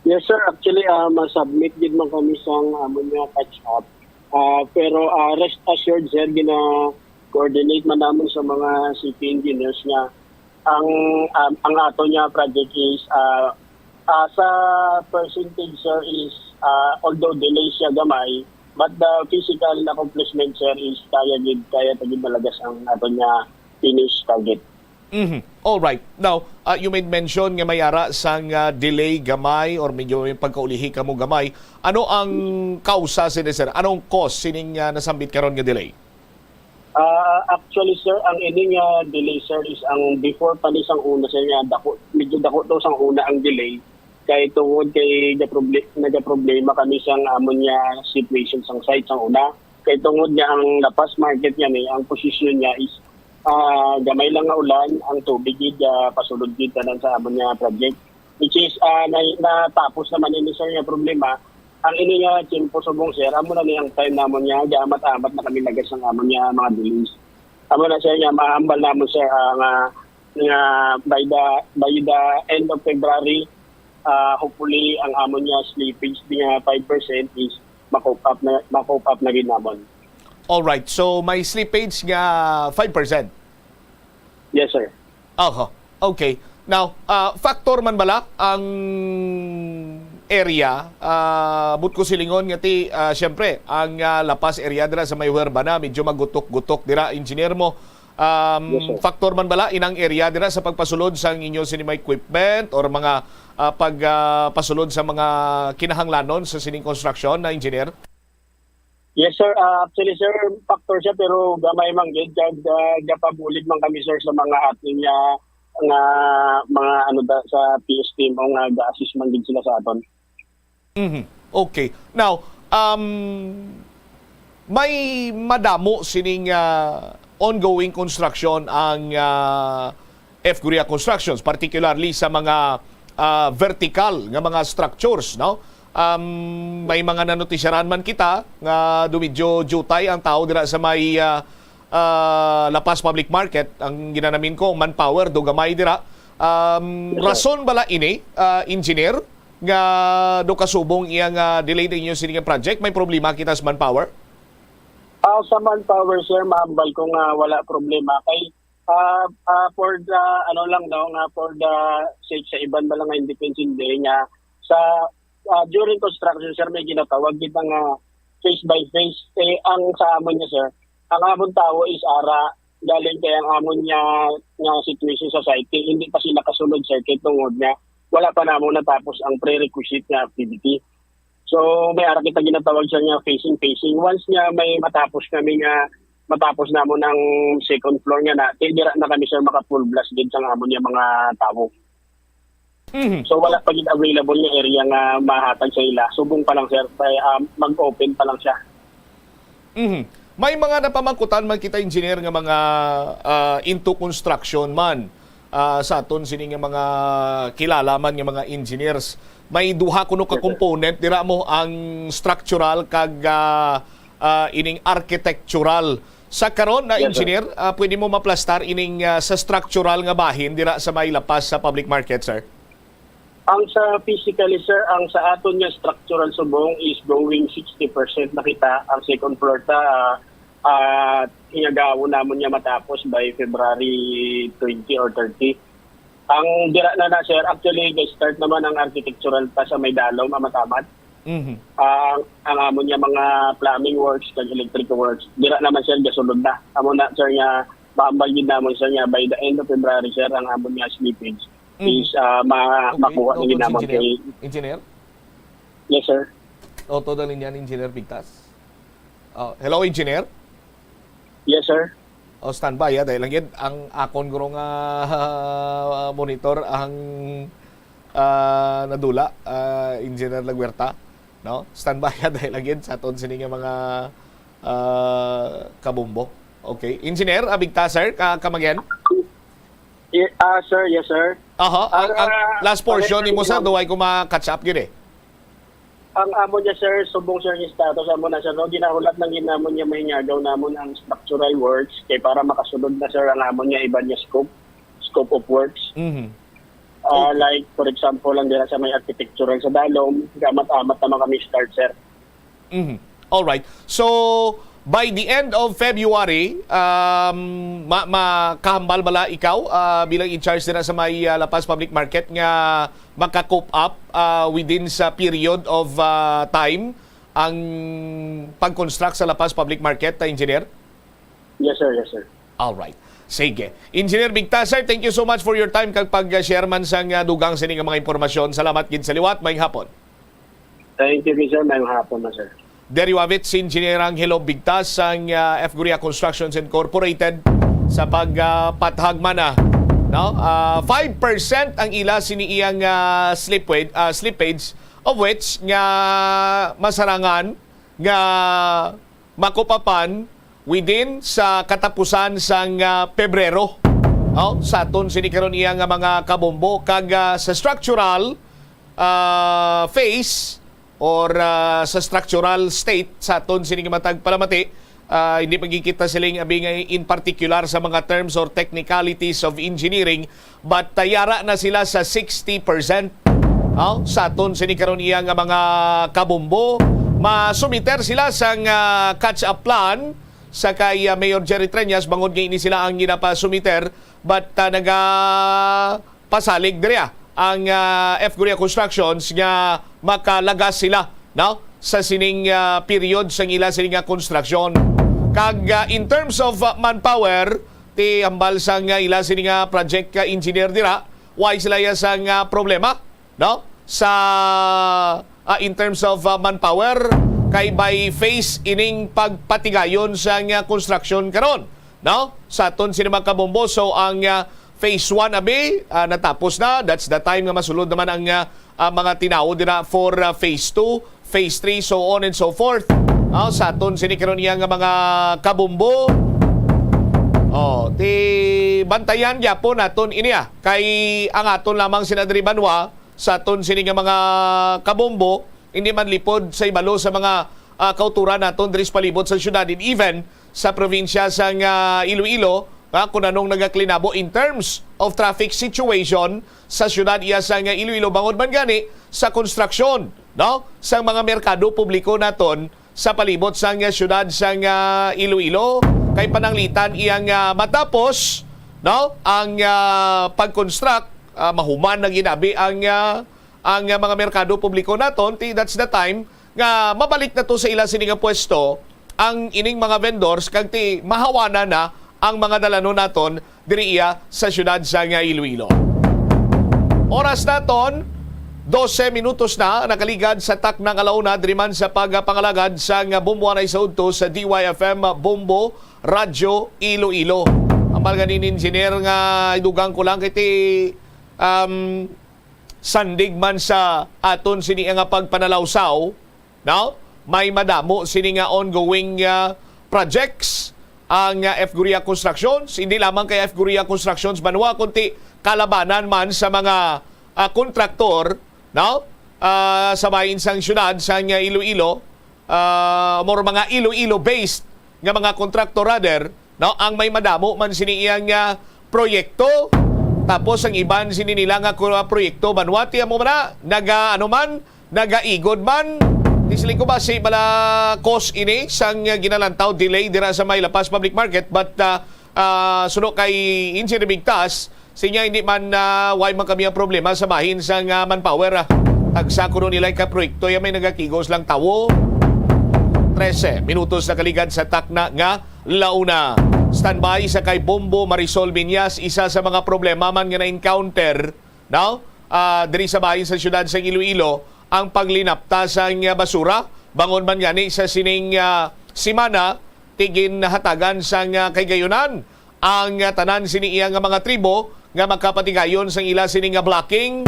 Yes, sir. Actually, ah, ma-submit gid man kami sang amon nga catch-up. Ah, pero, ah, rest assured, sir, gina-coordinate man namon sa mga city engineers nga ang, um, ang ato nga project is, ah, ah, sa percentage, sir, is, ah, although delay siya gamay, but the physical accomplishment, sir, is kaya gid, kaya ta gid malagas ang ato nga finish target. Mhm. All right. Now, uh, you made mention nga may ara sang, uh, delay gamay or medyo may pagkaulihi kamo gamay. Ano ang kausa sini, sir? Anong cause sining, uh, nasambit karon nga delay? Ah, actually, sir, ang ini nga delay, sir, is ang before pa ni sang una, sir, nga dako, medyo dako to sang una ang delay. Kay tungod kay gaproble-, nagaproblema kami sang amon nga situation sang site sang una. Kay tungod nga ang La Paz market nga ni, ang posisyon niya is, ah, gamay lang nga ulan, ang tubig gid, ah, pasulod gid tanan sa amon nga project. Which is, ah, na-, natapos naman ini, sir, nga problema. Ang ini nga tiyempo subong, sir, amo na ni ang time namon nga gaamat-amat na kami lagas sang amon nga mga delays. Amo na, sir, nga mahambal namon, sir, ah, nga, nga by the, by the end of February, ah, hopefully, ang amon nga slippage nga five percent is ma-cope up na, ma-cope up na gid namon. All right. So, may slippage nga five percent? Yes, sir. Oho. Okay. Now, ah, factor man bala ang area, ah, but ko silingon nga ti, ah, siyempre, ang, ah, La Paz area dira sa may Huerba na, medyo magutok-gutok dira, engineer mo. Um, Yes, sir. Factor man bala inang area dira sa pagpasulod sang inyo sini mga equipment or mga, ah, pag, ah, pasulod sa mga kinahanglanon sa sining construction na engineer? Yes, sir. Ah, actually, sir, factor siya, pero gamay man gid. Kag, ah, gapabulig man kami, sir, sa mga ating, ah, nga mga, ano ba, sa P S T M O nga ga-assist man gid sila sa aton. Mhm. Okay. Now, um, may madamo sining, ah, ongoing construction ang, ah, F Guria Constructions, particularly sa mga, ah, vertical nga mga structures, no? Um, may mga nanotisyaran man kita nga dumidyo jutay ang tao dira sa may, ah, ah, La Paz Public Market. Ang ginanamin ko, manpower do gamay dira. Um, Yes, sir. Rason bala ini, ah, engineer, nga do kasubong iya nga delay ninyo sini nga project? May problema kita sa manpower? Ah, sa manpower, sir, mahambal ko nga wala problema. Kay, ah, ah, for the, ano lang, no, nga for the sake sa iban ba lang nga indefensive delay nga sa, ah, during construction, sir, may ginatawag kita nga phase by phase. Eh, ang sa amon niya, sir, ang amon tawo is ara, galing kay ang amon niya, nga situation sa site, hindi pa sila kasulod, sir, kay tungod nga wala pa namon natapos ang prerequisite nga activity. So, may ara kita ginatawag siya nga phasing, phasing. Once nga may matapos kami nga, matapos namon ang second floor nga na, kay dira na kami, sir, maka full blast gid sa amon nga mga tawo. Mhm. So, wala pa gid available nga area nga mahatag sa ila. Subong pa lang, sir, kay, ah, mag-open pa lang siya. Mhm. May mga napamangkutan man kita, engineer, nga mga, ah, into construction man, ah, sa aton sini nga mga kilala man nga mga engineers. May duha kuno ka Yes, sir. component dira mo, ang structural kag, ah, ah, ining architectural. Sa karon na, Yes, sir. engineer, ah, pwede mo maplastar ining, ah, sa structural nga bahin dira sa may La Paz sa public market, sir? Ang sa physically, sir, ang sa aton nga structural subong is going sixty percent na kita. Ang second floor ta, ah, ah, hingagawon namon nga matapos by February twenty or thirty. Ang dira na na, sir, actually, ga-start naman ang architectural pa sa may dalom, Amat-Amat. Mhm. Ang, ang amon nga mga plumbing works kag electric works, dira naman, sir, gasulod na. Amo na, sir, nga maambal gid namon, sir, nga by the end of February, sir, ang amon nga slippage Mhm. is, ah, ma-, Okay. makuha na gid Noted, namon engineer. kay Engineer? Yes, sir. Auto na linya ni Engineer Bigtas. Oh, hello, Engineer. Yes, sir. Oh, standby, ha, dahil lang yun, ang akon guro nga monitor ang, ah, nadula, ah, Engineer Laguerta, no? Standby, ha, dahil lang yun sa aton sini nga mga, ah, kabombo. Okay. Engineer, ah, Bigtas, sir, ka-, come again? Ye-, ah, sir, yes, sir. Aha, ang, Ang, ang ah, last portion ano, nimo, sir, ang duway ko ma-catch up gid eh. Ang amo niya, sir, subong, sir, nga status amo na, sir, no, ginahulat lang gid namon nga mahinyagaw namon ang structural works kay para makasulod na, sir, ang amo niya iban niya scope, scope of works. Mhm. Ah, Okay. Like, for example, ang dira sa may architectural sa Dalom, gamat-amat naman kami start, sir. Mhm. All right. So, by the end of February, um, ma-, makahambal bala ikaw, ah, bilang in charge dira sa may, ah, La Paz Public Market nga maka-cope up, ah, within sa period of, ah, time ang pag-construct sa La Paz Public Market, ah, Engineer? Yes, sir. Yes, sir. All right. Sige. Engineer Bigtas, sir, thank you so much for your time kag pag-share man sang, ah, dugang sini nga mga impormasyon. Salamat gid sa liwat. Maayong hapon. Thank you, sir. Maayong hapon na, sir. There you have it, si Engineer Angelo Bigtas sang, ah, F Guria Constructions Incorporated sa pag, ah, pathag man, ah, no? Ah, five percent ang ila sini iyang, ah, slipwed-, ah, slippage, of which nga masarangan nga makupapan within sa katapusan sang, ah, Pebrero. Oh, sa aton sini karon iya nga mga kabombo kag, ah, sa structural, ah, phase or, ah, sa structural state sa aton sini nga matag palamati, ah, hindi magkikita siling abi nga in particular sa mga terms or technicalities of engineering, but, ah, yara na sila sa sixty percent. Oh, sa aton sini karon iya nga mga kabombo, masumiter sila sang, ah, catch-up plan sa kay, ah, Mayor Jerry Treñas, bangod nga ini sila ang ginapasumiter, but, ah, nagapasalig diri, ah, ang, ah, F Guria Constructions nga makalagas sila, no, sa sining, ah, period sang ila sini nga konstruksyon. Kag, ah, in terms of, ah, manpower, ti hambal sang, ah, ila sini nga project, ah, engineer dira, wala sila iya sang, ah, problema, no? Sa, ah, in terms of, ah, manpower, kay by phase ining pagpatigayon sang, ah, construction karon, no? Sa aton sini mga kabombo, so ang, ah, phase one abi, ah, natapos na. That's the time nga masulod naman ang, ah, ah, mga tinawo dira for, ah, phase two, phase three, so on and so forth. Ah, sa aton sini karon iya nga mga kabombo, oh, ti bantayan gyapon naton ini, ah. Kay ang aton lamang sina diri banwa, sa aton sini nga mga kabombo, hindi man lipod sa ibalo sa mga, ah, kauturan naton diri sa palibot sa syudad, and even sa probinsya sang, ah, Iloilo, nga kung anong nagaklinabo in terms of traffic situation sa syudad iya sang, ah, Iloilo, bangod man gani sa konstruksyon, no, sang mga merkado publiko naton sa palibot sang, ah, syudad sang, ah, Iloilo, kay pananglitan iyang, ah, matapos, no, ang, ah, pag-construct, ah, mahuman na ginabi ang, ah, ang, ah, mga merkado publiko naton, ti that's the time nga mabalik na to sa ila sini nga pwesto ang ining mga vendors, kag ti mahawanan na ang mga dalanon naton diri iya sa siyudad sang, ah, Iloilo. Oras naton, dose minutos na nakaligad sa takna nga launa diri man sa pagpangalagad sang Bombo Anay sa udto sa D Y F M Bombo Radyo Iloilo. Ang palga ni engineer nga idugang ko lang kay ti, um, sandig man sa aton sini nga pagpanalawsaw, no? May madamo sini nga ongoing, ah, projects ang, ah, F Guria Constructions, hindi lamang kay F Guria Constructions banwa, kundi kalabanan man sa mga, ah, kontraktor, no? Ah, sa bahin sang syudad sang, ah, Iloilo, ah, more mga Iloilo-based nga mga kontraktor rather, no? Ang may madamo man sini iyang, ah, proyekto. Tapos ang iban sini nila nga ku-, proyekto banwa, ti amo man na, naga, ano man, nagaigod man. Di siling ko ba si bala cause ini sang, ah, ginalantaw delay dira sa may La Paz Public Market, but, ah, ah, suno kay Engineer Bigtas, sinya hindi man, ah, way man kami ang problema sa bahin sang, ah, manpower, ah. Tagsa kuno nila ka proyekto, ya may nagakigos lang tawo. Trese minutos na kaligad sa takna nga launa. Standby sa kay Bombo Marisol Viñas, isa sa mga problema man nga na-encounter, no? Ah, diri sa bahin sa siyudad sa Iloilo, ang paglinapta sang, ah, basura. Bangon man gani sa sining, ah, semana, ti ginhatagan sang, ah, kahigayunan ang, ah, tanan sini iya nga mga tribo nga makapatigayon sang ila sini nga blocking.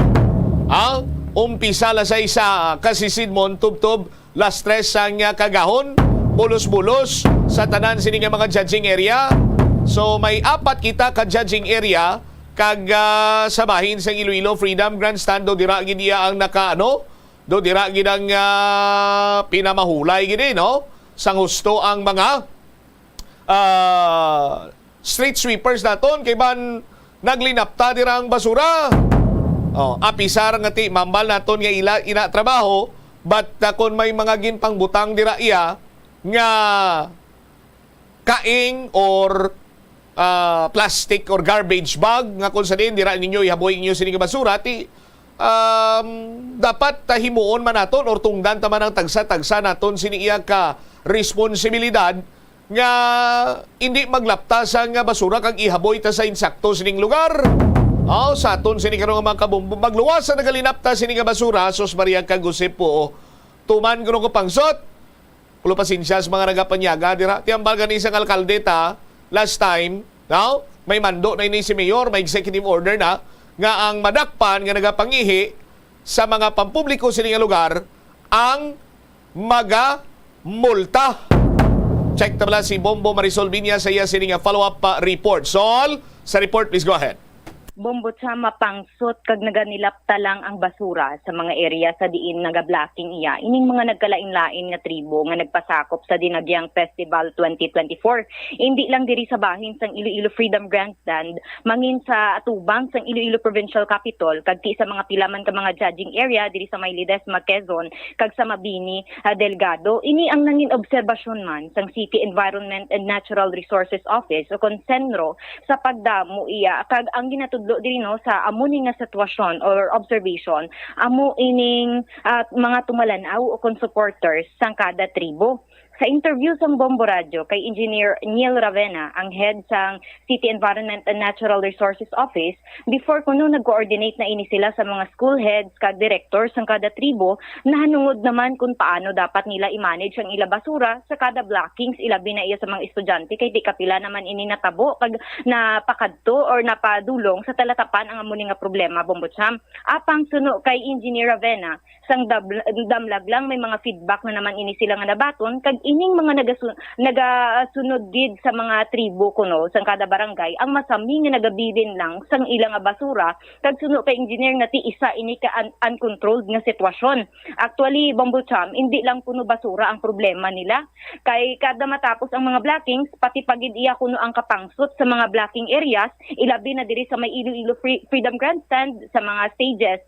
Ha? Umpisa lasais sa Kasisidmon, tubtob las tres sang, ah, kaagahon, bulos-bulos sa tanan sini nga mga judging area. So, may apat kita ka judging area, kag, ah, sa bahin sang Iloilo Freedom Grandstand, do dira gid iya ang naka, ano, do dira gid ang, ah, pinamahulay gid, eh, no? Sang husto ang mga, ah, street sweepers naton kay ban naglinapta dira ang basura. Oh, apisar nga ti mambal naton nga ila ina trabaho, but, ah, kon may mga ginpangbutang dira iya nga kaing or, ah, plastic or garbage bag nga kung sa diin dira ninyo ihaboy inyo sini nga basura, ti, um, dapat ta himuon man naton or tungdan ta man ang tagsa-tagsa naton sini iya ka responsibilidad nga hindi maglapta sang basura kag ihaboy ta sa insakto sining lugar. Aw, sa aton sini karon nga mga kabombo, magluwas sa nagalinapta sini nga basura, sus Maria kag Jose po. Tuman kuno ko pangsot. Pulo pasensya sa mga nagapanyaga dira. Ti hambal gani sang alkalde ta last time, no? May mando na ini si mayor, may executive order na nga ang madakpan nga nagapangihi sa mga pampubliko sini nga lugar ang magamulta. Check ta bala si Bombo Marisol Viña sa iya sini nga follow-up, ah, report. Sol, sa report, please go ahead. Bombo, siya mapangsot kag naganilapta lang ang basura sa mga area sa diin nagablocking iya ining mga nagkalain-lain nga tribo nga nagpasakop sa Dinagyang Festival twenty twenty-four. Indi lang diri sa bahin sang Iloilo Freedom Grandstand, mangin sa atubang sang Iloilo Provincial Capitol, kag ti sa mga pila man ka mga judging area diri sa may Ledesma, Quezon, kag sa Mabini, ah, Delgado. Ini ang nangin obserbasyon man sang City Environment and Natural Resources Office o kon CENRO sa pagdamo iya, kag ang ginatudlo diri, no, sa amo ni nga sitwasyon or observation, amo ining, ah, mga tumalan-aw o kon supporters sang kada tribo. Sa interview sang Bombo Radyo kay Engineer Neil Ravena, ang head sang City Environment and Natural Resources Office, before kuno nag-coordinate na ini sila sa mga school heads kag director sang kada tribo, nahanungod naman kung paano dapat nila i-manage ang ila basura sa kada blockings, ilabi na iya sa mga estudyante, kay di kapila naman ini natabo kag napakadto or napadulong sa talatapan ang amo ni nga problema, Bombo Cham. Apang suno kay Engineer Ravena, sang dab-, damlag lang may mga feedback na naman ini sila nga nabaton, kag ining mga nagasu-, nagasunod gid sa mga tribo kuno sang kada barangay ang masami nga nagabilin lang sang ila nga basura, kag suno kay engineer nga ti isa ini ka un-, uncontrolled nga sitwasyon. Actually, Bombo Cham, hindi lang kuno basura ang problema nila, kay kada matapos ang mga blockings, pati pa gid iya kuno ang kapangsot sa mga blocking areas, ilabi na diri sa may Iloilo Free-, Freedom Grandstand, sa mga stages.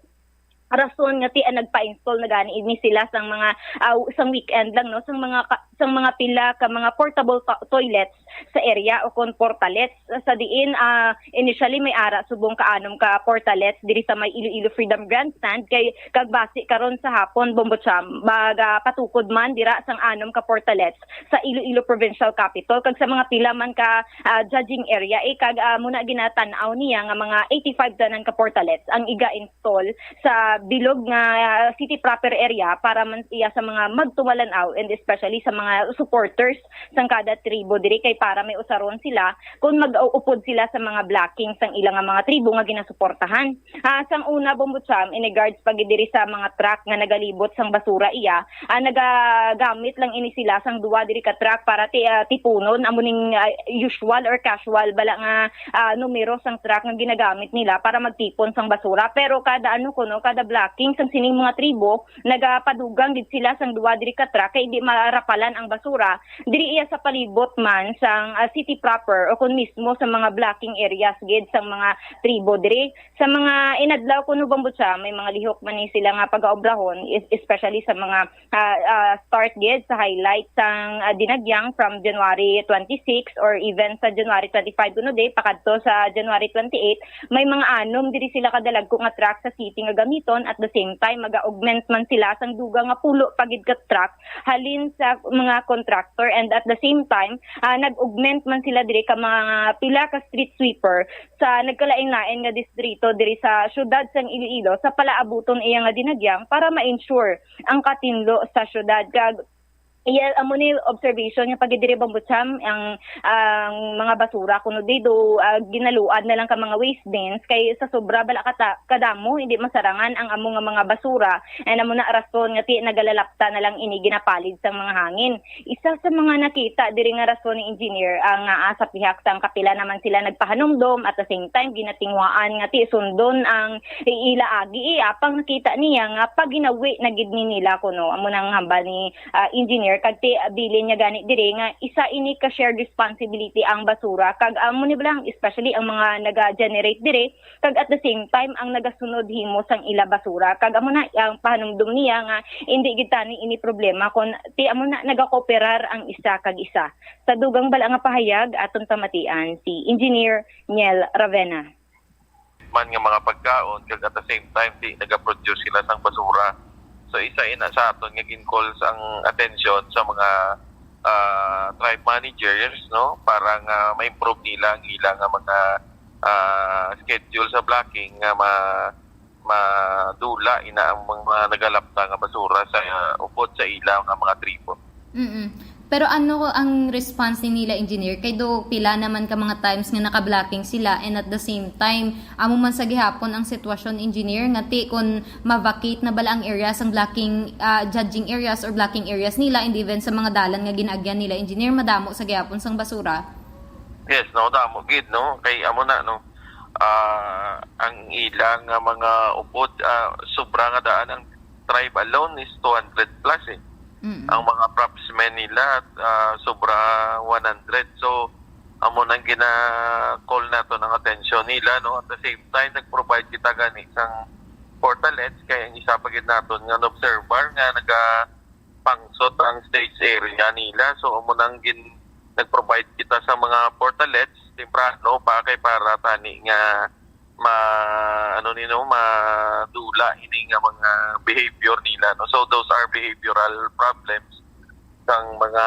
Rason nga ti, ah, nagpa-install na gani ini sila sang mga, ah, sang weekend lang, no, sang mga ka-, sang mga pila ka mga portable to-, toilets sa area o kon portalets sa diin, ah, initially may ara subong ka anom ka portalets diri sa may Iloilo Freedom Grandstand, kay kag basi karon sa hapon, Bombo Cham, magapatukod man dira sang anom ka portalets sa Iloilo Provincial Capitol kag sa mga pila man ka, ah, judging area, eh, kag, ah, muna ginatan-aw niya nga mga eighty-five tanan ka portalets ang iga-install sa bilog nga, ah, city proper area para man iya sa mga magtumalan-aw and especially sa mga supporters sang kada tribo diri, kay para may usaron sila kung mag-uupod sila sa mga blocking sang ila nga mga tribo nga ginasuportahan. Ah, sang una, Bombo Cham, in regards pa gid diri sa mga truck nga nagalibot sang basura iya, ah, nagagamit lang ini sila sang duwa diri ka truck para ti-, ah, tipunon amo ning, ah, usual or casual bala nga, ah, numero sang truck nga ginagamit nila para magtipon sang basura. Pero kada ano kuno, kada blocking sang sining mga tribo, nagapadugang gid sila sang duwa diri ka truck kay di marapalan ang basura. Diri iya sa palibot man sang, ah, city proper o kon mismo sa mga blocking areas gid sang mga tribo diri. Sa mga inadlaw kuno, Bombo Cham, may mga lihok man ni sila nga pagaobrahon, es-, especially sa mga, ah, ah, start gid sa highlight sang, ah, Dinagyang from January twenty-six or even sa January twenty-five kuno di, pakadto sa January twenty-eight, may mga anom diri sila kadalagko nga truck sa city nga gamiton At the same time, mag-augment man sila sang dugang nga pulo pa gid ka truck halin sa mga contractor, and at the same time, ah, nag-augment man sila diri ka mga pila ka street sweeper sa nagkalain-lain nga distrito diri sa siyudad sang Iloilo sa palaabuton iya nga dinagyang para ma-ensure ang katinlo sa siyudad. Kag iya, amo ni observation nga pag diri, Bombo Cham, ang, ang mga basura kuno di do, ah, ginaluad na lang ka mga waste bins kay sa sobra bala kata-, kadamo, hindi masarangan ang amo nga mga basura. And amo na rason nga ti nagalalapta na lang ini ginapalid sang mga hangin. Isa sa mga nakita diri nga rason ni engineer, ah, nga, ah, sa pihak sang kapila naman sila nagpahanumdom, at the same time ginatinguhaan nga ti sundon ang ila agi, eh, apang nakita niya nga paginawi na gid ni nila kuno. Amo nang hambal ni, ah, engineer, kag ti, ah, bilin niya gani diri nga isa ini ka shared responsibility ang basura, kag amo ni bala, especially ang mga naga-generate diri, kag at the same time ang nagasunod himo sang ila basura. Kag amo na ang pahanumdom niya nga hindi gid tani ini problema, kon ti amo na nagakooperar ang isa kag isa. Sa dugang bala nga pahayag, aton pamatian si Engineer Niel Ravena. Man nga mga pagkaon, kag at the same time, di nagaproduce sila sang basura. So, isa ina sa aton nga gin-call sang atensyon sa mga, ah, tribe managers, no, para nga ma-improve nila ang ila nga mga, ah, schedule sa blocking nga ma-, madula ina ang mga nagalapta nga basura sa, ah, upod sa ila nga mga tribo. Mm-mm. Pero ano ang response ni nila, engineer? Kay do pila naman ka mga times nga naka-blocking sila, and at the same time, amo man sa gihapon ang sitwasyon, engineer, nga ti kon ma-vacate na bala ang area sang blocking, ah, judging areas or blocking areas nila, and even sa mga dalan nga ginaagyan nila, engineer, madamo sa gihapon sang basura? Yes, no, damo gid, no? Kay amo na, no? Ah, ang ila nga mga upod, ah, sobra nga daan ang tribe alone is two hundred plus, eh. Mm. Ang mga props men nila, ah, sobra one hundred. So, amo nang gina-call nato ng atensyon nila, no? At the same time, nag-provide kita gani sang portalets, kay ang isa pa gid naton nga observer nga nagapangsot ang stage area nila. So, amo nang gin-, nag-provide kita sa mga portalets temprano pa kay para tani nga ma-, ano ni, no, madula ini nga mga behavior nila, no? So, those are behavioral problems sang mga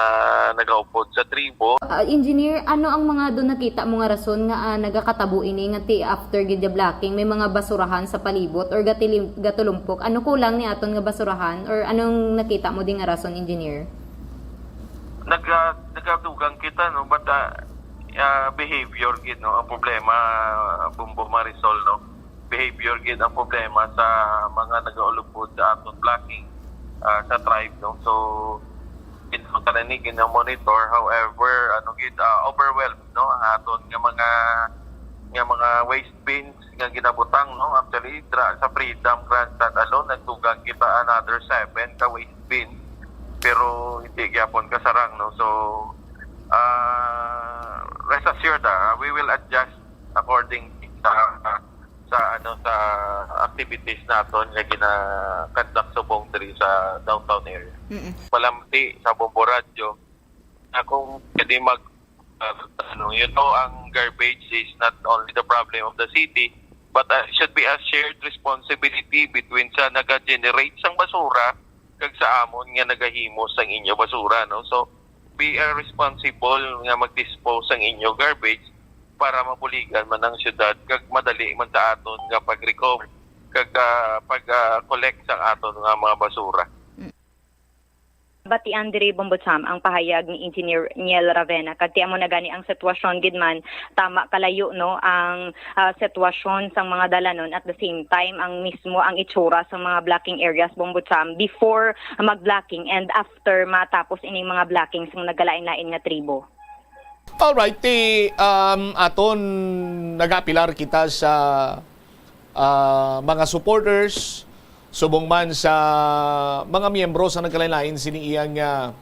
nagaupod sa tribo. Ah, engineer, ano ang mga do nakita mo nga rason nga, ah, nagakatabo ini nga ti after gid ya blocking may mga basurahan sa palibot or gatilim-, gatulumpok? Ano kulang ni aton nga basurahan or anong nakita mo di nga rason, engineer? Naga-, nagadugang kita, no, but, ah, ah, behavior gid, no, ang problema, Bombo Marisol, no. Behavior gid ang problema sa mga nagaulupod sa aton blocking, ah, sa tribe, no. So, gin-, kanani gina-monitor. However, ano gid, ah, overwhelmed, no, ang aton nga mga, nga mga waste bins nga ginabutang, no. Actually, dra-, sa Freedom Grandstand alone, nagdugang kita another seven ka waste bin, pero hindi gyapon kasarang, no. So, ah, rest assured, ah, we will adjust according sa, sa, ano, sa activities naton nga gina-conduct subong diri sa downtown area. Mm-mm. Palamti sa Bombo Radyo, na kung pwede mag, uh, ano, you know, ang garbage is not only the problem of the city, but, uh, should be a shared responsibility between sa naga-generate sang basura kag sa amon nga nagahimo sang inyo basura, no? So, we are responsible nga mag-dispose sang inyo garbage para mabuligan man ang syudad kag madali man sa aton nga pag-recover kag, ah, pag, ah, collect sang aton nga mga basura. Batian diri, Bombo Cham, ang pahayag ni Engineer Niel Ravena. Kag ti amo na gani ang sitwasyon gid man, tama kalayo, no, ang, ah, sitwasyon sang mga dalanon, at the same time ang mismo ang itsura sang mga blocking areas, Bombo Cham, before mag-blocking and after matapos ining mga blocking sang nagkalain-lain nga tribo. Alright, ti, um, aton nagapilar kita sa, ah, mga supporters, subong man sa mga miyembro sa nagkalain-lain sini iyang, ah,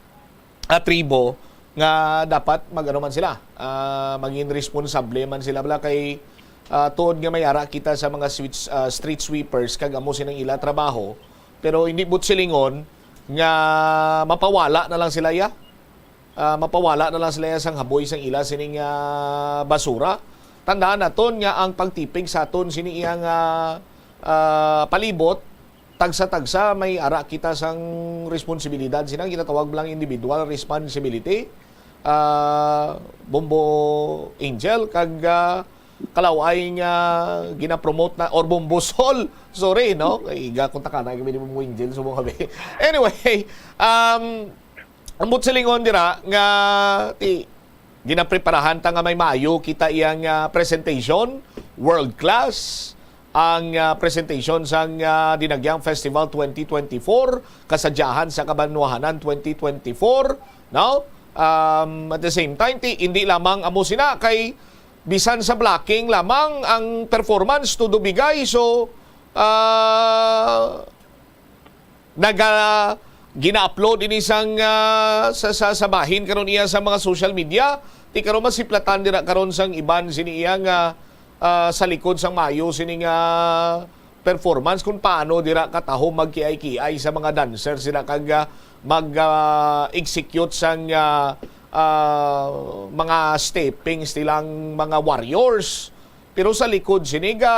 ah, tribo nga dapat mag-ano man sila, ah, maging responsable man sila bala kay, ah, tuod nga may ara kita sa mga street, ah, street sweepers kag amo sinang ila trabaho, pero hindi buot silingon nga mapawala na lang sila ya. Ah, mapawala na lang sila ya sang haboy sang ila sining, ah, basura. Tandaan naton nga ang pagtipig sa aton sini iyang, ah, ah, palibot tagsa-tagsa may ara kita sang responsibilidad, sina ginatawag lang individual responsibility. Ah, Bombo Angel, kag, ah, kalaw-ay nga ginapromote na, or Bombo Sol, sorry, no? Iga kung takana kami ni Bombo Angel, subong kami. Anyway, um, ang butsi lingon dira nga ti, ginapreparahan ta nga may maayo kita iyang, ah, presentation, world class ang, ah, presentation sang, ah, Dinagyang Festival twenty twenty-four, kasadyahan sa Kabanwahanan twenty twenty-four, no? Um, at the same time, ti, hindi lamang amo sina kay bisan sa blocking lamang ang performance, todo bigay. So, ah, naga, gina-upload ini sang, ah, sa, sa, sa bahin karon iya sa mga social media. Ti karon masiplatan dira karon sang iban sini iya nga, ah, sa likod sang maayo sini nga performance, kung paano dira katahom magkiay-kiay sa mga dancer sila kag, ah, mag, ah, execute sang, ah, ah, mga steppings nilang mga warriors. Pero sa likod sini ga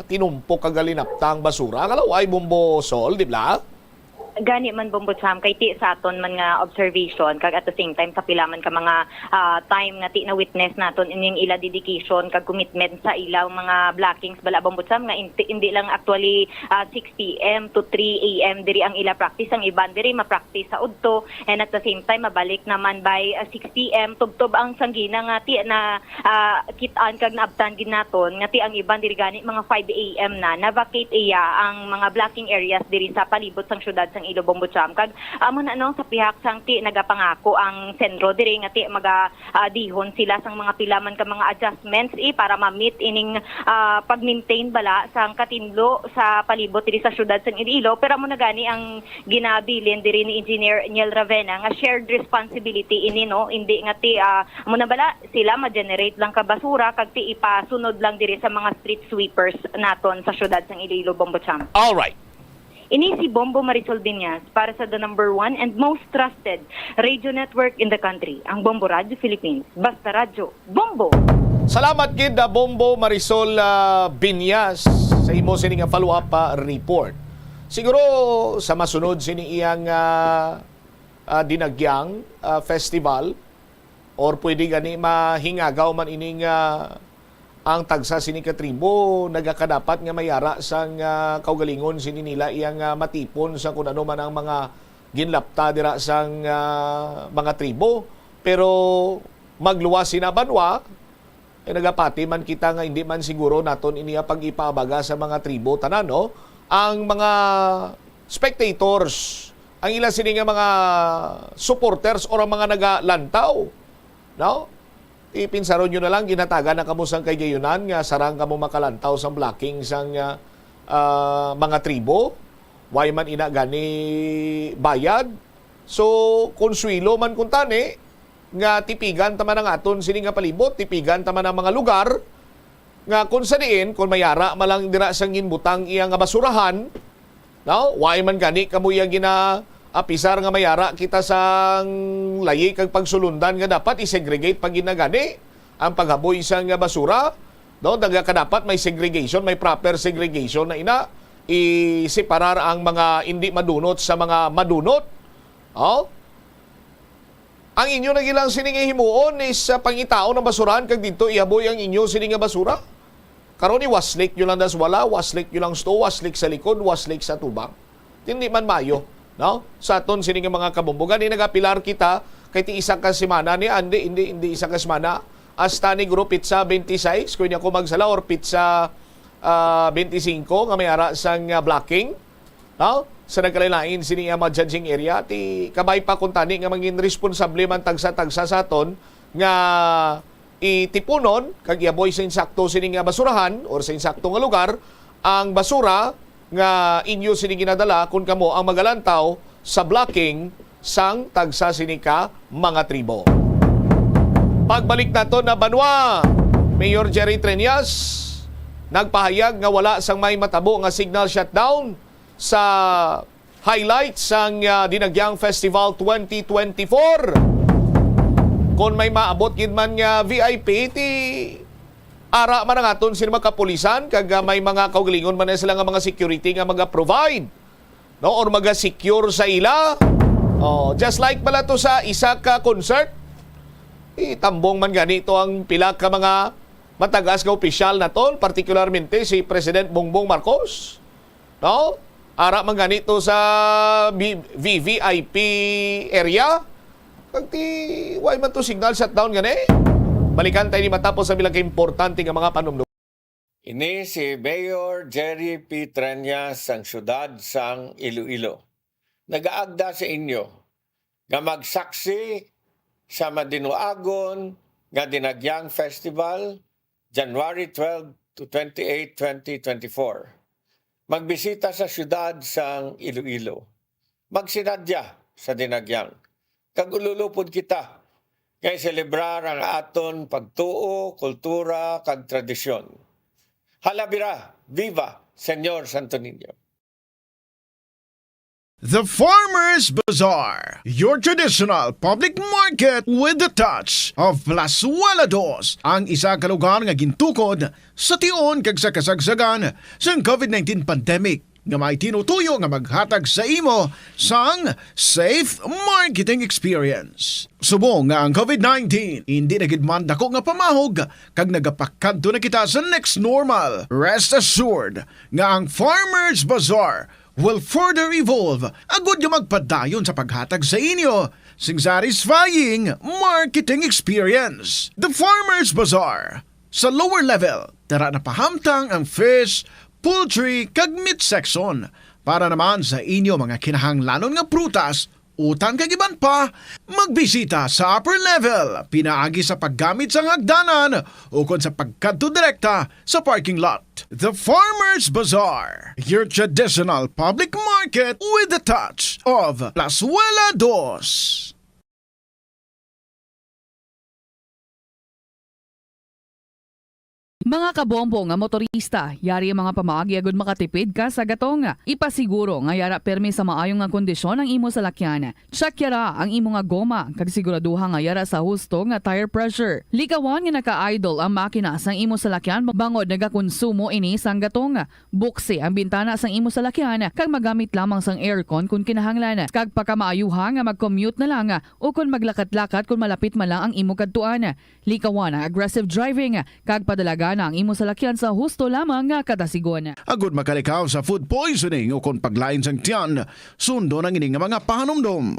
tinumpok kag galinapta ang basura. Kalaw-ay, Bombo Sol, di ba? Gani man, Bombo Cham, kay ti sa aton man nga observation, kag at the same time sa pila man ka mga, ah, time nga ti na-witness naton ining ila dedication kag commitment sa ila mga blockings bala, Bombo Cham, nga inti-, hindi lang actually, ah, six p m to three a m diri ang ila practice, ang iban diri ma-practice sa udto, and at the same time mabalik naman by, ah, six p m. Tubtob ang sanggina nga ti na, ah, kit-an kag naabtan gid naton nga ti ang iban diri gani mga five a m na na-vacate iya ang mga blocking areas diri sa palibot sang syudad sang Iloilo, Bombo Cham. Kag amo na, no, sa pihak sang ti nagapangako ang sentro diri nga ti maga, ah, dihon sila sang mga pila man ka mga adjustments, eh, para ma-meet ining, ah, pag-maintain bala sang katinlo sa palibot diri sa syudad sang Iloilo. Pero amo na gani ang ginabilin diri ni Engineer Niel Ravena nga shared responsibility ini, no? Hindi nga ti, ah, amo na bala, sila ma-generate lang ka basura kag ti ipasunod lang diri sa mga street sweepers naton sa syudad sang Iloilo, Bombo Cham. All right. Ini si Bombo Marisol Binyas para sa the number one and most trusted radio network in the country, ang Bombo Radio Philippines. Basta Radyo, Bombo! Salamat gid, ah, Bombo Marisol, ah, Binyas, sa imo sini nga follow-up, ah, report. Siguro sa masunod sini iyang, ah, ah, Dinagyang, ah, Festival, or pwede gani mahingagaw man ini nga ang tagsa sini ka tribo nagakadapat nga mayara sang, ah, kaugalingon sini nila iya nga matipon sa kun ano man ang mga ginlapta dira sang, ah, mga tribo. Pero magluwas sina banwa, eh, nagapati man kita nga hindi man siguro naton ini ang pag-ipaabaga sa mga tribo tanan, no? Ang mga spectators, ang ila sini nga mga supporters or ang mga nagalantaw, no? Ipinsaron nyo na lang, ginhatagan na kamo sang kaygayonan nga sarang kamo makalantaw sang blocking sang, ah, ah, mga tribo. Way man ina gani bayad. So, konsuelo man kuntani nga tipigan ta man ang aton sini nga palibot, tipigan ta man ang mga lugar nga kung sa diin, kung mayara man lang dira sang ginbutang iya nga basurahan, no? Way man gani kamo iya ginaapisar nga mayara kita sang layi kag pagsulundan nga dapat i-segregate pa gid na gani ang paghaboy sang basura, no? Nagakadapat may segregation, may proper segregation na ina, i-separar ang mga indi madunot sa mga madunot. Oh? Ang inyo na gid lang sini nga himuon is, ah, pangitaon ang basurahan kag didto ihaboy ang inyo sini nga basura. Karon, i-waslik nyo lang das wala, waslik nyo lang sto, waslik sa likod, waslik sa tubang. Hindi man maayo, no? Sa aton sini nga mga kabombo. Gani nagapilar kita kay ti isa ka semana ni, andi, hindi, hindi isa ka semana. Hasta ni guro pitsa twenty-six, kung di ako magsala, or pitsa, ah, twenty-five nga may ara sang, ah, blocking. No? Sa nagkalain-lain sini nga mga judging area, ti kabay pa kuntani nga mangin responsable man tagsa-tagsa sa aton nga itipunon kag ihaboy sa insakto sini nga basurahan or sa insakto nga lugar ang basura nga inyo sini ginadala kon kamo ang magalantaw sa blocking sang tagsa sini ka mga tribo. Pagbalik nato na banwa, Mayor Jerry Treñas nagpahayag nga wala sang may matabo nga signal shutdown sa highlight sang, ah, Dinagyang Festival twenty twenty-four. Kon may maabot gid man nga V I P, ti ara man ang aton sini mga kapulisan, kag, ah, may mga kaugalingon man na sila nga mga security nga maga-provide no, or maga-secure sa ila. Oh, just like pala to sa isa ka concert, itambong man gani to ang pila ka mga matagas nga opisyal naton, particularmente si President Bongbong Marcos, no? Ara man gani to sa V V I P area. Kag ti, why man to signal shutdown gani? Balikan tayo ni matapos sa bilang ka importante nga mga panumdum. Ini si Mayor Jerry P. Treñas sang siyudad sang Iloilo. Nagaagda sa inyo nga magsaksi sa madinuagon nga Dinagyang Festival, January twelve to twenty-eight, twenty twenty-four. Magbisita sa siyudad sang Iloilo. Magsinadya sa Dinagyang. Kag ululupod kita nga iselebrar ang aton pagtuo, kultura, kag tradisyon. Halabira, viva Señor Santo Niño! The Farmers Bazaar, your traditional public market with the touch of Plazuela Dos, ang isa ka lugar nga gintukod sa tion kag sa kasagsagan sang COVID nineteen pandemic, nga may tinutuyo nga maghatag sa imo sang safe marketing experience. Subong nga ang COVID nineteen indi na gid man dako nga pamahog kag nagapakadto na kita sa next normal, rest assured nga ang Farmers Bazaar will further evolve agud nga magpadayon sa paghatag sa inyo sing satisfying marketing experience. The Farmers Bazaar, sa lower level, tara na pahamtang ang fish, poultry, kag meat section. Para naman sa inyo mga kinahanglanon nga prutas, utan kag iban pa, magbisita sa upper level pinaagi sa paggamit sang hagdanan ukon sa pagkadto direkta sa parking lot. The Farmers Bazaar, your traditional public market with the touch of Plazuela Dos. Mga kabombo nga motorista, yari ang mga pamaagi agud makatipid ka sa gatong. Ipasiguro nga yara permi sa maayo nga kondisyon ang imo salakyan. Check yara ang imo nga goma kag siguraduha nga yara sa husto nga tire pressure. Likawan nga naka-idle ang makina sang imo salakyan bangod nagakonsumo ini sang gatong. Buksi ang bintana sang imo salakyan kag magamit lamang sang aircon kon kinahanglan. Kag pakamaayuha nga mag-commute na lang ukon maglakat-lakat kon malapit man lang ang imo kadtuan. Likawan ang aggressive driving kag padalagana ang imo salakyan sa husto lamang nga kadasigon. Agud makalikaw sa food poisoning ukon paglain sang tiyan, sundon ang ini nga mga pahanumdom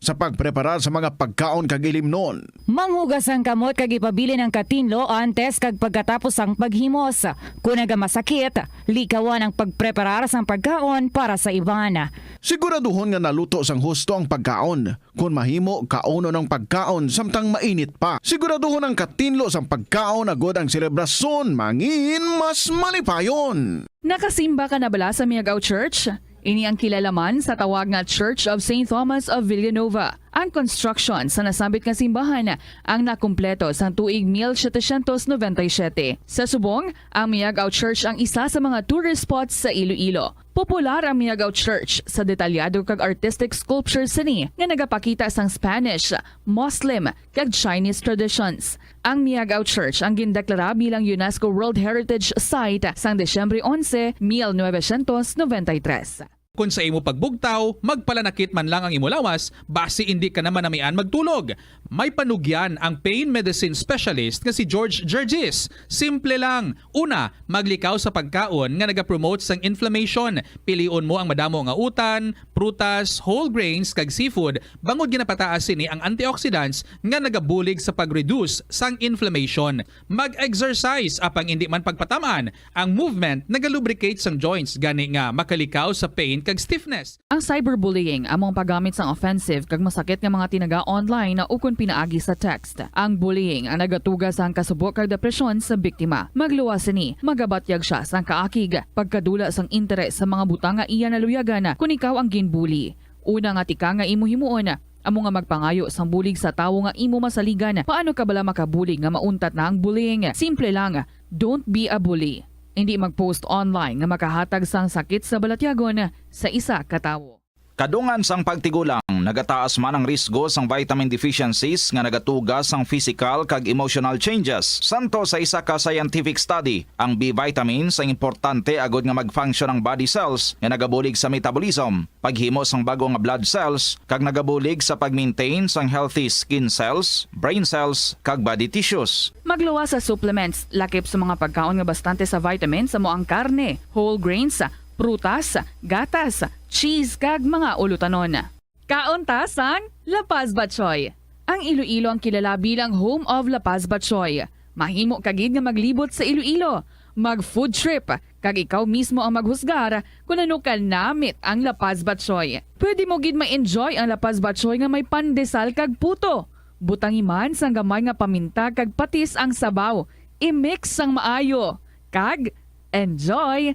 sa pagpreparar sa mga pagkaon kag ilimnon. Manghugas ang kamot kag ipabilin ang katinlo antes kag pagkatapos sang paghimos. Kon nagamasakit, likawan ang pagpreparar sang pagkaon para sa iban. Siguraduhon nga naluto sang husto ang pagkaon. Kon mahimo, kaunon ang pagkaon samtang mainit pa. Siguraduhon ang katinlo sang pagkaon agud ang selebrasyon mangin mas malipayon. Nakasimba ka na bala sa Miagao Church? Ini ang kilala man sa tawag nga Church of Saint Thomas of Villanova. Ang construction sa nasambit nga simbahan ang nakumpleto sang tuig mil setecientos noventa y siete. Sa subong, ang Miagao Church ang isa sa mga tourist spots sa Iloilo. Popular ang Miagao Church sa detalyado kag artistic sculpture sini nga nagapakita sang Spanish, Muslim, kag Chinese traditions. Ang Miagao Church ang gindeklara bilang UNESCO World Heritage Site sang Disyembre onse, mil novecientos noventa y tres. Kon sa imo pagbugtaw, magpalanakit man lang ang imo lawas, basi indi ka na manamian magtulog. May panugyan ang pain medicine specialist nga si George Gergis. Simple lang. Una, maglikaw sa pagkaon nga nagapromote sang inflammation. Pilion mo ang madamo nga utan, prutas, whole grains, kag seafood, bangod ginapataas sini ang antioxidants nga nagabulig sa pag-reduce sang inflammation. Mag-exercise, apang indi man pagpatam-an. Ang movement nagalubricate sang joints, gani nga makalikaw sa pain kag stiffness. Ang cyberbullying amo ang paggamit sang offensive kag masakit nga mga tinaga online ukon pinaagi sa text. Ang bullying ang nagatuga sang kasubo kag depresyon sa biktima. Magluwas sini, magabatyag sia sang kaakig, pagkadula sang interes sa mga butang nga iya naluyagan kon ikaw ang ginbully. Una nga tikang nga imo himuon amo nga magpangayo sang bulig sa tawo nga imo masaligan. Paano ka bala makabulig nga mauntat na ang bullying? Simple lang, don't be a bully. Indi mag-post online nga makahatag sang sakit sa balatyagon sa isa ka tawo. Kadungan sang pagtigulang, nagataas man ang risgo sang vitamin deficiencies nga nagatuga sang physical kag emotional changes. Santo sa isa ka scientific study, ang B vitamins ang importante agud nga mag-function ang body cells nga nagabulig sa metabolism, paghimo sang bag-o nga blood cells, kag nagabulig sa pag-maintain sang healthy skin cells, brain cells, kag body tissues. Magluwas sa supplements, lakip sa mga pagkaon nga bastante sa vitamins, amo ang karne, whole grains, prutas, gatas, cheese, kag mga ulutanon. Kaon ta sang La Paz Batchoy. Ang Iloilo ang kilala bilang home of La Paz Batchoy. Mahimo ka gid nga maglibot sa Iloilo, mag-food trip, kag ikaw mismo ang maghusgar kon ano ka namit ang La Paz Batchoy. Pwede mo gid ma-enjoy ang La Paz Batchoy nga may pandesal kag puto. Butangi man sang gamay nga paminta kag patis ang sabaw. I-mix sang maayo. Kag enjoy!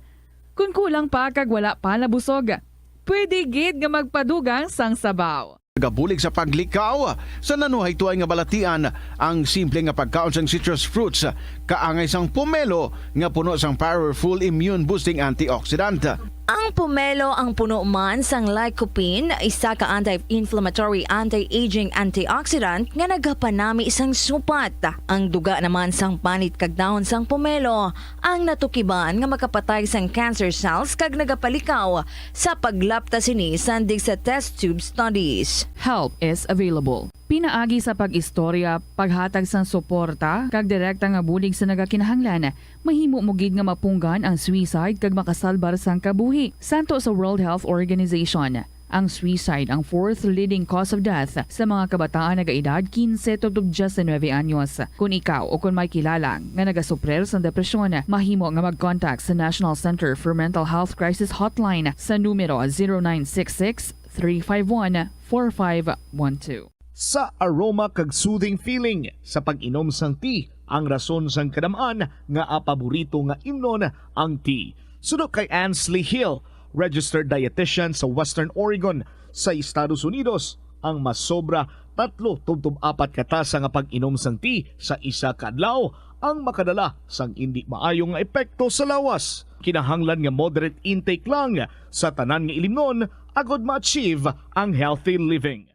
Kon kulang pa kag wala pa nabusog, pwede gid nga magpadugang sang sabaw. Nagabulig sa paglikaw sa nanuhaytoy nga balatian ang simple nga pagkaon sang citrus fruits, kaangay sang pomelo nga puno sang powerful immune-boosting antioxidant. Ang pomelo ang puno man sang lycopene, isa ka anti-inflammatory, anti-aging antioxidant nga nagapanami sang supat. Ang duga naman sang panit kag dahon sang pomelo ang natukiban nga makapatay sang cancer cells kag nagapalikaw sa paglapta sini sandig sa test tube studies. Help is available. Pinaagi sa pag-istorya, paghatag sang suporta, kag direkta nga bulig sa nagakinahanglan, mahimo mo gid nga mapunggan ang suicide kag makasalbar sang kabuhi. Santo sa World Health Organization, ang suicide ang fourth leading cause of death sa mga kabataan nagaedad quince tubtob diecinuebe anyos. Kon ikaw o kon may kilala nga nagasuprer sang depresyon, mahimo nga mag-contact sa National Center for Mental Health Crisis Hotline sa numero zero nine six six, three five one, four five one two. Sa aroma kag soothing feeling sa pag-inom sang tea, ang rason sang kadam-an nga paborito nga imnon ang tea. Suno kay Ansley Hill, registered dietitian sa Western Oregon sa Estados Unidos, ang masobra tatlo tubtob apat ka tasa nga pag-inom sang tea sa isa ka adlaw ang makadala sang indi maayo nga epekto sa lawas. Kinahanglan nga moderate intake lang sa tanan nga ilimnon agud ma-achieve ang healthy living.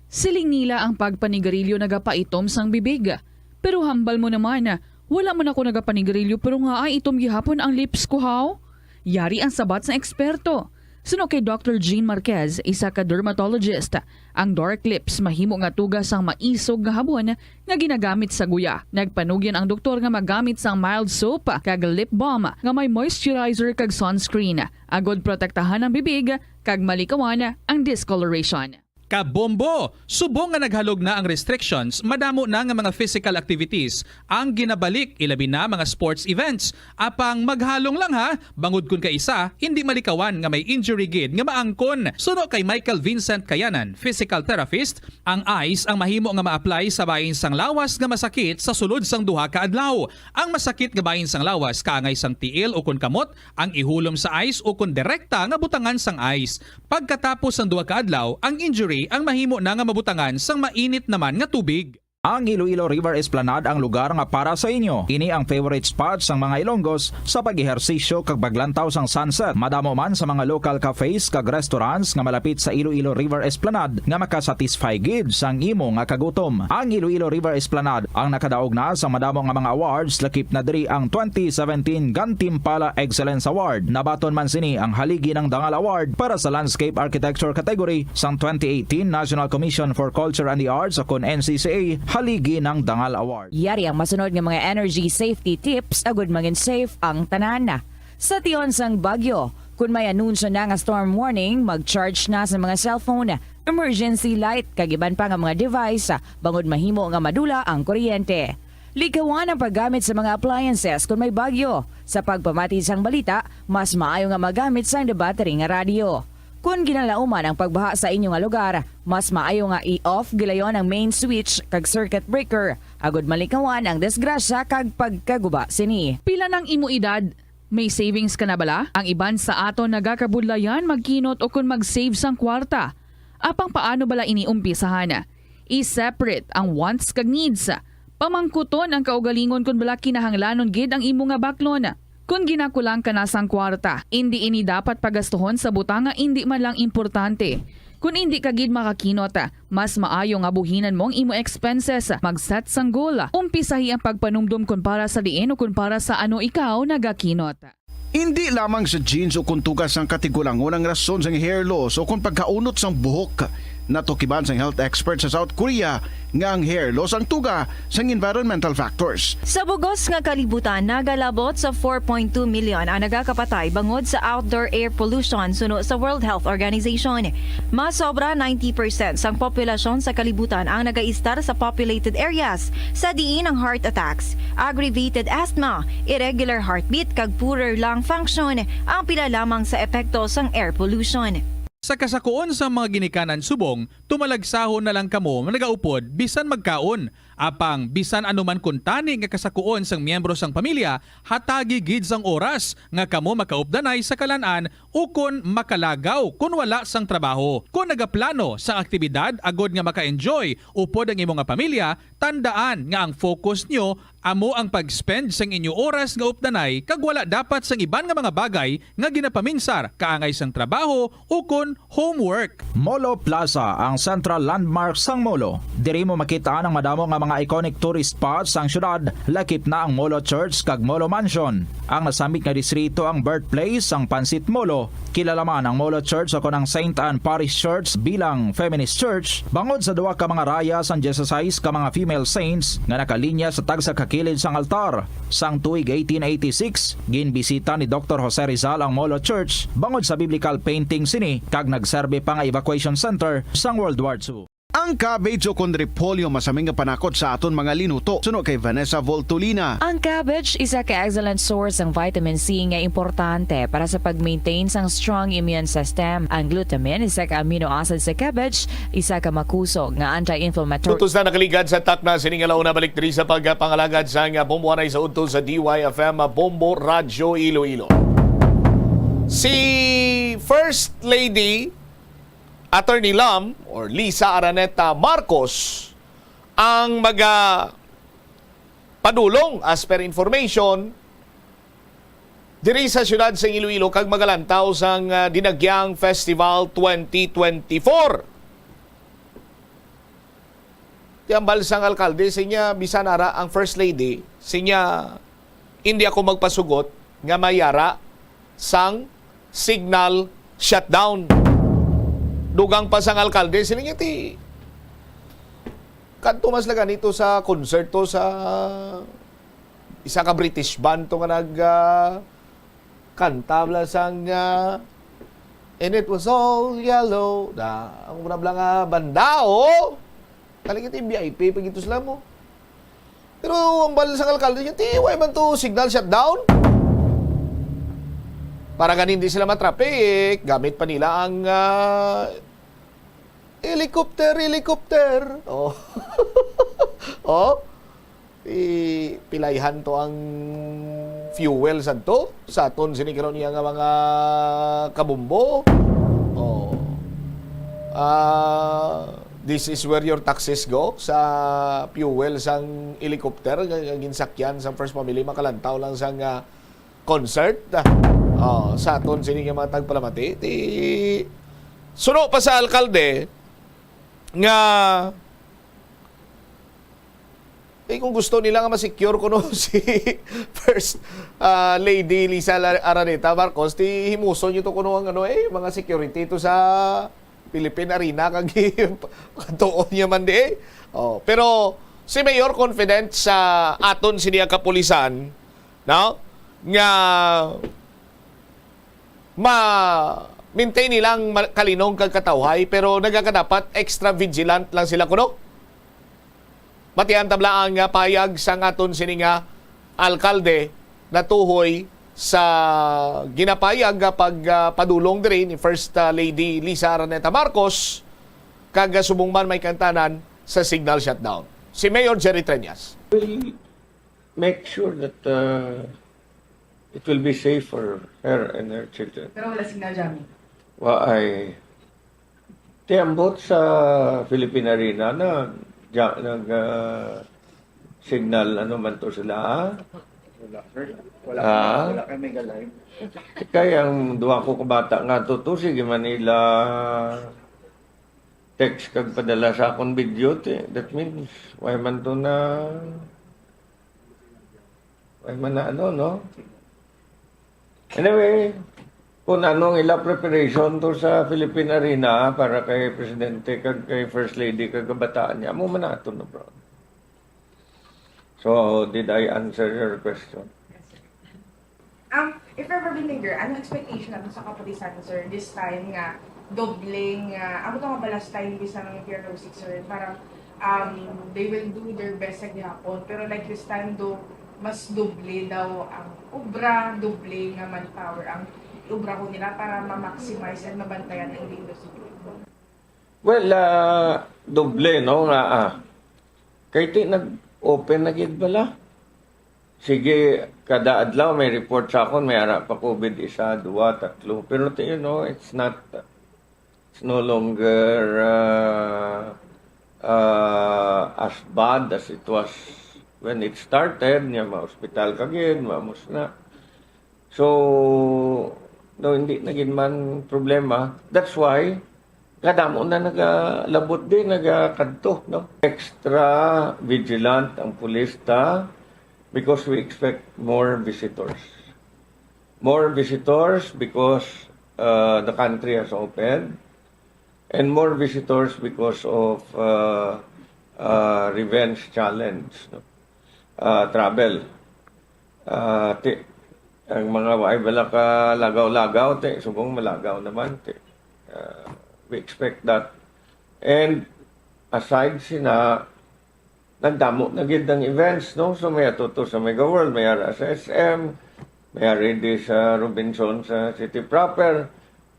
Siling nila ang pagpanigarilyo nagapaitom sang bibig. Pero hambal mo naman, wala man ako nagapanigarilyo pero ngaa itom gihapon ang lips ko, haw? Yari ang sabat sang eksperto. Suno kay Doctor Jean Marquez, isa ka dermatologist, ang dark lips mahimo nga tuga sang maisog nga habon nga ginagamit sa guya. Nagpanugyan ang doktor nga magamit sang mild soap kag lip balm nga may moisturizer kag sunscreen, agod protektahan ang bibig kag malikawan ang discoloration. Kabombo! Subong nga naghalog na ang restrictions, madamo na nga mga physical activities ang ginabalik, ilabi na mga sports events. Apang maghalong lang ha, bangod kun kaisa, hindi malikawan nga may injury gid nga maangkon. Suno kay Michael Vincent Kayanan, physical therapist, ang ice ang mahimo nga ma-apply sa bahin sang lawas nga masakit sa sulod sang duha ka adlaw. Ang masakit nga bahin sang lawas kaangay sang tiil ukon kamot ang ihulom sa ice ukon direkta nga butangan sang ice. Pagkatapos sang duha ka adlaw, ang injury ang mahimo na nga mabutangan sang mainit naman nga tubig. Ang Iloilo River Esplanade ang lugar nga para sa inyo. Ini ang favorite spot sang mga Ilonggos sa pag-ehersisyo kag paglantaw sang sunset. Madamo man sa mga local cafes kag restaurants nga malapit sa Iloilo River Esplanade nga makasatisfy gid sang imo nga kagutom. Ang Iloilo River Esplanade ang nakadaog na sa madamo nga mga awards, lakip na diri ang twenty seventeen Gantimpala Excellence Award. Nabaton man sini ang Haligi ng Dangal Award para sa Landscape Architecture category sang twenty eighteen National Commission for Culture and the Arts o kon N C C A Haligi ng Dangal Award. Yari ang masunod nga mga energy safety tips agud mangin safe ang tanan. Sa tion sang bagyo, kun may anunsyo na nga storm warning, mag-charge na sa mga cellphone, emergency light, kag iban pa nga mga device, bangod mahimo nga madula ang kuryente. Likawan ang paggamit sa mga appliances kun may bagyo. Sa pagpamati sang balita, mas maayo nga magamit sang debattery nga radyo. Kun ginalauman ang pagbaha sa inyo nga lugar, mas maayo nga i-off gilayon ang main switch kag circuit breaker, agud malikawan ang disgrasya kag pagkaguba sini. Pila nang imo edad? May savings ka na bala? Ang iban sa aton nagakabudlayan magkinot ukon mag-save sang kwarta. Apang paano bala ini umpisahan? I-separate ang wants kag needs. Pamangkuton ang kaugalingon kon bala kinahanglanon gid ang imo nga baklon. Kon ginakulang ka na sang kwarta, indi ini dapat pagastuhon sa butang nga indi man lang importante. Kon indi ka gid makakinot, mas maayo nga buhinan mo ang imo expenses, mag-set sang goal, umpisahi ang pagpanumdom kon para sa diin o kon para sa ano ikaw nagakinot. Indi lamang sa genes o kon tuga sang katigulangon ang rason sang hair loss o kon pagkaunot sang buhok. Natukiban sang health expert sa South Korea nga ang hair loss ang tuga sang environmental factors. Sa bugos nga kalibutan, nagalabot sa four point two million ang nagakapatay bangod sa outdoor air pollution suno sa World Health Organization. Mas sobra ninety percent sang populasyon sa kalibutan ang nagaistar sa populated areas, sa diin ang heart attacks, aggravated asthma, irregular heartbeat, kag poorer lung function ang pila lamang sa epekto sang air pollution. Sa kasakuon sang mga ginikanan subong, tumalagsahon na lang kamo nga nagaupod bisan magkaon. Apang bisan ano man kuntani nga kasakuon sang miyembro sang pamilya, hatagi gid sang oras nga kamo makaupdanay sa kalan-an ukon makalagaw kon wala sang trabaho. Kon nagaplano sang aktibidad agod nga maka-enjoy upod ang imo nga pamilya, tandaan nga ang focus nyo amo ang pag-spend sang inyo oras nga updanay kag wala dapat sang iban nga mga bagay nga ginapaminsar kaangay sang trabaho ukon homework. Molo Plaza, ang central landmark sang Molo. Diri mo makit-an ang madamo nga mga iconic tourist spots sang syudad, lakip na ang Molo Church kag Molo Mansion. Ang nasambit nga distrito ang birthplace sang Pansit Molo. Kilala man ang Molo Church o kon ang Saint Anne Parish Church bilang feminist church bangod sa duha ka mga raya sang dieciséis ka mga female saints nga nakalinya sa tagsa ka kilid sang altar. Sang tuig eighteen eighty-six, ginbisita ni Doktor Jose Rizal ang Molo Church bangod sa biblical painting sini kag nagserbi pa nga evacuation center sang World War Two. Ang cabbage o kon repolyo masami nga panakot sa aton mga linuto, suno kay Vanessa Voltolina. Ang cabbage isa ka excellent source sang vitamin C nga importante para sa pag-maintain sang strong immune system. Ang glutamine, isa ka amino acid sa cabbage, isa ka makusog nga anti-inflammatory. Tutos na nakaligad sa takna sini nga launa, balik diri sa pagpangalagad sang bombo anay sa udto sa D Y F M Bombo Radyo Iloilo. Si First Lady Attorney Lam or Lisa Araneta Marcos ang maga padulong, as per information, diri sa siyudad sa Iloilo kag magalantaw sang, ah, Dinagyang Festival twenty twenty-four. Ti hambal sang alkalde, sinya, bisan ara ang First Lady, sinya, indi ako magpasugot nga may ara sang signal shutdown. Dugang pa sang alkalde, siling niya, ti, kadto mas la gani to sa concert to sa isa ka British band to nga nag, ah, kanta bala sang, ah, "And it was all yellow." Na, ang una bala nga banda, oh. Talaga ti V I P pa gito sila mo. Pero ang hambal sang alkalde niya, ti, why man to signal shutdown? Para gani hindi sila matraffic, gamit pa nila ang, ah, helicopter, helicopter. Oh. Oh. Ipilayhan to ang fuel sadto sa aton sini karon niya nga mga kabumbo. Oh. Ah, this is where your taxes go, sa fuel sang helicopter nga, nga ginsakyan sang First Family, makalantaw lang sang, ah, concert. Oh, sa aton sini nga mga tagpalamati, ti suno pa sa alkalde nga, eh, kung gusto nila nga ma-secure kuno si First, ah, Lady Lisa La-, Araneta Marcos, ti himuson nyo to kuno ang, ano, eh, mga security to sa Philippine Arena, kag tuon niya man di, eh. Oh, pero si Mayor confident sa aton sini ang kapulisan, no? Nga ma-maintain nilang ma-, kalinong kag katawhay, pero nagakadapat extra vigilant lang sila kuno. Batian ta bala ang, ah, payag sang aton sini nga alkalde natuhoy sa ginapayag nga pag, ah, padulong diri ni First, ah, Lady Lisa Araneta Marcos, kag, ah, subong man may kantanan sa signal shutdown. Si Mayor Jerry Treñas. We'll make sure that, uh, it will be safe for her and her children. Pero wala signal jamming? Wa ay. Ti ambot sa Philippine Arena na, ja-, nag, ah, signal, ano man to sila, ha? Wala, sir. Wala Ah? Kami, wala kami ga-live. Kay ang duha ko ka bata nga to, to, sige man nila text kag padala sa akon video, te. That means, why man to na, why man na ano, no? Anyway, kung ano ang ila preparation to sa Philippine Arena para kay Presidente kag kay First Lady kag kabataan niya, amo man nato, no, bro. So, did I answer your question? Um, if ever been there, anong expectation natin sa kapulisan, sir, this time nga doble nga, amo to nga ba last time bisan ang P R O six, sir, parang um, they will do their best sa gihapon, pero like this time do mas doble daw ang obra, doble nga manpower ang obra ko nila para ma-maximize and mabantayan ang industry. Well, ah, doble, no, nga, ah. Kay ti nag-open na gid bala. Sige, kada adlaw may report sa akon, may ara pa COVID isa, duwa, tatlo. Pero ti, you know, it's not, it's no longer, ah, ah, as bad as it was when it started. Nya, ma-hospital ka gid, maamos na. So, no, hindi na gid man problema. That's why kadamo na nagalabot din, nagakadto, no? Extra vigilant ang pulis ta because we expect more visitors. More visitors because uh, the country has opened and more visitors because of uh, uh, revenge challenge, no? Uh, travel. Ah, ti, ang mga waay bala ka lagaw-lagaw, ti, subong malagaw naman, ti. Ah, we expect that. And aside sina, nagdamo na gid ang events, no? So may ato to sa Mega World, may ara sa S M, may ari di sa Robinson sa City Proper,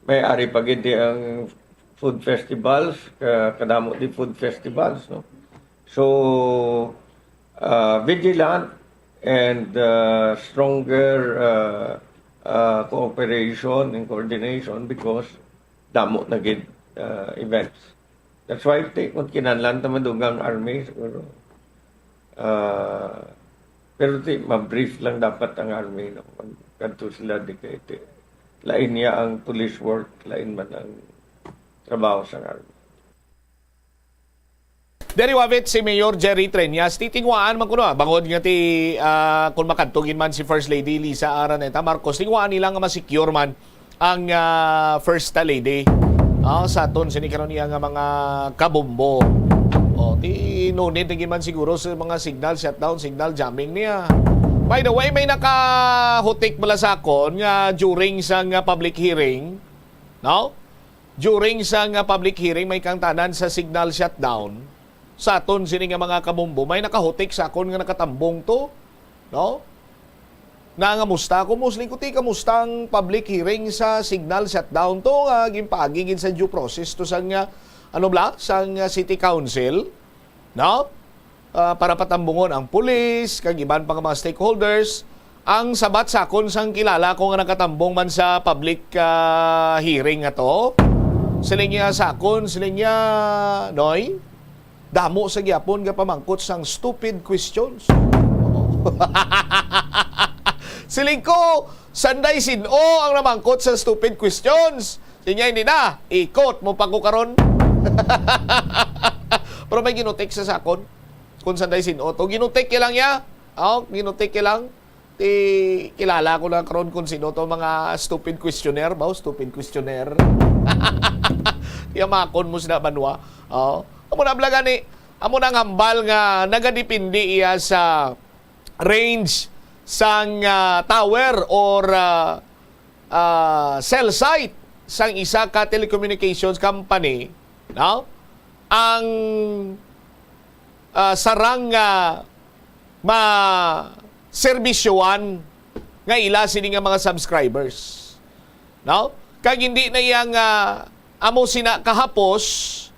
may ari pa gid di ang food festivals, ka, kadamo di food festivals, no? So, uh, vigilant and uh, stronger uh, uh, cooperation and coordination because damo na gid uh, events. That's why ti, kung kinahanglan ta madugang army siguro. Uh, pero ti, ma-brief lang dapat ang army, no? Kadto sila di kay ti, lain niya ang police work, lain man ang trabaho sa army. Diri wavit si Mayor Jerry Treñas, titingwaan man kuno, ah, bangod nga ti, ah, kung makadto gid man si First Lady Liza Araneta Marcos, tingwaan nila nga ma-secure man ang ah, First Lady. Ah, sa aton sini karon niya nga mga kabombo. O, ti nunit na gid man siguro sa mga signal shutdown, signal jamming niya. By the way, may nakahutik bala sa akon nga during sa nga public hearing, no? During sa nga public hearing, may kangtanan sa signal shutdown. Sa aton sini nga mga kabombo, may nakahutik sa akon nga nakatambong to, no? Nangamusta ako, Musling Kuti, kamusta ang public hearing sa signal shutdown to nga ginpaagi gid sa due process to sang, ah, ano bala, sang, ah, city council, no? Ah, para patambungon ang pulis kag iban pa nga mga stakeholders. Ang sabat sa akon sang kilala ko nga nakatambong man sa public, ah, hearing nga to, siling niya sa akon, siling niya, Noy, damo sa gyapon nga pamangkot sang stupid questions. Siling ko, sanday sin-o ang namangkot sa stupid questions. Sinya, hindi na. Ikot mo pa ko karon. Pero may ginutik sa sakon. Kung sanday sin-o to. Ginutik lang ya. Oh, ginutik lang. Ti, kilala ko lang karon kung sino to mga stupid questionnaire ba? Stupid questionnaire. Yamakon mo sila, banwa. Oh. Amo na bala gani, amo na ang hambal nga nagadepende iya sa range sang, ah, tower or, ah, ah, cell site sang isa ka telecommunications company, no? Ang, ah, sarang nga maserbisyoan nga ila sini nga mga subscribers. No? Kag hindi na iya nga amo sina kahapos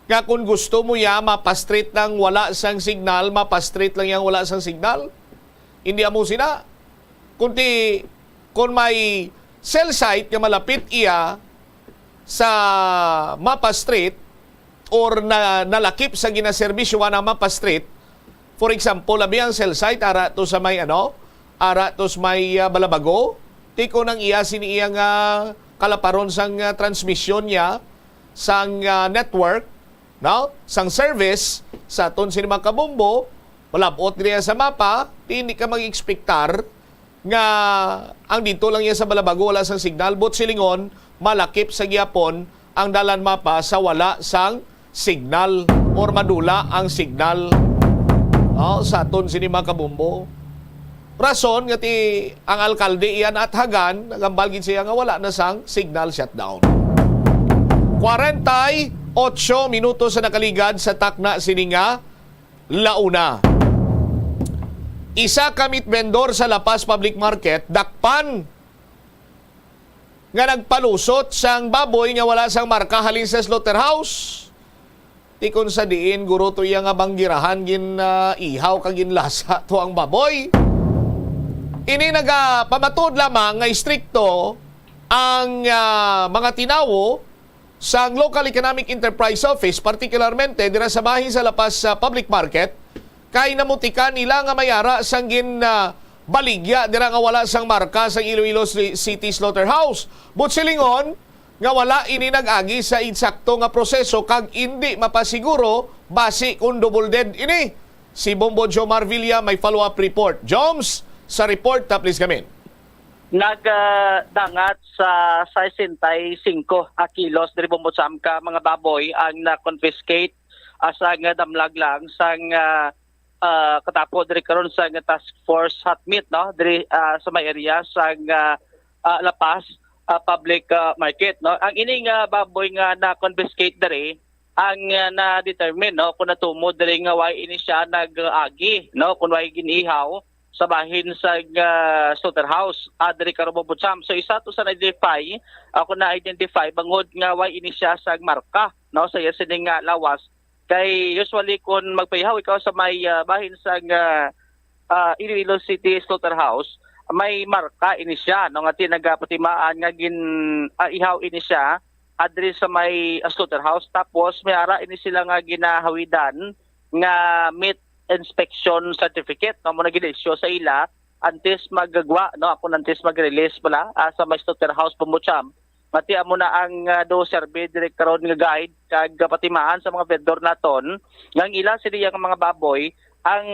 nga kung gusto mo ya mapa-straight lang wala sang signal, mapa-straight lang yang wala sang signal. Hindi amo sina. Kundi kung may cell site nga malapit iya sa mapa-straight or na, nalakip sa ginaserbisyohan ang mapa-straight, for example, abi ang cell site ara to sa may ano, ara tos may, ah, Balabago, tikon ang iya sini iya nga kalaparon sang, ah, transmisyon niya sang, ah, network, no? Sang service sa aton sini mga kabombo, malab-ot niya sa mapa, di, hindi ka mag-ekspektar nga ang dito lang niya sa Balabago wala sang signal, but silingon, malakip sa gihapon ang dalan mapa sa wala sang signal or madula ang signal, oh, sa aton sini mga kabombo. Rason nga ti ang alkalde iyan at Hagan, nagambal gid siya nga wala na sang signal shutdown. Kwarenta y otso minutos sa nakaligad sa takna sini nga launa. Isa ka meat vendor sa La Paz Public Market dakpan nga nagpalusot sang baboy nga wala sang marka halin sa slaughterhouse. Ti kon sa diin, guro, to iya nga banggirahan gin, ah, ihaw kag ginlasa to ang baboy. Ini nagapamatud lamang nga istrikto ang, ah, mga tinawo sang Local Economic Enterprise Office, partikularmente dira sa bahin sa La Paz, ah, Public Market, kay namutikan nila nga may ara sang gin, ah, baligya dira nga wala sang marka sang Iloilo Ci-, City Slaughterhouse. But silingon nga wala ini nag-agi sa insakto nga proseso kag indi mapasiguro basi kon double dead ini. Si Bombo Jomar Villa may follow-up report. Joms, sa report, ta, please, gamin. Nagdangat sa sesenta y cinco kilos diri, Bombo Sam, ka mga baboy ang na-confiscate, ah, sa nga damlag lang sang, ah, ah, katapo diri karon sa nga Task Force Hot Meat, no, diri, ah, sa may area sa nga, ah, La Paz, ah, Public, ah, Market, no. Ang ini nga baboy nga na-confiscate diri, ang, ah, na-determine, no, kung natumo diri nga why ini siya nag-agi, no, kung why ginihaw sa bahin sa, ah, slaughterhouse, ah, diri karon, Bombo Sam. So, isa to sa na-identify, ah, kung na-identify, bangod nga why ini siya sa marka, no, sa iya sining nga lawas. Kay usually, kung magpaihaw ikaw sa may, ah, bahin sa, ah, ah, Iloilo City Slaughterhouse, may marka ini siya, no, nga ti nagapatimaan nga gin, ah, ihaw ini siya adri sa may, ah, slaughterhouse. Tapos may ara ini sila nga ginahawidan nga meat inspection certificate, no, mo na gin-issue sa ila antes magagwa, no, ako antes mag-release pala, ah, sa may slaughterhouse, Bombo Sam. Mati amo na ang, ah, do serve diri karon nga guide kag kapatimaan sa mga vendor naton nga ang ila sini nga mga baboy ang,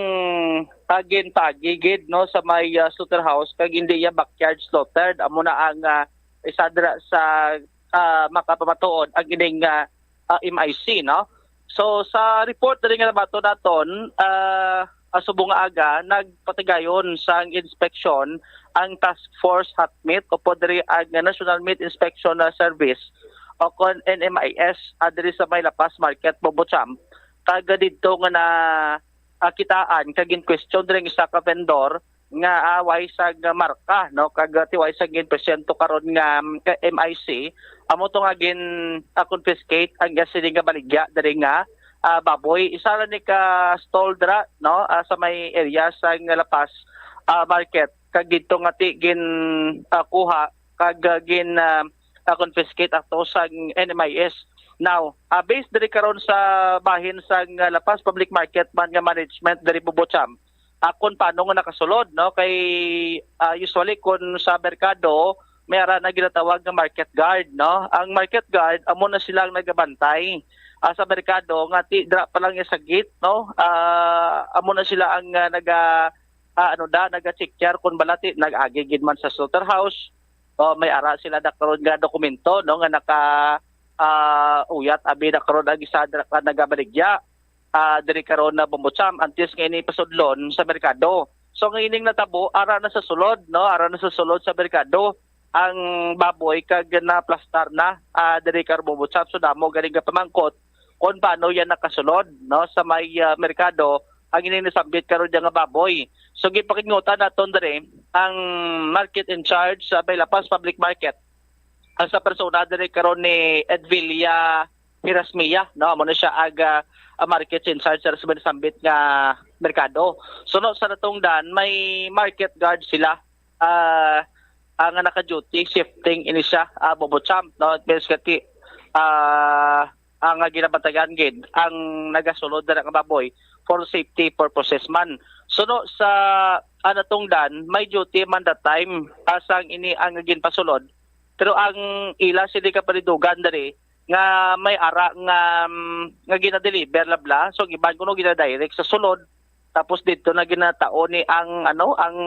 ah, ginpaagi gid, no, sa may, ah, slaughterhouse kag hindi iya backyard slaughtered. Amo na ang, ah, isa dira sa, ah, makapamatuod ang ining, ah, ah, M I C, no? So, sa report diri nga nabaton naton, ah, ah, subong nga aga, nagpatigayon sang inspeksyon ang Task Force Hot Meat o po diri ang National Meat Inspection, ah, Service o kon N M I S, ah, diri sa may La Paz Market, Bombo Sam. Kag didto nga na, ah, kitaan kag in question diri ang isa ka vendor nga, ah, way sa nga marka, no, kag, ah, ti way sa ginpresento karon nga, mm, ka M I C, amo to nga gin, ah, confiscate ang iya sini nga baligya diri nga, ah, baboy. Isa ra ni ka stall dira, no, ah, sa may area sa nga La Paz, ah, market, kag didto nga ti gin, ah, kuha kag, ah, gin, ah, ah, confiscate ato sa N M I S. Now, ah, based diri karon sa bahin sa nga La Paz Public Market man nga management diri, Bombo Sam, ah, kung paano nga nakasulod, no? Kay, ah, usually kung sa merkado, may ara na ginatawag nga market guard, no? Ang market guard, amo na sila ang nagabantay, ah, sa merkado nga ti dira pa lang iya sa gate, no? Ah, amo na sila ang, ah, naga, ah, ano da, naga-check yar kung bala ti nag-agi gid man sa slaughterhouse. O may ara sila da karon nga dokumento, no, nga naka, ah, uyat abi da karon ang isa dira ka nagabaligya, ah, diri karon na, Bombo Sam, antes nga ini pasudlon sa merkado. So, ang ining natabo, ara na sa sulod, no? Ara na sa sulod sa merkado ang baboy kag naplastar na, ah, diri karon, Bombo Sam. So, damo gani nga pamangkot kung paano yan nakasulod, no, sa may, ah, merkado ang ining nasambit karon dyan nga baboy. So, gipakignutan naton diri ang market in charge sa may La Paz Public Market, ang sa persona diri karon ni Edvilia Hirasmia, no? Amo na siya aga, ah, market in charge sa may nasambit nga merkado. So, no, sa natungdan, may market guard sila, ah, ah, nga naka-duty, shifting ini siya, ah, Bombo Sam, no? It means kati, ah, ang, ah, ginabantayan gid ang nagasulod na nga baboy for safety purposes man. Suno sa, ah, natungdan, may duty man that time, ah, sang ini ang ginpasulod. Pero ang ila sini ka panidugan diri nga may ara nga, mm, nga gina-deliver la bala. So, ang iban kuno gina-direct sa sulod. Tapos dito na ginatao ni ang, ano, ang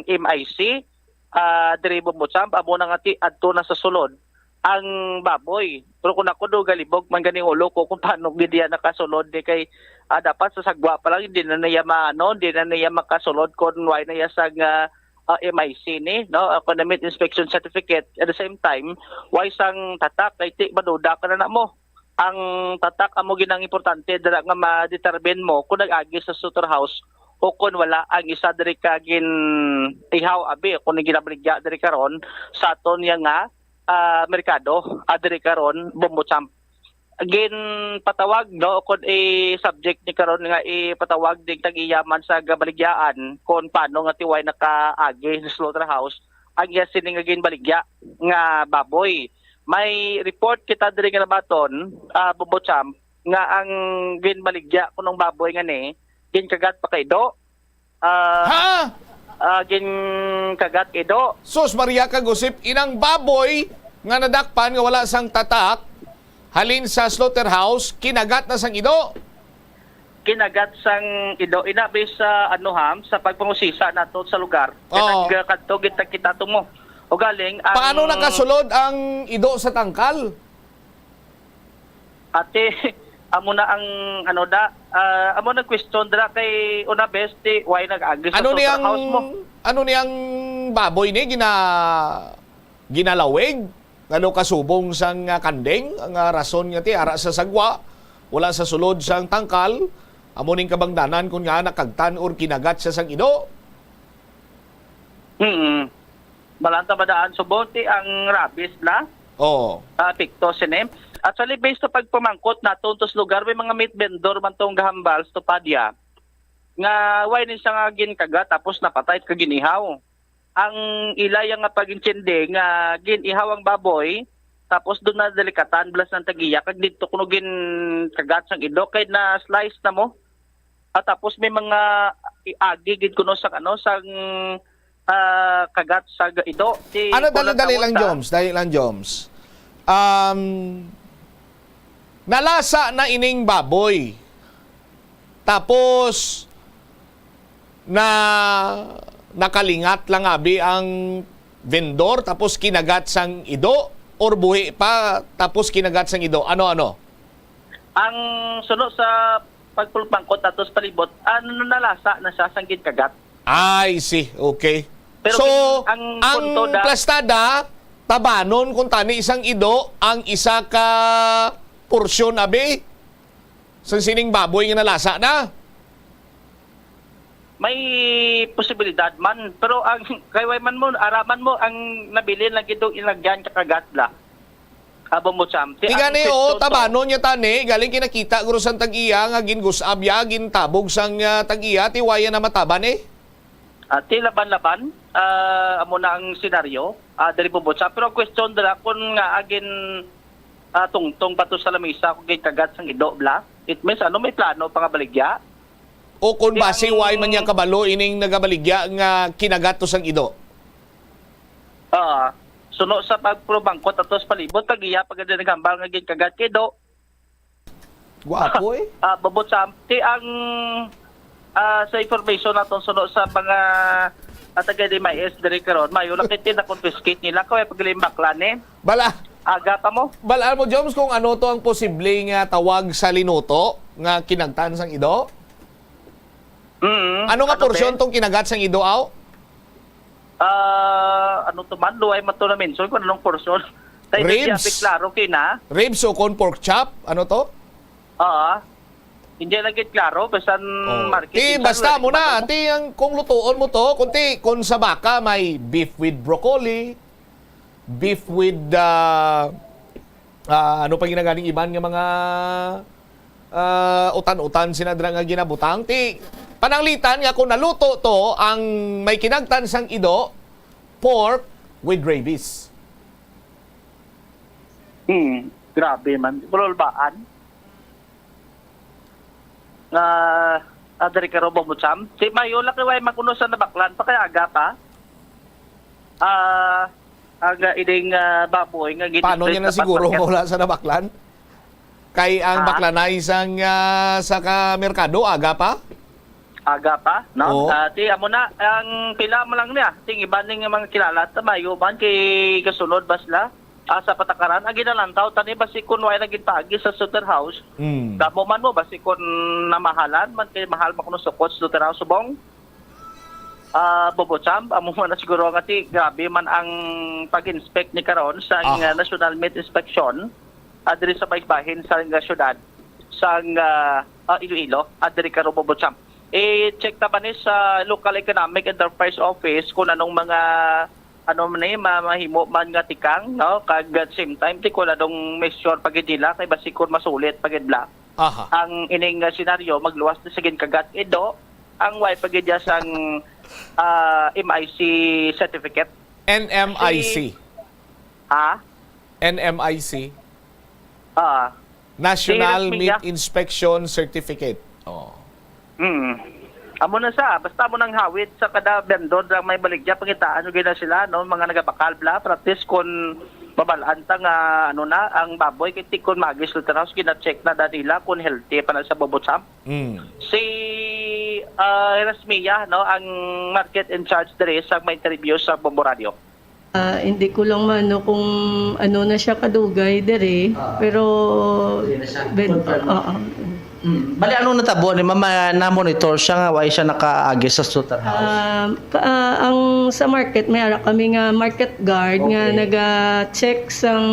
M I C, ah, diri Bombocham, amo na nga ti-, adto na sa sulod ang baboy. Pero kung ako do, galibog man ganing ulo ko kung paano gid iya nakasulod, di kay, ah, dapat sa sagwa pa lang, di na niya maano, di na niya makasulod kung why na iya sang, ah, ah, M I C ni, no? Ah, Condemned Inspection Certificate. At the same time, why sang tatak, kay ti, maduda ka na na mo. Ang tatak amo ginang importante dira nga ma-determine mo kung nag-agi sa slaughterhouse o kung wala ang isa diri ka gin-ihaw, abi, kung ginabaligya diri karon sa aton niya nga, ah, merkado, ah, diri karon, Bombocham. Ginpatawag, no, kung i-subject ni karon nga ipatawag ding tag-iya man sa gabaligyaan kung paano nga ti why nakaagi sa slaughterhouse ang iya sini nga ginbaligya nga baboy. May report kita diri nga nabaton, ah, Bombocham, nga ang ginbaligya kunong baboy nga ni, ginkagat pa kay do. Ah, Ha? ah, ginkagat kay do. Sus, Maria kag Josep, inang baboy nga nadakpan nga wala sang tatak, halin sa slaughterhouse, kinagat na sang ido. Kinagat sang ido. Ina, based sa, ano, ham, sa pagpangusisa nato sa lugar. Kaya Oo. nagkadto kita, kita to mo. O galing, ang Paano nakasulod ang ido sa tangkal? Ate, amo na ang, ano, da, ah, amo na question dira kay una best, ti, why nag-agi sa Ano ni ang, slaughterhouse mo? ano ni ang baboy ni gina-, ginalawig? Ngano kasubong sang, ah, kanding? Ang, ah, rason nga ti ara sa sagwa, wala sa sulod sang tangkal, amo ning kabangdanan kon nga nakagtan or kinagat siya sang ido. Mm. Balanta ba daan subong ti ang rabies na? Oo. Ah, epekto sini. Actually, based sa pagpamangkot naton to sa lugar, may mga meat vendor man tong gahambal sa Tupadia nga why ni siya nga ginkagat tapos napatay ka ginihaw. Ang ilaya nga pag-intindi nga gin-ihaw ang baboy, tapos doon na delikatan, blas ng tagiya, kag dito kuno ginkagat sang ido, kay na-slice na mo. At tapos may mga iagi gid kuno sang, ano, sang, ah, kagat sa ga-, ido. Si Ano, dali, kulang dali tawag lang, ta? Joms, dali lang, Joms. Um, nalasa na ining baboy. Tapos, na nakalingat lang abi ang vendor, tapos kinagat sang ido, or buhi pa, tapos kinagat sang ido? Ano, ano? Ang suno sa pagpulpangkot nato sa palibot, ano, nalasa na siya sang ginkagat. I see. Okay. Pero So, kin-, ang ang punto da- plastada, tabanon kung tani isang ido, ang isa ka porsyon, abi, sang sining baboy nga nalasa na. May posibilidad man. Pero ang kay way man mo, araman mo, ang nabilin lang gid ilagyan kakagat la. Abo mo, Sam. Ti Ti ang gani, o, question to, tabanon niya tani, galing kinakita, guro sang tag-iya, nga gingusab ya, gintabog sang, ah, tag-iya, ti waya na mataban, eh. Ah, ti laban-laban, ah, amo na ang senaryo, ah, diri po, Sam. Pero ang question dira, kung nga agin, ah, tungtong pa to sa lamisa, kung gikagat sang ido, bla? It means, ano, may plano pa nga baligya? O kung Ti basi, ang way man niya kabalo, ining nagabaligya nga kinagat to sang ido? Ah, suno sa pagpulpangkot ato sa palibot, tag-iya pa gid naghambal nga ginkagat kay do. Gwapo, eh. Ah, babot sa ti ang, ah, sa information naton suno sa mga, ah, taga D M I S diri karon, mayo lang kay na-confiscate nila kay paglimbak lang, eh. Bala. Aga pa mo. Bala mo, Joms, kung ano to ang posible nga tawag sa linuto nga kinagtan sang ido? Mm, Ano nga ano, porsyon Ben? tong kinagat sang ido, aw? Ah, ano to man? Luway man to na mention kung anong porsyon. Tayo Ribs? Di klaro kina. Ribs o kon pork chop? Ano to? Oo. Hindi lang gid klaro. Basta Oh. market Ti, din sa basta lugar mo na. Ano? Ti, ang, kung lutuon mo to, kung ti, kung sa baka, may beef with broccoli, beef with, ah, ah, ano pa ginagaling iban nga mga, ah, utan-utan sina dira nga ginabutang. Ti, pananglitan nga kung naluto to, ang may kinagtan sang ido, pork with rabies. Hmm, grabe man. Bulolbaan. Nga, Ah, diri ka ro, Bombo Cham. Si Mayo lang kay way makuno sa nabaklan pa kay aga pa. Ah, aga ining, ah, baboy nga Paano niya gin-display na sa siguro packet. Mawala sa nabaklan? Kay ang Ha? baklanay sang, ah, sa ka merkado, aga pa? Aga pa, no? Oo. Ah, ti, amo na, ang pila mo lang niya. Ting iban ning mga kilala, ta Mayo man kay kasunod ba sila? Ah, sa patakaran, ang ginalantaw, tani ba si kun way na ginpaagi sa slaughterhouse? Mm. Damo man mo ba si kun namahalan man kay mahal man kuno sukod slaughterhouse subong? Ah, Bobo Champ, amo man na siguro nga ti, grabe man ang pag-inspect ni karon sa Ah. ah, National Meat Inspection, ah, diri sa may bahin sa nga syudad, sa nga, ah, Iloilo, ah, diri karon, Bobo Champ. I-check ta ba ni sa Local Economic Enterprise Office kung anong mga, ano man ni, ma-, mahimo man nga tikang, no? Kag at same time, ti kung anong measure pa gid nila, kay basi kung masulit pa gid bla. Aha. Ang ining, ah, senaryo, magluwas na sa ginkagat ido, ang way pa gid niya sang, ah, M I C certificate. N M I C. Si-, ha? N M I C. Ah. National Si Rasmia. Meat Inspection Certificate. Oh. Hmm. Amo na sa, basta mo nang hawid sa kada vendor na may baligya, pangitaan nyo gina sila, no? Mga nagabakal bla, practice kung mabalaan ta nga, ano na, ang baboy, kay ti kung mag-slaughterhouse, gina-check na da nila kung healthy pa na sa Bobo Champ. Mm. Si, ah, Rasmia, no, ang market in charge diri sa may interview sa Bombo Radio. Ah, hindi ko lang maano kung ano na siya kadugay diri, Ah. pero Hindi na siya. ben-, Confirm. oo. Mm. Bali, ano natabo ni ma'am? Ma-, na-monitor siya nga why siya nakaagi sa slaughterhouse? Ah, ka-, ah, ang sa market, may ara kami nga market guard nga Okay. naga-check sang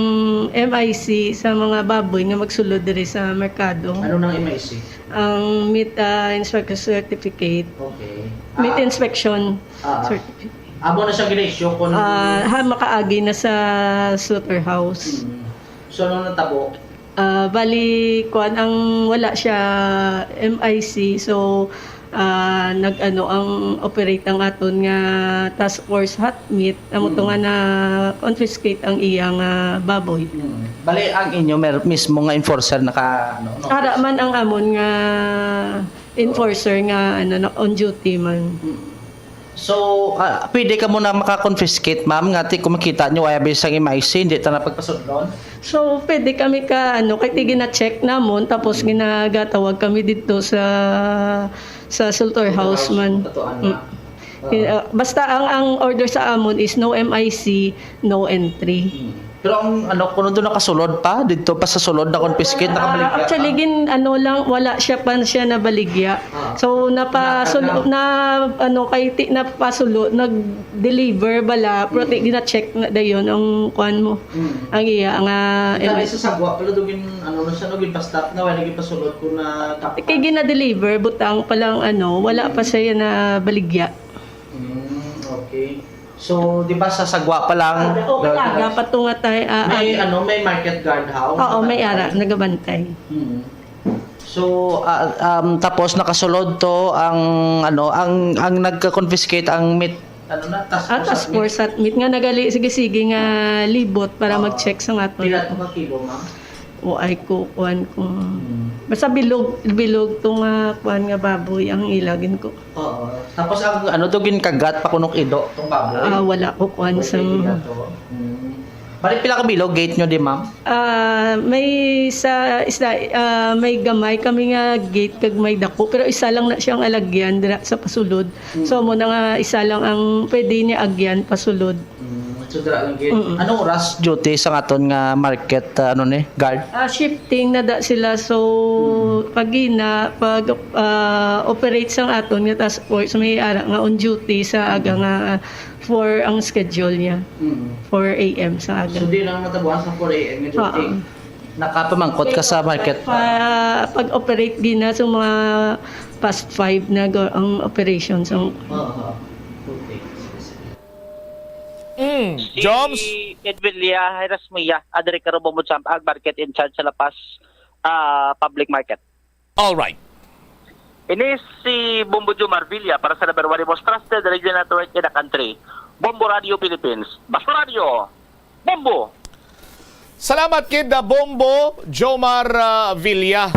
M I C sa mga baboy nga magsulod diri sa merkado. Ano nang M I C? Ang meat, ah, inspection certificate. Okay. Meat Ah. inspection Ah. certificate. Amo na siya gina-issue kung Ah, ha, makaagi na sa slaughterhouse. Mm. So, ano natabo? Ah, bali, kuwan ang wala siya M I C. So, ah, nag-ano ang operate ang aton nga task force hot meat. Amo to Mm. nga na-confiscate ang iya nga baboy. Mm. Bali, ang inyo mer-, mismo nga enforcer naka, ano, no? Ara man ang amon nga enforcer nga, ano, na on duty man. Mm. So, ah, pwede kamo na maka-confiscate, ma'am, nga ti kung makita nyo ay abis ang M I C, hindi ta na pagpasudlon? So, pwede kami ka, ano, kay ti gina-check namon, tapos ginagatawag kami dito sa, sa slaughterhouse man. Tatuan na. Mm. Oo. Eh, ah, basta ang, ang order sa amon is no M I C, no entry. Hmm. Pero ang, ano, kung nandun nakasulod pa, dito pa sa sulod na confiscate, Ah, nakabaligya actually, pa? gin-, ano lang, wala siya pa siya nabaligya. Ah. So, napasul-, Na, na, na, ano, kay ti-, napasulod, nag-deliver bala, pero ti-, Mm. gina-check na dayon ang kuwan mo, Mm. ang iya, nga, Ikaw, em-, sa sagwa pala, dugin, ano, na siya, no, ginpa-stop na, wala ginpasulod ko na tapos. Kay gina-deliver, butang pa lang, ano, wala pa Mm. siya nabaligya. Mm, okay. So, di ba sa sagwa pa lang, Ah, okay, aga pa to nga tayo, ah, May, ah, ano, may market guard, ha? Oo, may ara, Nagabantay. nagabantay. Hmm. So, ah, um, tapos nakasulod to ang, ano, ang, ang nagka-confiscate ang meat, ano na, task Ah, force task at meat. force at meat nga nagali, sige-sige nga libot para Oo. mag-check sa nga to. Pila to ka kilo, ma'am? O ay ko, kuwan ko. Hmm. Basta bilog, bilog to nga kuwan nga baboy ang ilagin ko. Oo. Tapos ang ano to, ginkagat pa kunok ido tong baboy? Ah, wala ko kuwan Okay, sa hindi na to. Hmm. Bali, pila ka bilog gate nyo di, ma'am? Ah, may sa, isa, ah, may gamay kami nga gate kag may dako, pero isa lang na siyang alagyan dira sa pasulod. Mm. So, mo na nga isa lang ang pwede niya agyan pasulod. Mm, so dira lang gid. Mm-mm. Anong oras duty sa aton nga market, ah, ano ni, guard? Ah, shifting na da sila. So, Mm. pag ina, pag, ah, operate sang aton nga task force, may ara nga on duty sa aga Mm. nga, ah, four ang schedule niya. Mm. Four A M sa aga. So, di lang matabuan sa four A M nga duty? Oo. Nakapamangkot ka sa market? Pa, pag-operate gina sa mga past five na go-, ang operation. So, Oo. Okay. Mm, Si Joms? Edwilia Jerasmia, adiri karon, Bombo Champ, ag market in charge sa La Paz, ah, Public Market. All right. Ini si Bombo Jomar Villa para sa number one, the most trusted radio network in the country, Bombo Radio Philippines. Basta Radio, Bombo! Salamat kid, ah, Bombo Jomar, ah, Villa.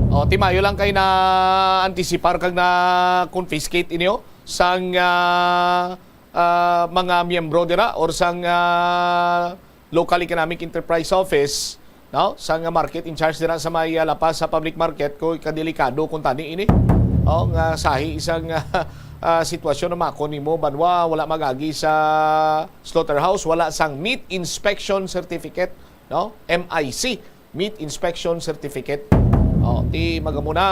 O, ti maayo lang kay na-anticipar kag na-confiscate inyo sang, ah, ah, mga miyembro dira or sang, ah, Local Economic Enterprise Office, no? Sang market in charge dira sa may, ah, La Paz sa public market, ko kadelikado kung tani ini. O, nga sahi isang, ah, ah, sitwasyon na makon nimo, banwa, wala mag-agi sa slaughterhouse, wala sang meat inspection certificate, no? M I C, meat inspection certificate. O, ti magamuna,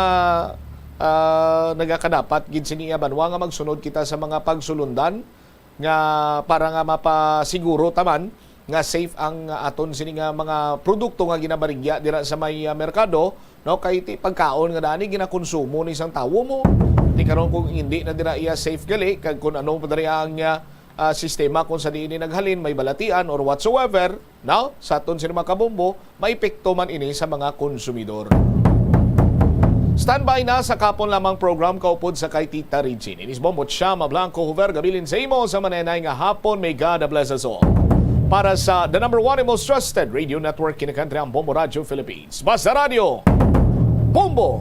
ah, nagakadapat gid sini, ah, banwa, nga magsunod kita sa mga pagsulundan nga para nga mapasiguro ta man nga safe ang aton sini nga mga produkto nga ginabaligya dira sa may, ah, merkado, no? Kay ti pagkaon nga dani ginakonsumo ni isang tawo mo. Ti karon kung hindi na dira iya safe gali, kag kung ano pa diri ang, ah, ah, sistema kung sa diin ni naghalin, may balatian or whatsoever, no? Sa aton sini mga kabombo, maepekto man ini sa mga konsumidor. Standby na sa kapon lamang program kaupod sa kay Tita Regine. Inis Bombo Chama Blanco Huver, gabilin sa imo sa manenay nga hapon. May God bless us all. Para sa the number one and most trusted radio network in the country, ang Bombo Radio Philippines. Basta Radio, Bombo,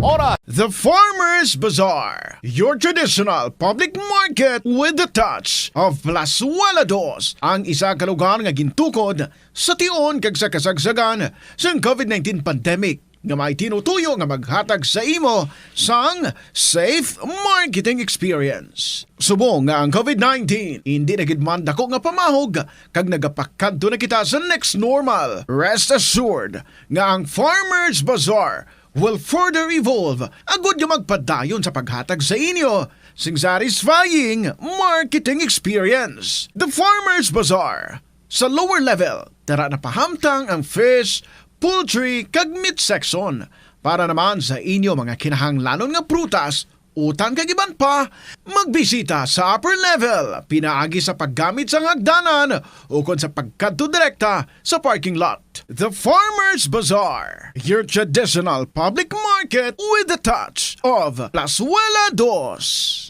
Oras. The Farmers Bazaar, your traditional public market with the touch of Plazuela Dos, ang isa ka lugar nga gintukod sa tion kag sa kasagsagan sang COVID nineteen pandemic, nga may tinutuyo nga maghatag sa imo sang safe marketing experience. Subong nga ang COVID nineteen indi na gid man dako nga pamahog, kag nagapakadto na kita sa next normal, rest assured nga ang Farmers Bazaar will further evolve agud nga magpadayon sa paghatag sa inyo sing satisfying marketing experience. The Farmers Bazaar. Sa lower level, tara na pahamtang ang fish, poultry, kag meat section para naman sa inyo mga kinahanglanon nga prutas, utan kag iban pa. Magbisita sa upper level pinaagi sa paggamit sang hagdanan ukon sa pagkadto direkta sa parking lot. The Farmers Bazaar, your traditional public market with the touch of Plazuela Dos.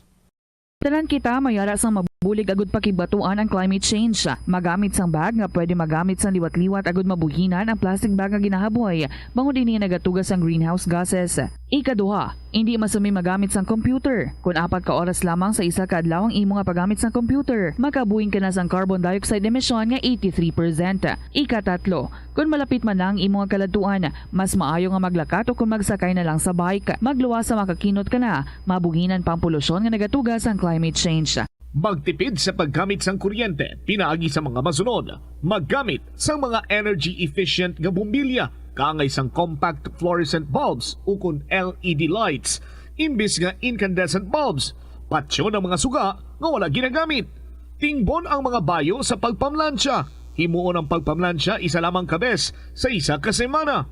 Tanan kita may ara sang mabulig agud pakigbatuan ang climate change. Magamit sang bag nga pwede magamit sang liwat-liwat agud mabuhinan ang plastic bag nga ginahaboy, bangod ini nagatuga sang greenhouse gases. Ikaduha, indi masumi magamit sang computer. Kon apat ka oras lamang sa isa ka adlaw ang imo nga paggamit sang computer, makabuhing ka na sang carbon dioxide emission nga eighty-three percent. Ikatatlo, kon malapit man na ang imo nga kaladtuan, mas maayo nga maglakat o kon magsakay na lang sa bike. Magluwas sa makakinot ka na, mabuhinan pa ang polusyon nga nagatuga sang climate change. Magtipid sa paggamit sang kuryente pinaagi sa mga masunod. Maggamit sang mga energy efficient nga bombilya kaangay sang compact fluorescent bulbs ukon L E D lights imbis nga incandescent bulbs. Patyon ang mga suga nga wala ginagamit. Tingbon ang mga bayo sa pagpamlansya. Himuon ang pagpamlansya isa lamang ka bes sa isa ka semana.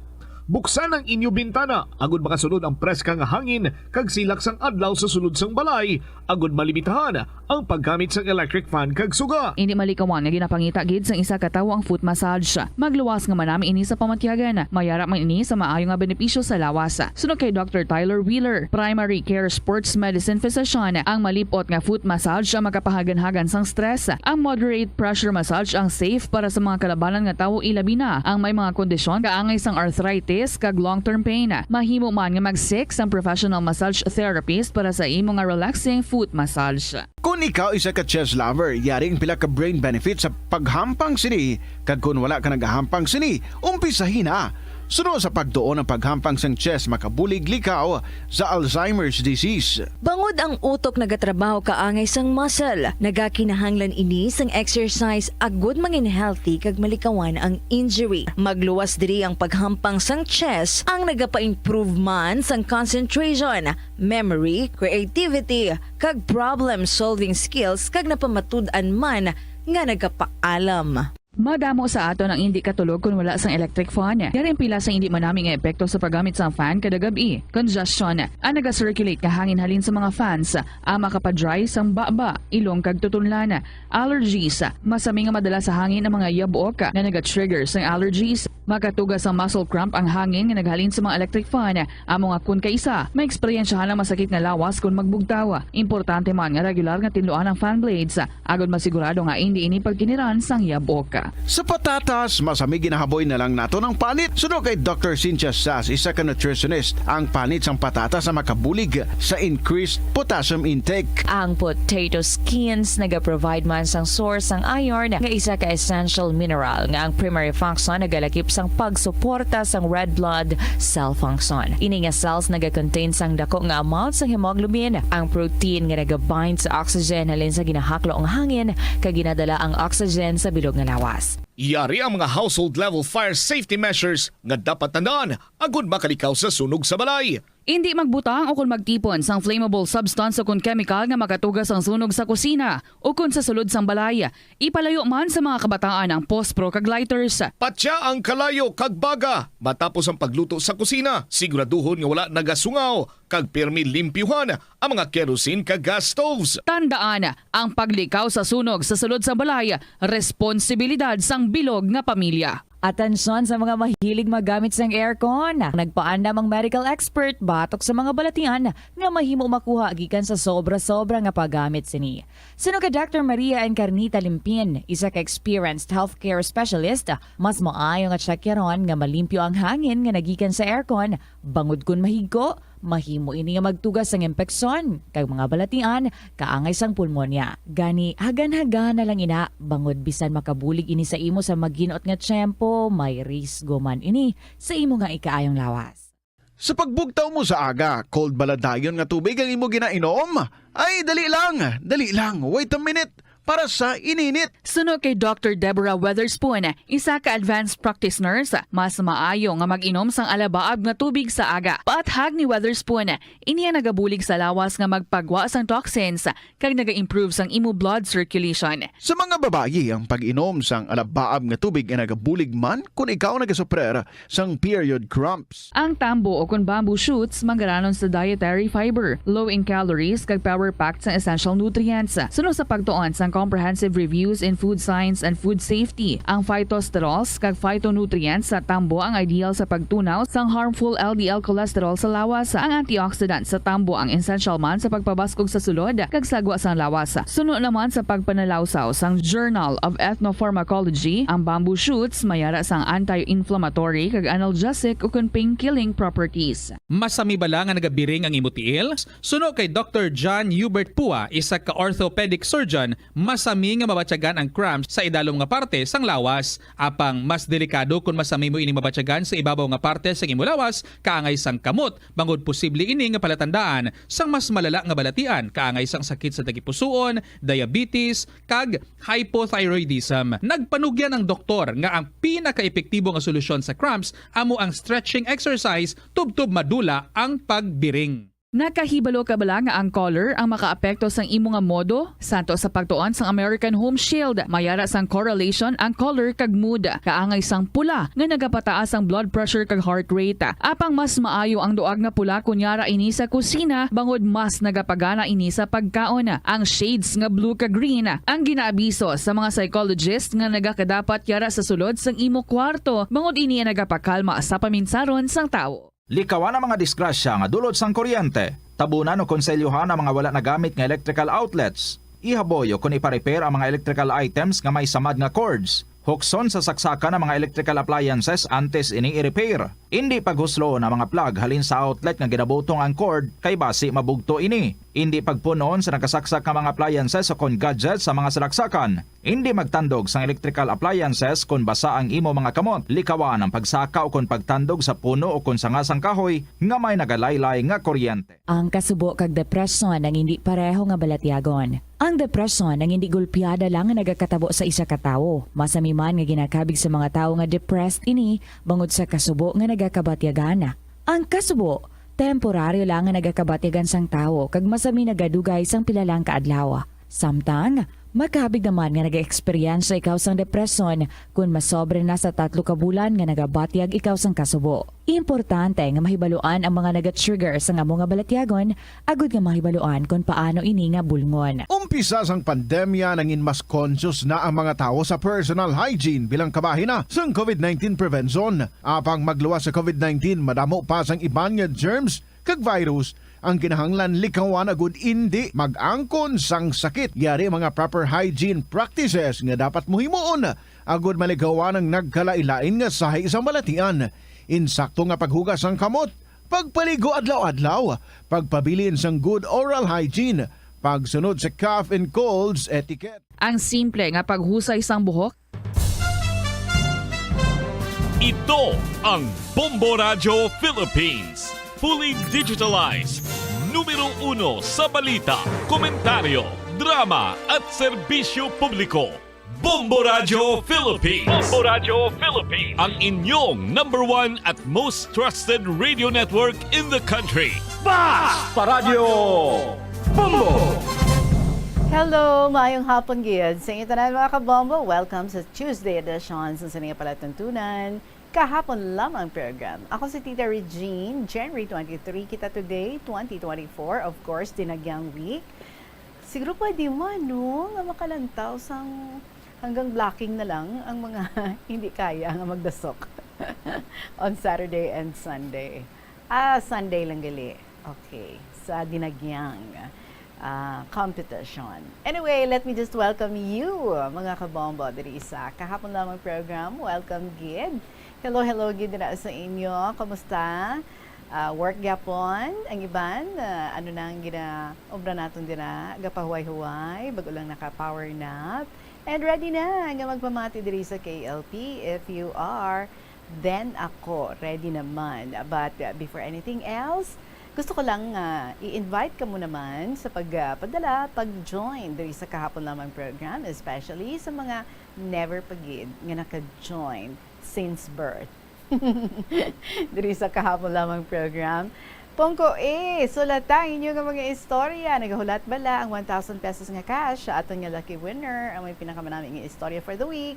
Buksan ang inyo bintana agud makasulod ang preska nga hangin kag silak sang adlaw sa sulod sang balay, agud malimitahan ang paggamit sang electric fan kag suga. Indi malikawan nga ginapangita gid sang isa ka tawo ang foot massage. Magluwas nga manami ini sa pamatyagan. May ara man ini sa maayo nga benepisyo sa lawas. Suno kay Doctor Tyler Wheeler, primary care sports medicine physician, ang malip-ot nga foot massage ang makapahaganhagan sang stress. Ang moderate pressure massage ang safe para sa mga kalabanan nga tawo, ilabi na ang may mga kondisyon kaangay sang arthritis kag long-term pain. Mahimo man nga mag-seek sang professional massage therapist para sa imo nga relaxing foot massage. Kon ikaw isa ka chess lover, yari ang pila ka brain benefits sa paghampang sini, kag kon wala ka nagahampang sini, umpisahi na. Suno sa pagtuon, ang paghampang sang chess makabulig likaw sa Alzheimer's disease. Bangod ang utok nagatrabaho kaangay sang muscle, nagakinahanglan ini sang exercise agud mangin healthy kag malikawan ang injury. Magluwas diri ang paghampang sang chess, ang nagapa-improve man sang concentration, memory, creativity, kag problem-solving skills, kag napamatud-an man nga nagapaalam. Madamo sa aton ang indi katulog kon wala sang electric fan. Yari ang pila sa indi manami nga epekto sa paggamit sang fan kada gab-i. Congestion, ang naga-circulate nga hangin halin sa mga fans, ang makapa-dry sang baba, ilong kag tutunlan. Allergies, masami nga madala sa hangin ang mga yabok nga naga-trigger sang allergies. Makatuga sang muscle cramp ang hangin nga naghalin sa mga electric fan. Amo nga kon kaisa, maeksperiensyahan ang masakit nga lawas kon magbugtaw. Importante man nga regular nga tinluan ang fan blades, agod masigurado nga indi ini pagkiniran sang yabok. Sa patatas, masami ginahaboy na lang naton ang panit. Suno kay Doctor Cynthia Sas, isa ka nutritionist, ang panit sang patatas ang makabulig sa increased potassium intake. Ang potato skins nagaprovide man sang source sang iron, nga isa ka essential mineral nga ang primary function nagalakip sang pagsuporta sang red blood cell function. Ini nga cells nagakontain sang dako nga amount sang hemoglobin, ang protein nga nagabind sa oxygen halin sa ginahaklo nga hangin, kag ginadala ang oxygen sa bilog nga lawas. Yari ang mga household level fire safety measures nga dapat tandaan agud makalikaw sa sunog sa balay. Indi magbutang o kon magtipon sang flammable substance o kon kemikal nga makatuga sang sunog sa kusina o kon sa sulod sang balay. Ipalayo man sa mga kabataan ang pospro kag lighters. Patya ang kalayo kag baga matapos ang pagluto sa kusina. Siguraduhon nga wala nagasungaw kag pirmi limpyuhan ang mga kerosene kag gas stoves. Tandaan, ang paglikaw sa sunog sa sulod sa balay, responsibilidad sang bilog nga pamilya. Atensyon sa mga mahilig maggamit sang aircon. Nagpaandam ang medical expert batok sa mga balatian nga mahimo makuha gikan sa sobra-sobra nga paggamit sini. Suno kay Doctor Maria Encarnita Limpin, isa ka experienced healthcare specialist, mas maayo nga tsakyaron nga malimpyo ang hangin nga nagikan sa aircon, bangod kon mahigko, mahimo ini nga magtuga sang impeksyon kag mga balatian kaangay sang pulmonya. Gani, hagan-hagana lang ina, bangod bisan makabulig ini sa imo sa maghinot nga tiyempo, may risgo man ini sa imo nga ikaayong lawas. Sa pagbugtaw mo sa aga, cold bala dayon nga tubig ang imo ginainom? Ay, dali lang, dali lang, wait a minute, para sa ininit. Suno kay Doctor Deborah Weatherspoon, isa ka advanced practice nurse, mas maayo nga mag-inom sang alabaab nga tubig sa aga. Paathag ni Weatherspoon, ini ang nagabulig sa lawas nga magpagwa sang toxins kag naga-improve sang imo blood circulation. Sa mga babayi, ang pag-inom sang alabaab nga tubig ay nagabulig man kon ikaw nagasuprer sang period cramps. Ang tambo o kon bamboo shoots manggaranon sa dietary fiber, low in calories, kag power-packed sang essential nutrients. Suno sa pagtuon sang Comprehensive Reviews in Food Science and Food Safety, ang phytosterols kag phytonutrients sa tambo ang ideal sa pagtunaw sang harmful L D L cholesterol sa lawas. Ang antioxidant sa tambo ang essential man sa pagpabaskog sa sulod kag sagwa sang lawas. Suno naman sa pagpanalawsaw sang Journal of Ethnopharmacology, ang bamboo shoots may ara sang anti-inflammatory kag analgesic ukon pain-killing properties. Masami bala nga nagabiring ang imo tiil? Suno kay Doctor John Hubert Pua, isa ka orthopedic surgeon, masami nga mabatyagan ang cramps sa idalom nga parte sang lawas. Apang mas delikado kon masami mo ining mabatyagan sa ibabaw nga parte sang imo lawas, kaangay sang kamot, bangod posible ini nga palatandaan sang mas malala nga balatian, kaangay sang sakit sa tagipusoon, diabetes, kag hypothyroidism. Nagpanugyan ang doktor nga ang pinakaepektibo nga solusyon sa cramps amo ang stretching exercise tubtob madula ang pagbiring. Nakahibalo ka bala nga ang color ang makaapekto sang imo nga modo? Santo sa pagtuon sang American Home Shield, may ara sang correlation ang color kag mood. Kaangay sang pula nga nagapataas ang blood pressure kag heart rate. Apang mas maayo ang duag nga pula kon yara ini sa kusina, bangod mas nagapagana ini sa pagkaon. Ang shades nga blue kag green ang ginaabiso sa mga psychologist nga nagakadapat yara sa sulod sang imo kwarto, bangod ini ang nagapakalma sa paminsaron sang tawo. Likawan ang mga disgrasya nga dulot sang kuryente. Tabunan o konselyuhan ang mga wala nagamit nga electrical outlets. Ihaboy o kon ipa-repair ang mga electrical items nga may samad nga cords. Hukson sa saksakan ang mga electrical appliances antes ini i-repair. Indi paghusloon ang mga plug halin sa outlet nga ginabutong ang cord, kay basi mabugto ini. Indi pagpun-on sa nakasaksak nga mga appliances o kon gadgets sa mga salaksakan. Indi magtandog sang electrical appliances kon basa ang imo mga kamot. Likawan ang pagsaka o kon pagtandog sa puno o kon sanga sang kahoy nga may nagalaylay nga kuryente. Ang kasubo kag depresyon ang indi pareho nga balatyagon. Ang depresyon ang indi gulpiada lang nga nagakatabo sa isa ka tawo. Masami man nga ginakabig sa mga tawo nga depressed ini bangod sa kasubo nga nagakabatyagan. Ang kasubo, temporaryo lang nga nagakabatyagan sang tawo kag masami nagadugay sang pila lang ka adlaw. Samtang, makabig naman nga nag-eksperyensya ikaw sang depresyon kon masobra na sa tatlo ka bulan nga nagabatyag ikaw sang kasubo. Importante nga mahibaluan ang mga naga-trigger sang amo nga balatyagon agud nga mahibaluan kon paano ini nga bulngon. Umpisa sang pandemya, nangin mas conscious na ang mga tawo sa personal hygiene bilang kabahin na sang covid nineteen prevention. Apang magluwas sa covid nineteen, madamo pa sang iban nga germs kag virus ang kinahanglan likawan agud indi mag-angkon sang sakit. Yari ang mga proper hygiene practices nga dapat mo himuon Agod maligawan ang nagkalain-lain nga sahi sang balatian, insakto nga paghugas sang kamot, pagpaligo adlaw-adlaw, pagpabilin sang good oral hygiene, pagsunod sa cough and colds etiquette. Ang simple nga paghusay sang buhok. Ito ang Bombo Radyo Philippines. Fully digitalized. Numero uno sa balita, komentaryo, drama at serbisyo publiko. Bombo Radyo Philippines. Bombo Radyo Philippines. Ang inyong number one at most trusted radio network in the coury. Basta Radyo Bombo! Hello, maayong hapon gid sa inyo tanan, mga kabombo. Welcome sa Tuesday edition sa sining palatuntunan, Kahapon Lamang program. Ako si Tita Regine, January twenty-three kita today, twenty twenty-four. Of course, Dinagyang Week. Siguro pwede man, no, nga makalantaw sang hanggang blocking na lang ang mga hindi kaya nga magdasok on Saturday and Sunday. Ah, Sunday lang gali. Okay. Sa Dinagyang, ah, competition. Anyway, let me just welcome you, mga kabombo, diri sa Kahapon Lamang program. Welcome gid. Hello, hello gid dira sa inyo. Kumusta? Ah, work gyapon ang iban. Ah, ano na ang ginaobra naton dira? Gapahuway-huway, bag-o lang naka-power nap. And ready na nga magpamati diri sa K L P. If you are, then ako, ready naman. But, uh, before anything else, gusto ko lang, ah, i-invite kamo naman sa pag, ah, padala, pag-join diri sa Kahapon Lamang program, especially sa mga never pa gid nga naka-join since birth. Diri sa Kahapon Lamang program. Pungko A, sulata ang inyo nga mga istorya. Nagahulat bala ang one thousand pesos nga cash sa aton nga lucky winner, ang may pinakamanami nga istorya for the week?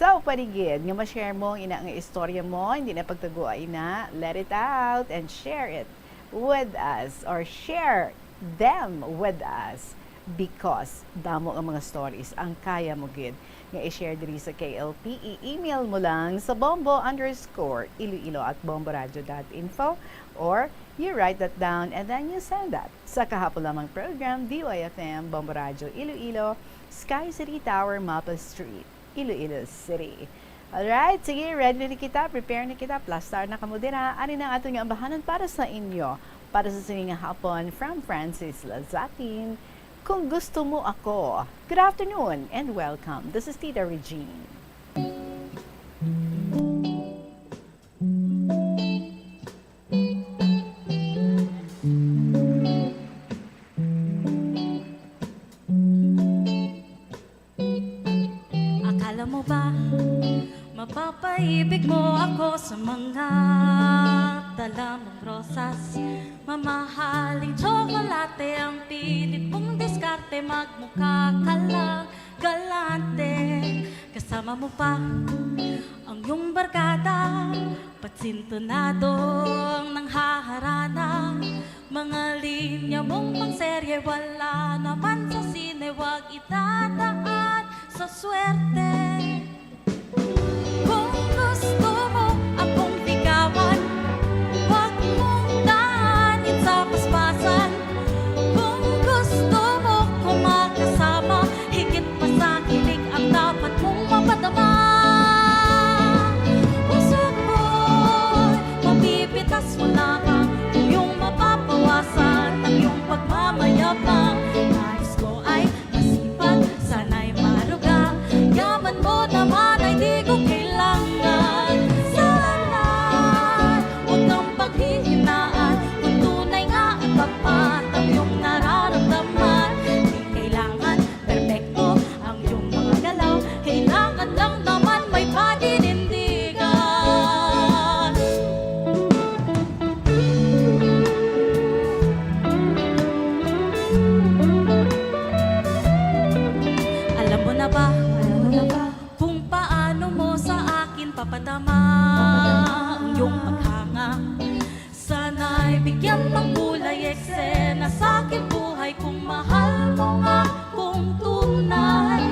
So, pwede gid nga ma-share mo ang ina nga istorya mo, hindi na pagtagua ina. Let it out and share it with us, or share them with us, because damo nga mga stories ang kaya mo gid nga i-share diri sa K L P. I-email mo lang sa bombo underscore iloilo at bomboradio dot info, or you write that down and then you send that sa Kahapon Lamang program, D Y F M, Bombo Radyo Iloilo, Sky City Tower, Maple Street, Iloilo City. Alright, sige, ready na kita, prepare na kita, plastar na kamo dira. Ari na ang aton nga ambahanan para sa inyo, para sa sining nga hapon, from Francis Lazatin, Kung Gusto Mo Ako. Good afternoon and welcome. This is Tita Regine. Akala mo ba, mapapaibig mo ako sa mga dala mong rosas? Mamahaling tsokolate ang pilit mong diskarte, magmukha ka lang galante. Kasama mo pa ang iyong barkada, patsintonadong nanghaharana. Mga linya mong pangserye, wala naman sa sine, wag idadaan sa swerte. Kung gusto mo akong ligawan, wag mong daanin sa paspasan. Kung gusto mo ko makasama, higit pa sa kilig ang dapat mong mapadama. Puso ko'y mapipitas mo lamang, iyong mapapawasan ang iyong pagmamayabang. Nais ko ay masipag, sana'y maruga. Yaman mo naman ay di ko kailangan. Sana'y huwag kang paghihinaan, kung tunay nga at tapat ang iyong nararamdaman. Di kailangan perpekto ang iyong mga galaw, kailangan lang naman may paninindigan. Alam mo na ba, alam mo na ba, kung paano mo sa akin papadama ang iyong paghanga? Sana'y bigyan ng kulay eksena sa aking buhay kung mahal mo nga kung tunay.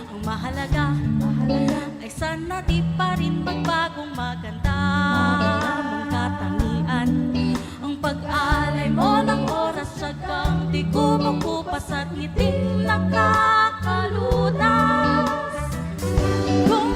Ang mahalaga, mahalaga ay sana di pa rin magbagong maganda mong katangian. Ang pag-alay mo ng oras, siyang di kumukupas at ngiting nakakalunas. Kung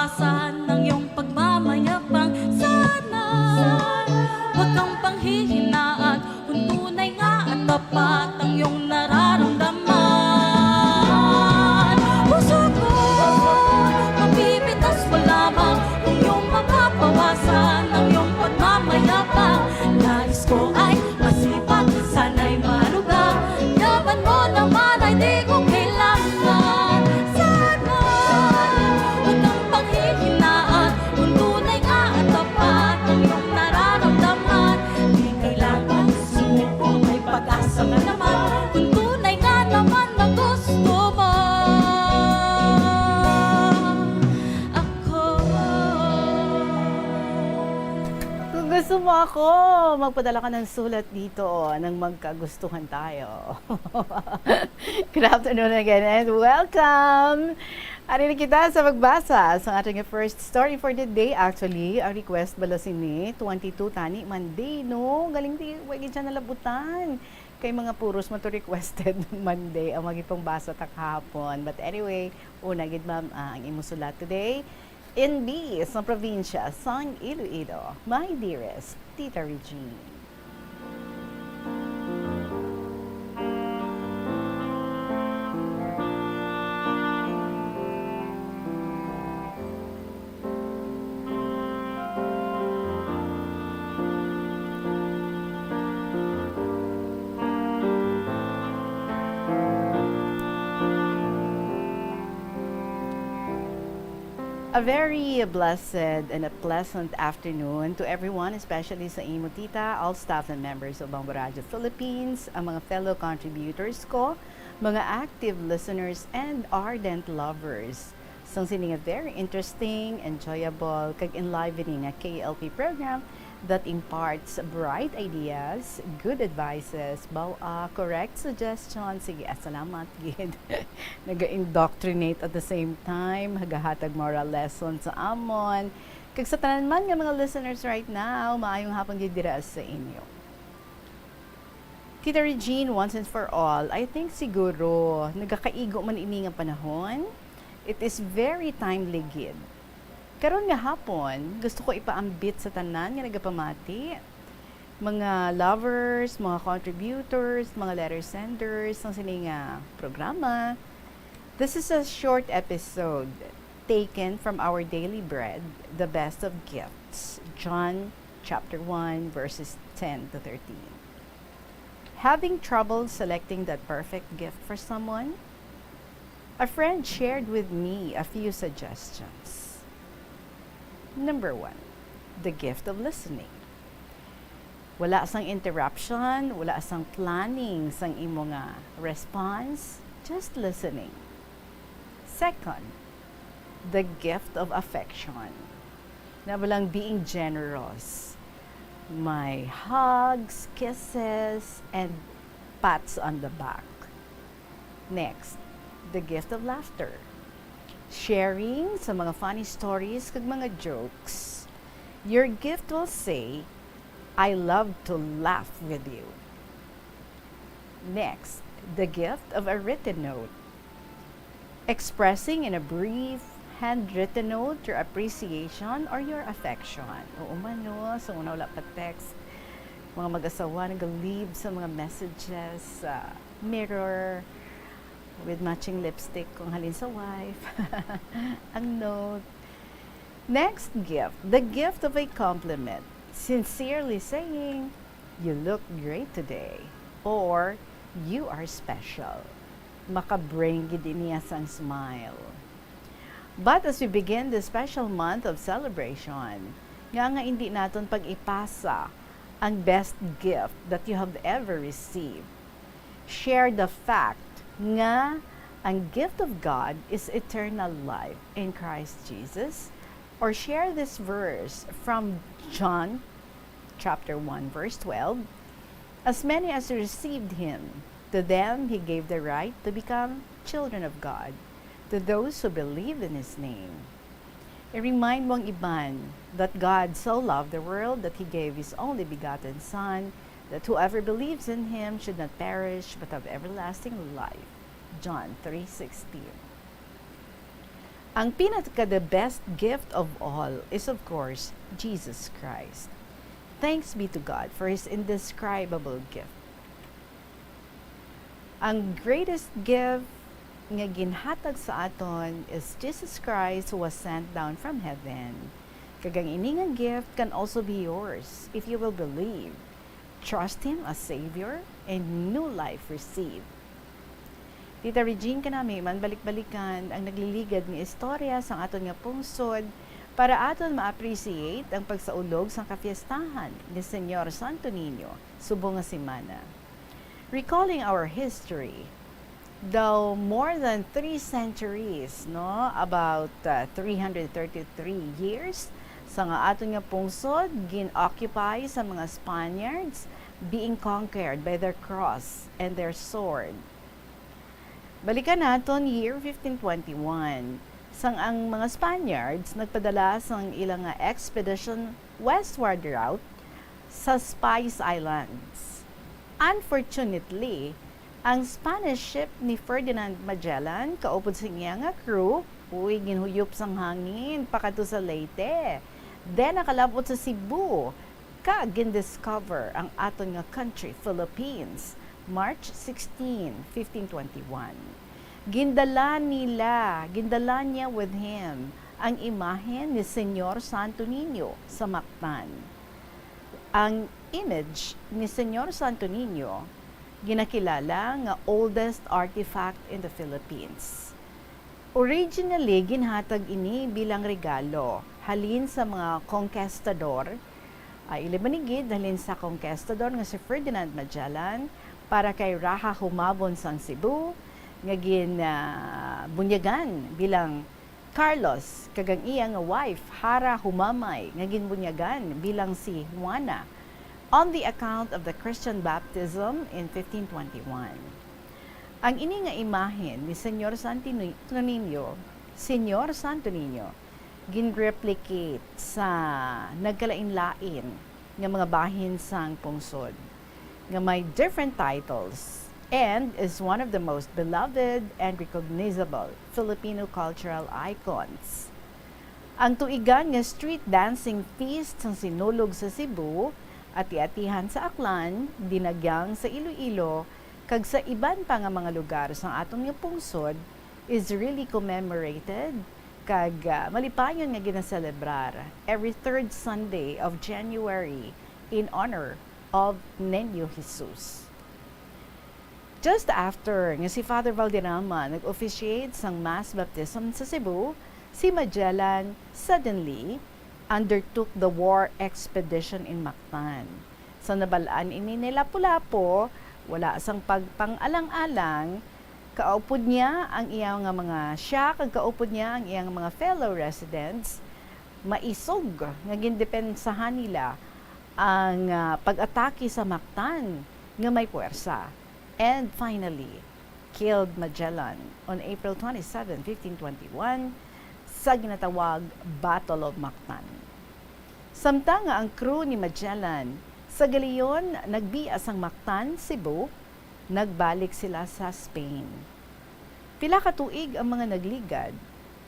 Saan ang iyong pagmamayabang? Sana huwag kang panghihinaan kung tunay nga at tapat ang iyong nararamdaman. Puso ko, mapipitas mo lamang kung iyong mapapawasan ang iyong pagmamayabang. Nais ko ay masipag, sana'y malugang. Yaman mo naman ay di ko kailangan. Sana huwag kang panghihinaan kung tunay nga at tapat ang iyong nararamdaman. Di kailangan sumuko, may pag-asa ka naman. Kung tunay nga naman na gusto mo ako. Kung gusto mo ako, magpadala ka ng sulat dito nang magkagustuhan tayo. Good afternoon again and welcome! Ari na kita sa magbasa sa ating first story for the day. Actually, ang request bala sini, twenty-two tani, Monday, no? Galing di, wa gid siya nalabutan. Kay mga puros man to requested Monday ang mga gipangbasa ta kahapon. But anyway, una gid, ma'am, ah, ang imo sulat today. Inbi sa probinsya sang Iloilo, my dearest Tita Regine. A very blessed and a pleasant afternoon to everyone, especially sa imo tita, all staff and members of Bombo Radio Philippines, ang mga fellow contributors ko, mga active listeners, and ardent lovers sang sini nga very interesting, enjoyable, kag enlivening nga K L P program that imparts bright ideas, good advices, baw-a, correct suggestions. Sige, ah, salamat gid. Naga-indoctrinate at the same time, nagahatag moral lesson sa amon. Kag sa tanan man nga mga listeners right now, maayong hapon gid dira sa inyo. Tita Regine, once and for all, I think siguro nagakaigo man ini nga panahon. It is very timely gid. Karon nga hapon, gusto ko ipaambit sa tanan nga nagapamati, mga lovers, mga contributors, mga letter senders sang sini nga programa. This is a short episode taken from our daily bread, The Best of Gifts, John chapter one, verses ten to thirteen. Having trouble selecting that perfect gift for someone? A friend shared with me a few suggestions. Number one, the gift of listening. Wala sang interruption, wala sang planning sang imo nga response, just listening. Second, the gift of affection. Na ba lang being generous. May hugs, kisses, and pats on the back. Next, the gift of laughter. Sharing sa mga funny stories kag mga jokes. Your gift will say, "I love to laugh with you." Next, the gift of a written note. Expressing in a brief, handwritten note your appreciation or your affection. Oo man, no? So, una wala pa text. Mga mag-asawa, nag-leave sa mga messages sa mirror with matching lipstick kung halin sa wife. Ang note. Next gift, the gift of a compliment. Sincerely saying, "You look great today," or "You are special." Makabring gid niya sang smile. But as we begin this special month of celebration, nga nga hindi naton pag-ipasa ang best gift that you have ever received. Share the fact nga ang gift of God is eternal life in Christ Jesus, or share this verse from John chapter one, verse twelve, "As many as received him, to them he gave the right to become children of God, to those who believe in his name." I-remind mo ang iban that God so loved the world that he gave his only begotten Son, that whoever believes in him should not perish but have everlasting life. John three sixteen. Ang pinaka the best gift of all is, of course, Jesus Christ. Thanks be to God for His indescribable gift. Ang greatest gift nga ginhatag sa aton is Jesus Christ, who was sent down from heaven. Kag ang ini nga gift can also be yours if you will believe, trust Him as Savior, and new life receive. Tita Regine, kanami man balik-balikan ang nagliligad nga istorya sang aton nga pungsod para aton ma-appreciate ang pagsaulog sang kafiestahan ni Señor Santo Niño subong nga semana. Recalling our history, though more than three centuries, no, about, uh, three hundred thirty-three years, sa nga aton nga pungsod gin-occupy sa mga Spaniards, being conquered by their cross and their sword. Balikan naton year fifteen twenty-one, sang ang mga Spaniards nagpadala sang ila nga expedition westward route sa Spice Islands. Unfortunately, ang Spanish ship ni Ferdinand Magellan kaupod sa iya nga crew, uy, ginhuyop sang hangin pakadto sa Leyte. Then nakalab-ot sa Cebu, kag gindiscover ang aton nga country, Philippines, March sixteen, fifteen twenty-one. Gindala nila, gindala niya with him ang imahen ni Señor Santo Niño sa Mactan. Ang image ni Señor Santo Niño ginakilala nga oldest artifact in the Philippines. Originally, ginhatag ini bilang regalo halin sa mga conquistador. Ah, ilabi ni gid halin sa conquistador nga si Ferdinand Magellan para kay Raha Humabon sang Cebu, nga gin, ah, bunyagan bilang Carlos, kag ang iya nga wife, Hara Humamay, nga ginbunyagan bilang si Juana, on the account of the Christian baptism in fifteen twenty-one. Ang ini nga imahen ni Señor Santo Ni-, Niño, Señor Santo Niño, gin-replicate sa nagkalain-lain nga mga bahin sang pungsod, nga may different titles, and is one of the most beloved and recognizable Filipino cultural icons. Ang tuigan nga street dancing feast sang Sinulog sa Cebu, Ati-Atihan sa Aklan, Dinagyang sa Iloilo, kag sa iban pa nga mga lugar sang aton nga pungsod is really commemorated kag, ah, malipayon nga ginaselebrar every third Sunday of January in honor of Niño Jesus. Just after nga si Father Valderrama nag-officiate sang mass baptism sa Cebu, si Magellan suddenly undertook the war expedition in Mactan. Sa nabal-an ini ni Lapu-Lapu, wala sang pagpang-alang-alang, kaupod niya ang iya nga mga, siya kag kaupod niya ang iya nga mga fellow residents, maisog nga gindepensahan nila ang, ah, pag-atake sa Mactan nga may puwersa. And finally, killed Magellan on April twenty-seven, fifteen twenty-one, sa ginatawag Battle of Mactan. Samtang nga ang crew ni Magellan sa galiyon nagbia sang Mactan, Cebu, nagbalik sila sa Spain. Pila ka tuig ang mga nagligad,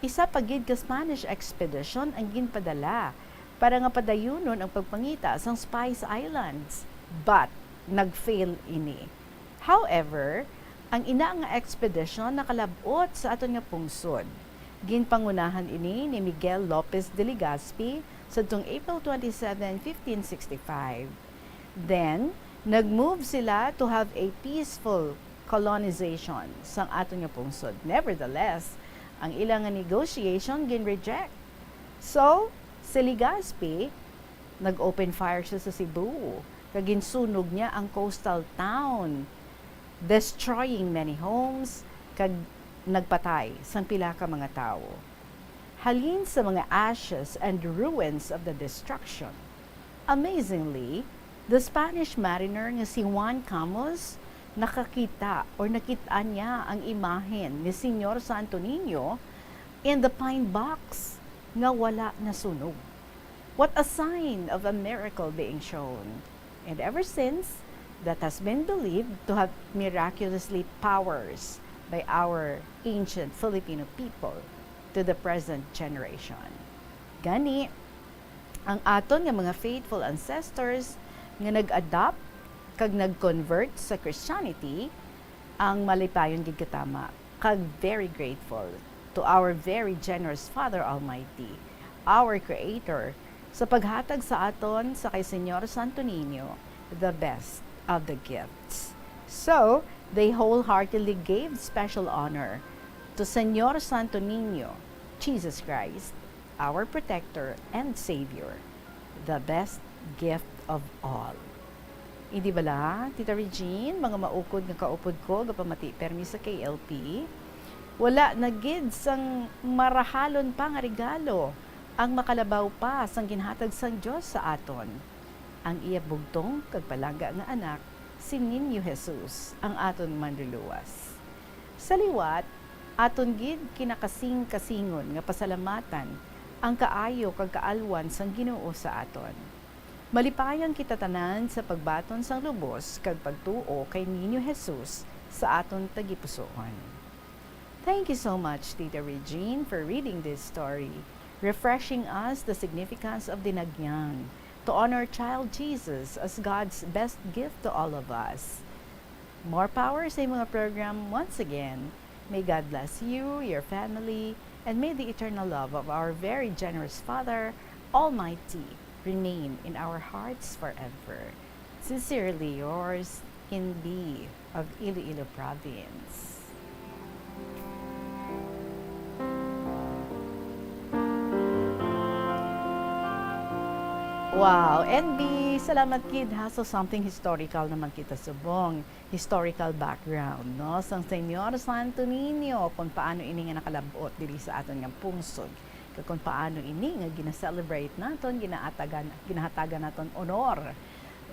isa pa gid ka Spanish expedition ang ginpadala para nga padayunon ang pagpangita sang Spice Islands, but nag-fail ini. However, ang ina nga expedition nakalab-ot sa aton nga pungsod. Ginpangunahan ini ni Miguel Lopez de Legazpi sadtong April twenty-seven, fifteen sixty-five. Then, nag-move sila to have a peaceful colonization sang aton nga pungsod. Nevertheless, ang ila nga negotiation gin-reject. So, si Legazpi nag-open fire siya sa Cebu, kag ginsunog niya ang coastal town, destroying many homes, kag nagpatay sang pila ka mga tawo. Halin sa mga ashes and ruins of the destruction, amazingly, the Spanish mariner nga si Juan Camus nakakita or nakit-an niya ang imahen ni Señor Santo Niño in the pine box nga wala nasunog. What a sign of a miracle being shown! And ever since, that has been believed to have miraculously powers by our ancient Filipino people. to the present generation. Gani, ang aton nga mga faithful ancestors nga nag-adapt kag nag-convert sa Christianity, ang malipayon gid katama kag very grateful to our very generous Father Almighty, our Creator, sa paghatag sa aton sa kay Señor Santo Niño the best of the gifts. So, they wholeheartedly gave special honor to Señor Santo Niño, Jesus Christ, our protector and savior, the best gift of all. Hindi bala, Tita Regine, mga maukod nga kaupod ko, gapamati permi sa K L P? Wala na gid sang marahalon pa nga regalo ang makalabaw pa sang ginhatag sang Dios sa aton, ang iya bugtong kag palangga nga Anak, si Niño Jesus, ang aton Manluluwas. Sa liwat, aton gid kinakasingkasingon nga pasalamatan ang kaayo kag kaalwan sang Ginoo sa aton. Malipayon kita tanan sa pagbaton sang lubos kag pagtuo kay Niño Jesus sa aton tagipusoon. Thank you so much, Tita Regine, for reading this story, refreshing us the significance of Dinagyang, to honor child Jesus as God's best gift to all of us. More power sa imong mga program once again. May God bless you, your family, and may the eternal love of our very generous Father Almighty remain in our hearts forever. Sincerely yours, N B of Iloilo Province. Wow, N B, salamat gid ha. So, something historical naman kita subong. Historical background, no? Sang Señor Santo Niño, kung paano ini nga nakalab-ot diri sa aton nga pungsod, kag kung paano ini nga gina-celebrate naton, ginaatagan, ginahatagan naton honor,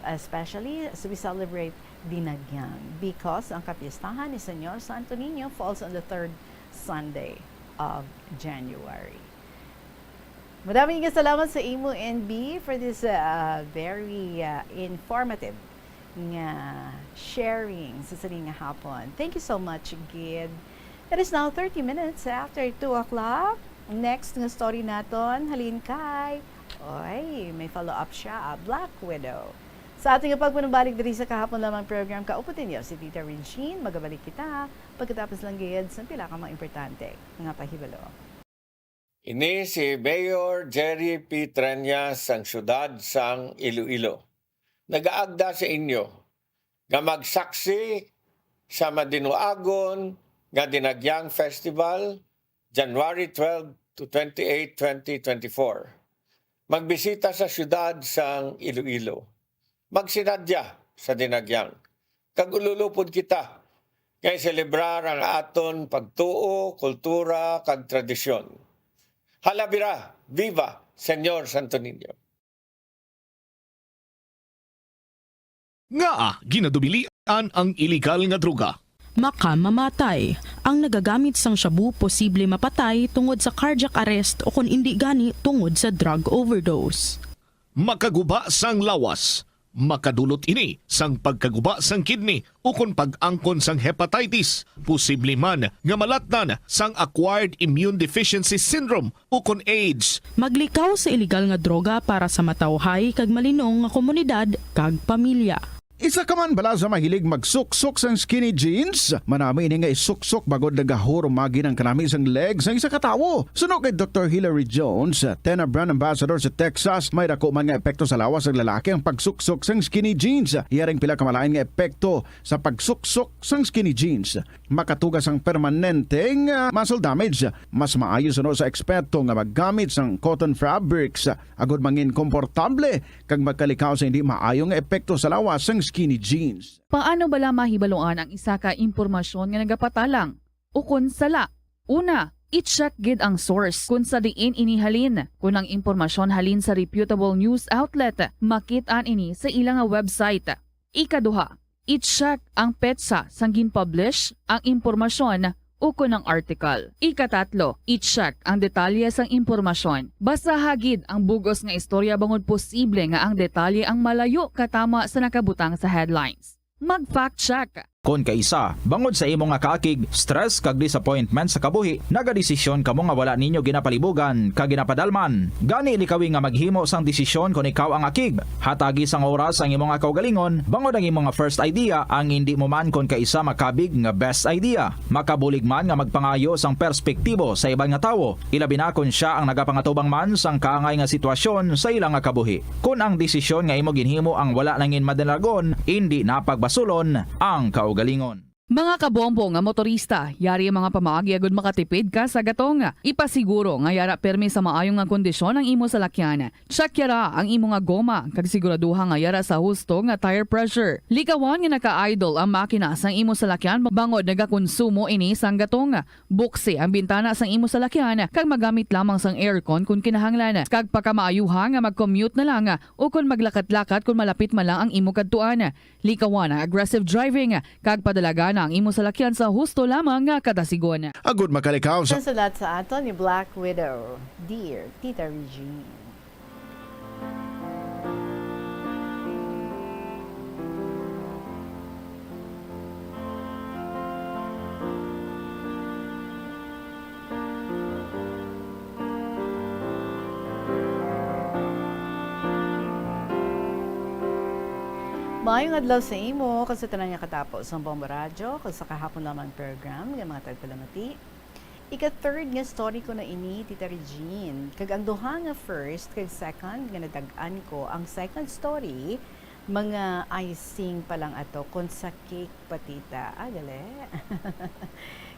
especially as we celebrate Dinagyang, because ang kapiestahan ni Señor Santo Niño falls on the third Sunday of January. Madami nga salamat sa imo, N B, for this, uh, very, uh, informative nga sharing sa sini nga hapon. Thank you so much, Gid. It is now thirty minutes after two o'clock. Next nga story naton, halin kay, oy, may follow-up siya, ah, Black Widow. Sa ating pagpanubalik diri sa kahapon lamang program, kaupod ninyo si Tita Regine. Magabalik kita pagkatapos lang gid sa pila ka mga importante nga pahibalo. Ini si Mayor Jerry P. Treñas sang siyudad sang Iloilo. Nagaagda sa inyo nga magsaksi sa madinuagon nga Dinagyang Festival, January twelve to twenty-eight, twenty twenty-four. Magbisita sa siyudad sang Iloilo. Magsinadya sa Dinagyang. Kag ululupod kita nga iselebrar ang aton pagtuo, kultura, kag tradisyon. Halabira, viva Señor Santo Niño! Ngaa ginadubilian ang iligal nga droga? Makamamatay. Ang nagagamit sang shabu posible mapatay tungod sa cardiac arrest o kon indi gani tungod sa drug overdose. Makaguba sang lawas. Makadulot ini sang pagkaguba sang kidney ukon pag-angkon sang hepatitis, posible man nga malatnan sang acquired immune deficiency syndrome ukon AIDS. Maglikaw sa iligal nga droga para sa matawhay kag malinong nga komunidad kag pamilya. Isa ka man bala sa mahilig magsuksok sang skinny jeans? Manami ini nga isuksok bangod nagahurumagi ang kanami sang leg sang isa ka tawo. Suno kay Doktor Hilary Jones, Tena brand ambassador sa Texas, may dako man nga epekto sa lawas sang lalaki ang pagsuksok sang skinny jeans. Iya ring pila ka malain nga epekto sa pagsuksok sang skinny jeans. Makatuga sang permanente nga muscle damage. Mas maayo suno sa eksperto nga maggamit sang cotton fabrics agod mangin komportable kag magkalikaw sa hindi maayo nga epekto sa lawas sang skinny jeans. Paano bala mahibaluan ang isa ka impormasyon nga nagapatalang ukon sala? Una, i-check gid ang source kon sa diin ini halin. Kon ang impormasyon halin sa reputable news outlet, makit-an ini sa ila nga website. Ikaduha, i-check ang petsa sang gin-publish ang impormasyon ukon ang article. Ikatatlo, i-check ang detalye sang impormasyon. Basaha gid ang bug-os nga istorya bangod posible nga ang detalye ang malayo katama sa nakabutang sa headlines. Mag-fact check. Kon kaisa, bangod sa imo nga kaakig, stress kag disappointment sa kabuhi, nagadesisyon kamo nga wala ninyo ginapalibugan kag ginapadalman. Gani, likawi nga maghimo sang desisyon kon ikaw ang akig. Hatagi sang oras ang imo nga kaugalingon, bangod ang imo nga first idea ang indi mo man kon kaisa makabig nga best idea. Makabulig man nga magpangayo sang perspektibo sa iban nga tawo, ilabi na kon sia ang nagapangatubang man sang kaangay nga sitwasyon sa ila nga kabuhi. Kon ang desisyon nga imo ginhimo ang wala nangin madalagon, indi na pagbasulon ang kaugalingon. Mga kabombo nga motorista, yari ang mga pamaagi agud makatipid ka sa gatong. Ipasiguro nga yara pirmi sa maayo nga kondisyon ang imo salakyan. Check yara ang imo nga goma, kag siguraduha nga yara sa husto nga tire pressure. Likawan nga naka-idle ang makina sang imo salakyan bangod nagakonsumo ini sang gatong. Buksi ang bintana sang imo salakyan kag magamit lamang sang aircon kon kinahanglan, kag pakamaayuha nga mag-commute na lang o kon maglakat-lakat kon malapit man lang ang imo kadtuan. Likawan ang aggressive driving kag padalagana ang imo salakyan sa husto lamang nga kadasigon. Agud makalikaw sa Ang sulat sa aton ni Black Widow, Dear Tita Regine. Maayong adlaw sa imo kag sa tanan nga katapo sang Bombo Radyo kag sa kahapon lamang program nga mga tagpalamati. Ika-third nga story ko na ini, Tita Regine, kag ang duha nga first kag second nga nadag-an ko, ang second story, mga icing pa lang ato kon sa cake pa, Tita. Ah, gali.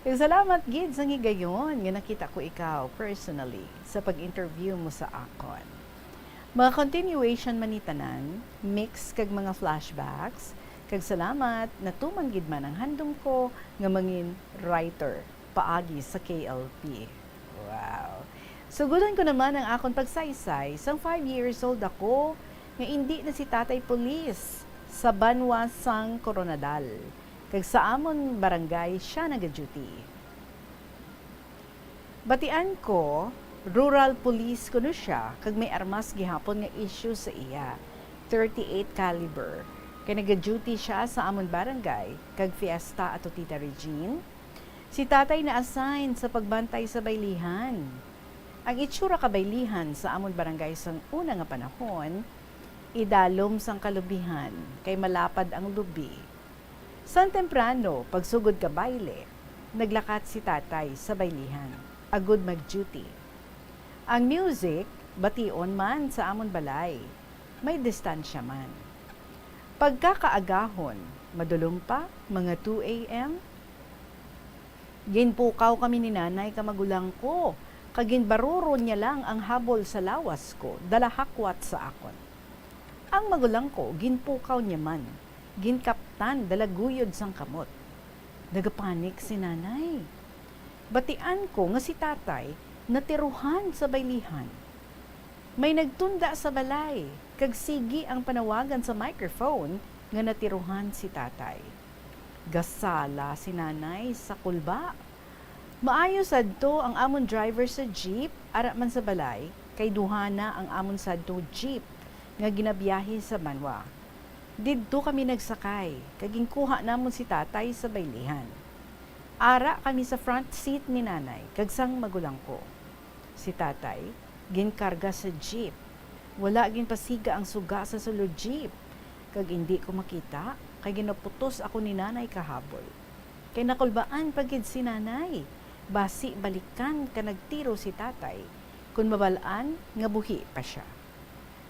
Kag salamat gid sang higayon nga nakita ko ikaw personally sa pag-interview mo sa akon. Mga continuation man ni tanan, mix kag mga flashbacks, kag salamat, natuman gid man ang handom ko nga mangin writer paagi sa K L P. Wow! Sugudon ko naman ang akon pagsaysay sang five years old ako nga indi na si tatay pulis sa banwa sang Koronadal, kag sa amon barangay sia nagaduty. Batian ko, rural police kuno sia, kag may armas gihapon nga issue sa iya, thirty-eight caliber. Kay nagaduty sia sa amon barangay, kag fiesta ato, Tita Regine. Si tatay na-assign sa pagbantay sa baylihan. Ang itsura ka baylihan sa amon barangay sang una nga panahon, idalom sang kalubihan, kay malapad ang lubi. Sang temprano, pagsugod ka bayle, naglakat si tatay sa baylihan, agud mag-duty. Ang music, bation man sa amon balay, may distansya man. Pagkakaagahon, madulom pa, mga two A M, ginpukaw kami ni nanay ka magulang ko, kag ginbaruron niya lang ang habol sa lawas ko, dala hakwat sa akon. Ang magulang ko, ginpukaw niya man, ginkaptan, dala guyod sang kamot. Nagapanik si nanay. Batian ko nga si tatay natiruhan sa baylihan. May nagtunda sa balay, kag sige ang panawagan sa microphone nga natiruhan si tatay. Gasala si nanay sa kulba. Maayo sadto ang amon driver sa jeep ara man sa balay, kay duha na ang amon sadto jeep nga ginabiyahe sa banwa. Didto kami nagsakay, kag ginkuha namon si tatay sa baylihan. Ara kami sa front seat ni nanay kag sang magulang ko. Si tatay ginkarga sa jeep. Wala ginpasiga ang suga sa sulod jeep, kag indi ko makita kay ginaputos ako ni nanay kahabol. Kay nakulbaan pa gid si nanay, basi balikan ka nagtiro si tatay kon mabal-an nga buhi pa sia.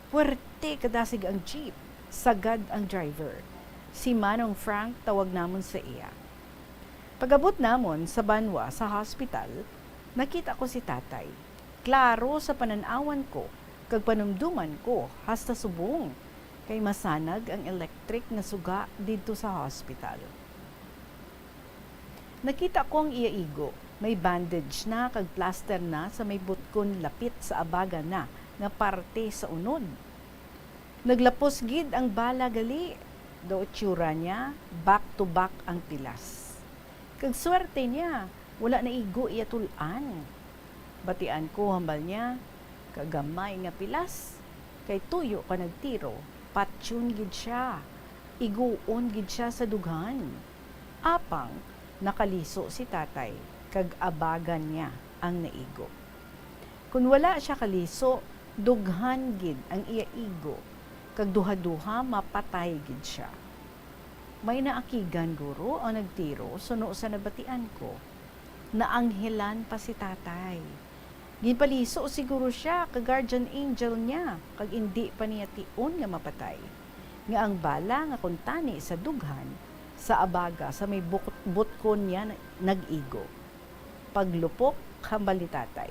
Puwerte kadasig ang jeep, sagad ang driver. Si Manong Frank tawag namon sa iya. Pag-abot namon sa banwa sa hospital, nakita ko si tatay. Klaro sa panan-awan ko kag panumdoman ko hasta subong, kay masanag ang electric nga suga didto sa hospital. Nakita ko ang iya igo, may bandage na kag plaster na sa may butkon lapit sa abaga na nga parte sa unod. Naglapos gid ang bala gali, daw itsura niya, back to back ang pilas. Kag swerte niya, wala na igo iya tul-an. Batian ko hambal niya, kagamay nga pilas, kay tuyo ka nagtiro, patyon gid sia, iguon gid sia sa dughan. Apang nakaliso si tatay, kag abagan niya ang naigo. Kon wala sia kaliso, dughan gid ang iya igo, kag duha-duha mapatay gid sia. May naakigan guro ang nagtiro suno sa nabatian ko. Naanghelan pa si tatay. Ginpaliso siguro sia ka guardian angel niya, kag indi pa niya tion nga mapatay, nga ang bala nga kuntani sa dughan, sa abaga sa may buk-, butkon niya na-, nag-igo. Paglupok, hambal ni tatay.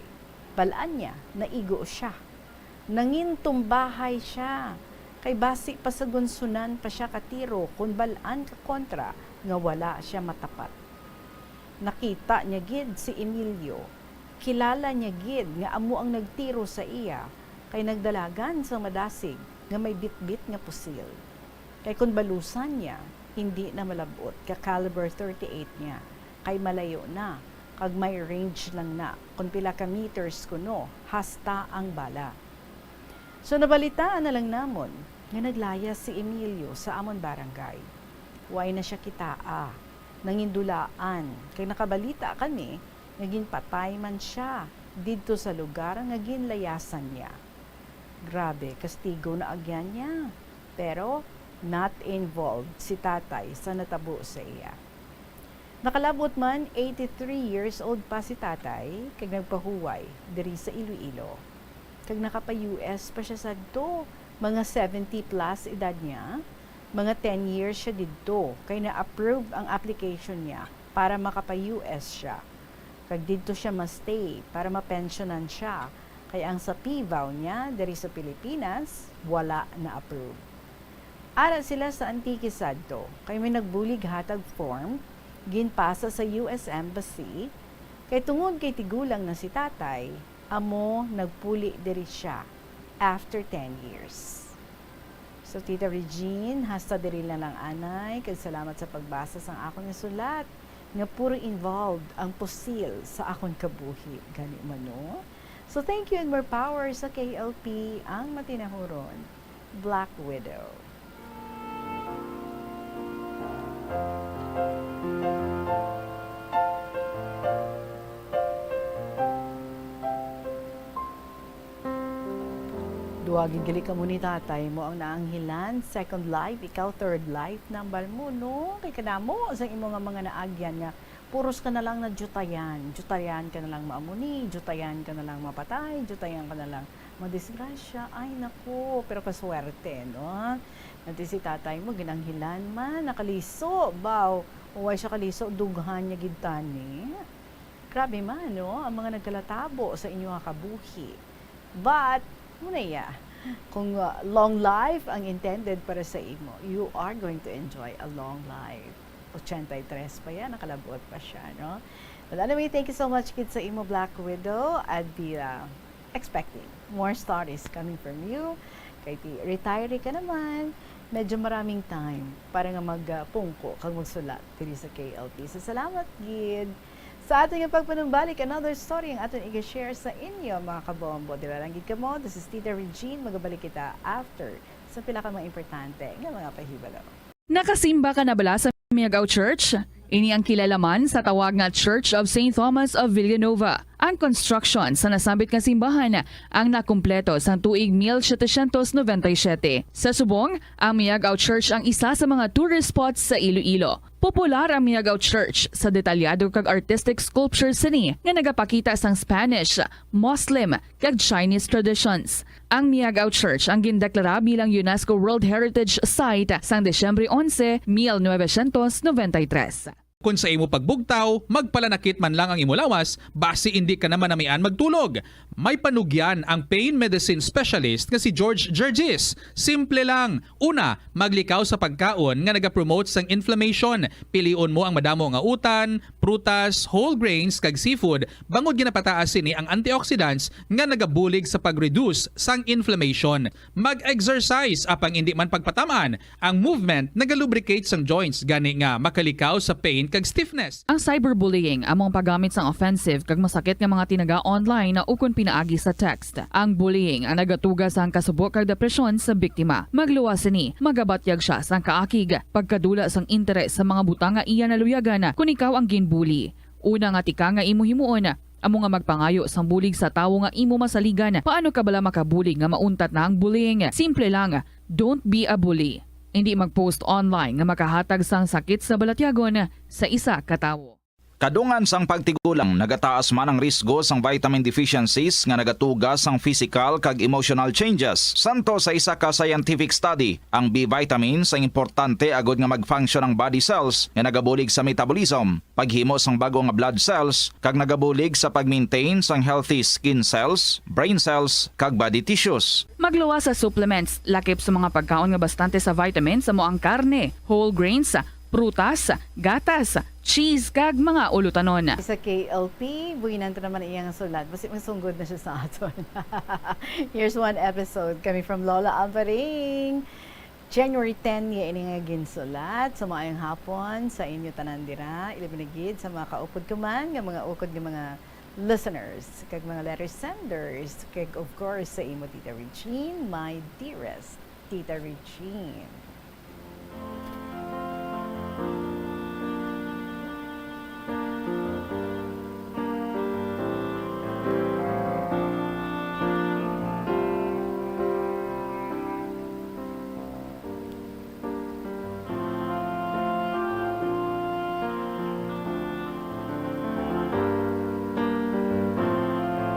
Bal-an niya, naigo sia. Nangintumbahay sia, kay basi pasagunsunan pa sia ka tiro kon bal-an ka kontra nga wala sia matapat. Nakita niya gid si Emilio. Kilala niya gid nga amo ang nagtiro sa iya, kay nagdalagan sang madasig nga may bitbit nga pusil. Kay kon balusan niya, hindi na malab-ot ka caliber thirty-eight niya, kay malayo na, kag may range lang na, kon pila ka meters kuno, hasta ang bala. So, nabalitaan na lang namon nga naglayas si Emilio sa amon barangay. Way na sia kitaa, nangindulaan, kay nakabalita kami nga ginpatay man sia didto sa lugar nga ginlayasan niya. Grabe, kastigo na agyan niya. Pero not involved si tatay sa natabo sa iya. Nakalab-ot man, eighty-three years old pa si tatay, kag nagpahuway diri sa Iloilo. Kag nakapa-U S pa sia sadto, mga seventy plus edad niya. Mga ten years siya didto, kay na-approve ang application niya para makapa-U S sia. Kag didto sia ma-stay para mapensyonan sia, kay ang sa P-vow niya diri sa Pilipinas wala na-approve. Ara sila sa Antique sadto, kay may nagbulig hatag form, ginpasa sa U S Embassy, kay tungod kay tigulang na si tatay, amo nagpuli diri sia after ten years. So, Tita Regine, hasta diri na lang anay, kag salamat sa pagbasa sang akon nga sulat, nga puro involved ang pusil sa akon kabuhi. Gani man, no? So, thank you and more power sa K L P, ang matinahuron. Black Widow. Duha gid gali kamo ni tatay mo ang naanghilan, second life, ikaw third life, nambal mo, no? Kay kadamo sa imo nga mga naagyan nga puros ka na lang na jutayan, jutayan ka na lang maamo ni, jutayan ka na lang mapatay, jutayan ka na lang madisgrasya. Ay, naku, pero kaswerte, no? Nati si tatay mo, ginanghilan man, nakaliso, baw, way siya kaliso, dughan niya gid tani. Grabe man, no? Ang mga nagkalatabo sa inyo nga kabuhi. But, muna ya, kung uh, long life ang intended para sa imo, you are going to enjoy a long life. Ochenta y tres pa yan, nakalabot pa siya, no? But anyway, thank you so much, kid, sa imo, Black Widow. I'd be uh, expecting more stories coming from you. Kay ti retire ka naman, medyo maraming time para nga magpungko kag magsulat diri sa K L P. So, salamat gid. Sa aton nga pagpanumbalik, another story ang aton i-share sa inyo, mga kabombo. Dira lang gid kamo, this is Tita Regine. Magabalik kita after sa pila ka mga importante nga mga pahibalo. Nakasimba ka na bala sa Miagao Church? Ini ang kilala man sa tawag nga Church of Saint Thomas of Villanova. Ang construction sa nasambit nga simbahan ang nakumpleto sang tuig mil setecientos noventa y siete. Sa subong, ang Miagao Church ang isa sa mga tourist spots sa Iloilo. Popular ang Miagao Church sa detalyado kag artistic sculptures sini nga nagapakita sang Spanish, Muslim, kag Chinese traditions. Ang Miagao Church ang gindeklara bilang UNESCO World Heritage Site sang Disyembre onse, mil novecientos noventa y tres. Kon sa imo pagbugtaw, magpalanakit man lang ang imo lawas, basi indi ka na manamian magtulog. May panugyan ang pain medicine specialist nga si George Gergis. Simple lang. Una, maglikaw sa pagkaon nga nagapromote sang inflammation. Pilion mo ang madamo nga utan, prutas, whole grains, kag seafood, bangod ginapataas sini ang antioxidants nga nagabulig sa pag-reduce sang inflammation. Mag-exercise, apang indi man pagpatam-an, ang movement nagalubricate sang joints, gani nga makalikaw sa pain kag stiffness. Ang cyberbullying amo ang paggamit sang offensive kag masakit nga mga tinaga online ukon pinaagi sa text. Ang bullying ang nagatuga sang kasubo kag depresyon sa biktima. Magluwas sini, magabatyag sia sang kaakig, pagkadula sang interes sa mga butang nga iya naluyagan kon ikaw ang ginbully. Una nga tika nga imo himuon, amo nga magpangayo sang bulig sa tawo nga imo masaligan. Paano ka bala makabulig nga mauntat na ang bullying? Simple lang, don't be a bully. Indi mag-post online nga makahatag sang sakit sa balatyagon sa isa ka tawo. Kadungan sang pagtigulang, nagataas man ang risgo sang vitamin deficiencies nga nagatuga sang physical kag emotional changes. Santo sa isa ka scientific study, ang B vitamins ang importante agud nga mag-function ang body cells nga nagabulig sa metabolism, paghimo sang bag-o nga blood cells, kag nagabulig sa pag-maintain sang healthy skin cells, brain cells, kag body tissues. Magluwas sa supplements, lakip sa mga pagkaon nga bastante sa vitamins, amo ang karne, whole grains, prutas, gatas, cheese, kag mga ulutanon. Sa K L P, buhinan ta naman iyang sulat. Basi masunggod na siya sa aton. Here's one episode coming from Lola Alvaring. January ten niya ini nga ginsulat. Sa maayong hapon sa inyo tanan dira, ilabi na gid sa mga kaupod ko man nga mga ukod nga mga listeners, kag mga letter senders, kag of course sa imo, Tita Regine, my dearest Tita Regine.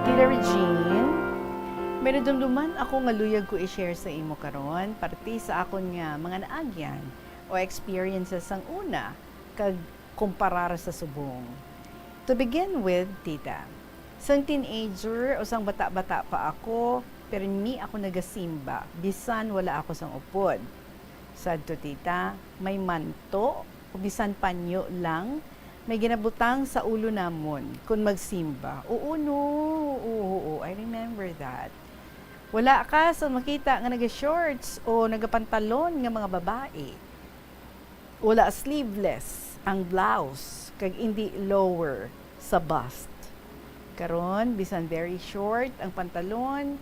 Tita Regine, may nadumduman ako nga luyag ko i-share sa imo karon, parte sa akon nga mga naagyan o experiences sang una, kag kumparar sa subong. To begin with, tita, sang teenager o sang bata-bata pa ako, pirmi ako nagasimba, bisan wala ako sang upod. Sadto, tita, may manto o bisan panyo lang, may ginabutang sa ulo namon kon magsimba. Oo, no? Oo, oo, I remember that. Wala ka sa makita nga naga-shorts o nagapantalon nga mga babae. Wala, sleeveless ang blouse, kag indi lower sa bust. Karon, bisan very short ang pantalon,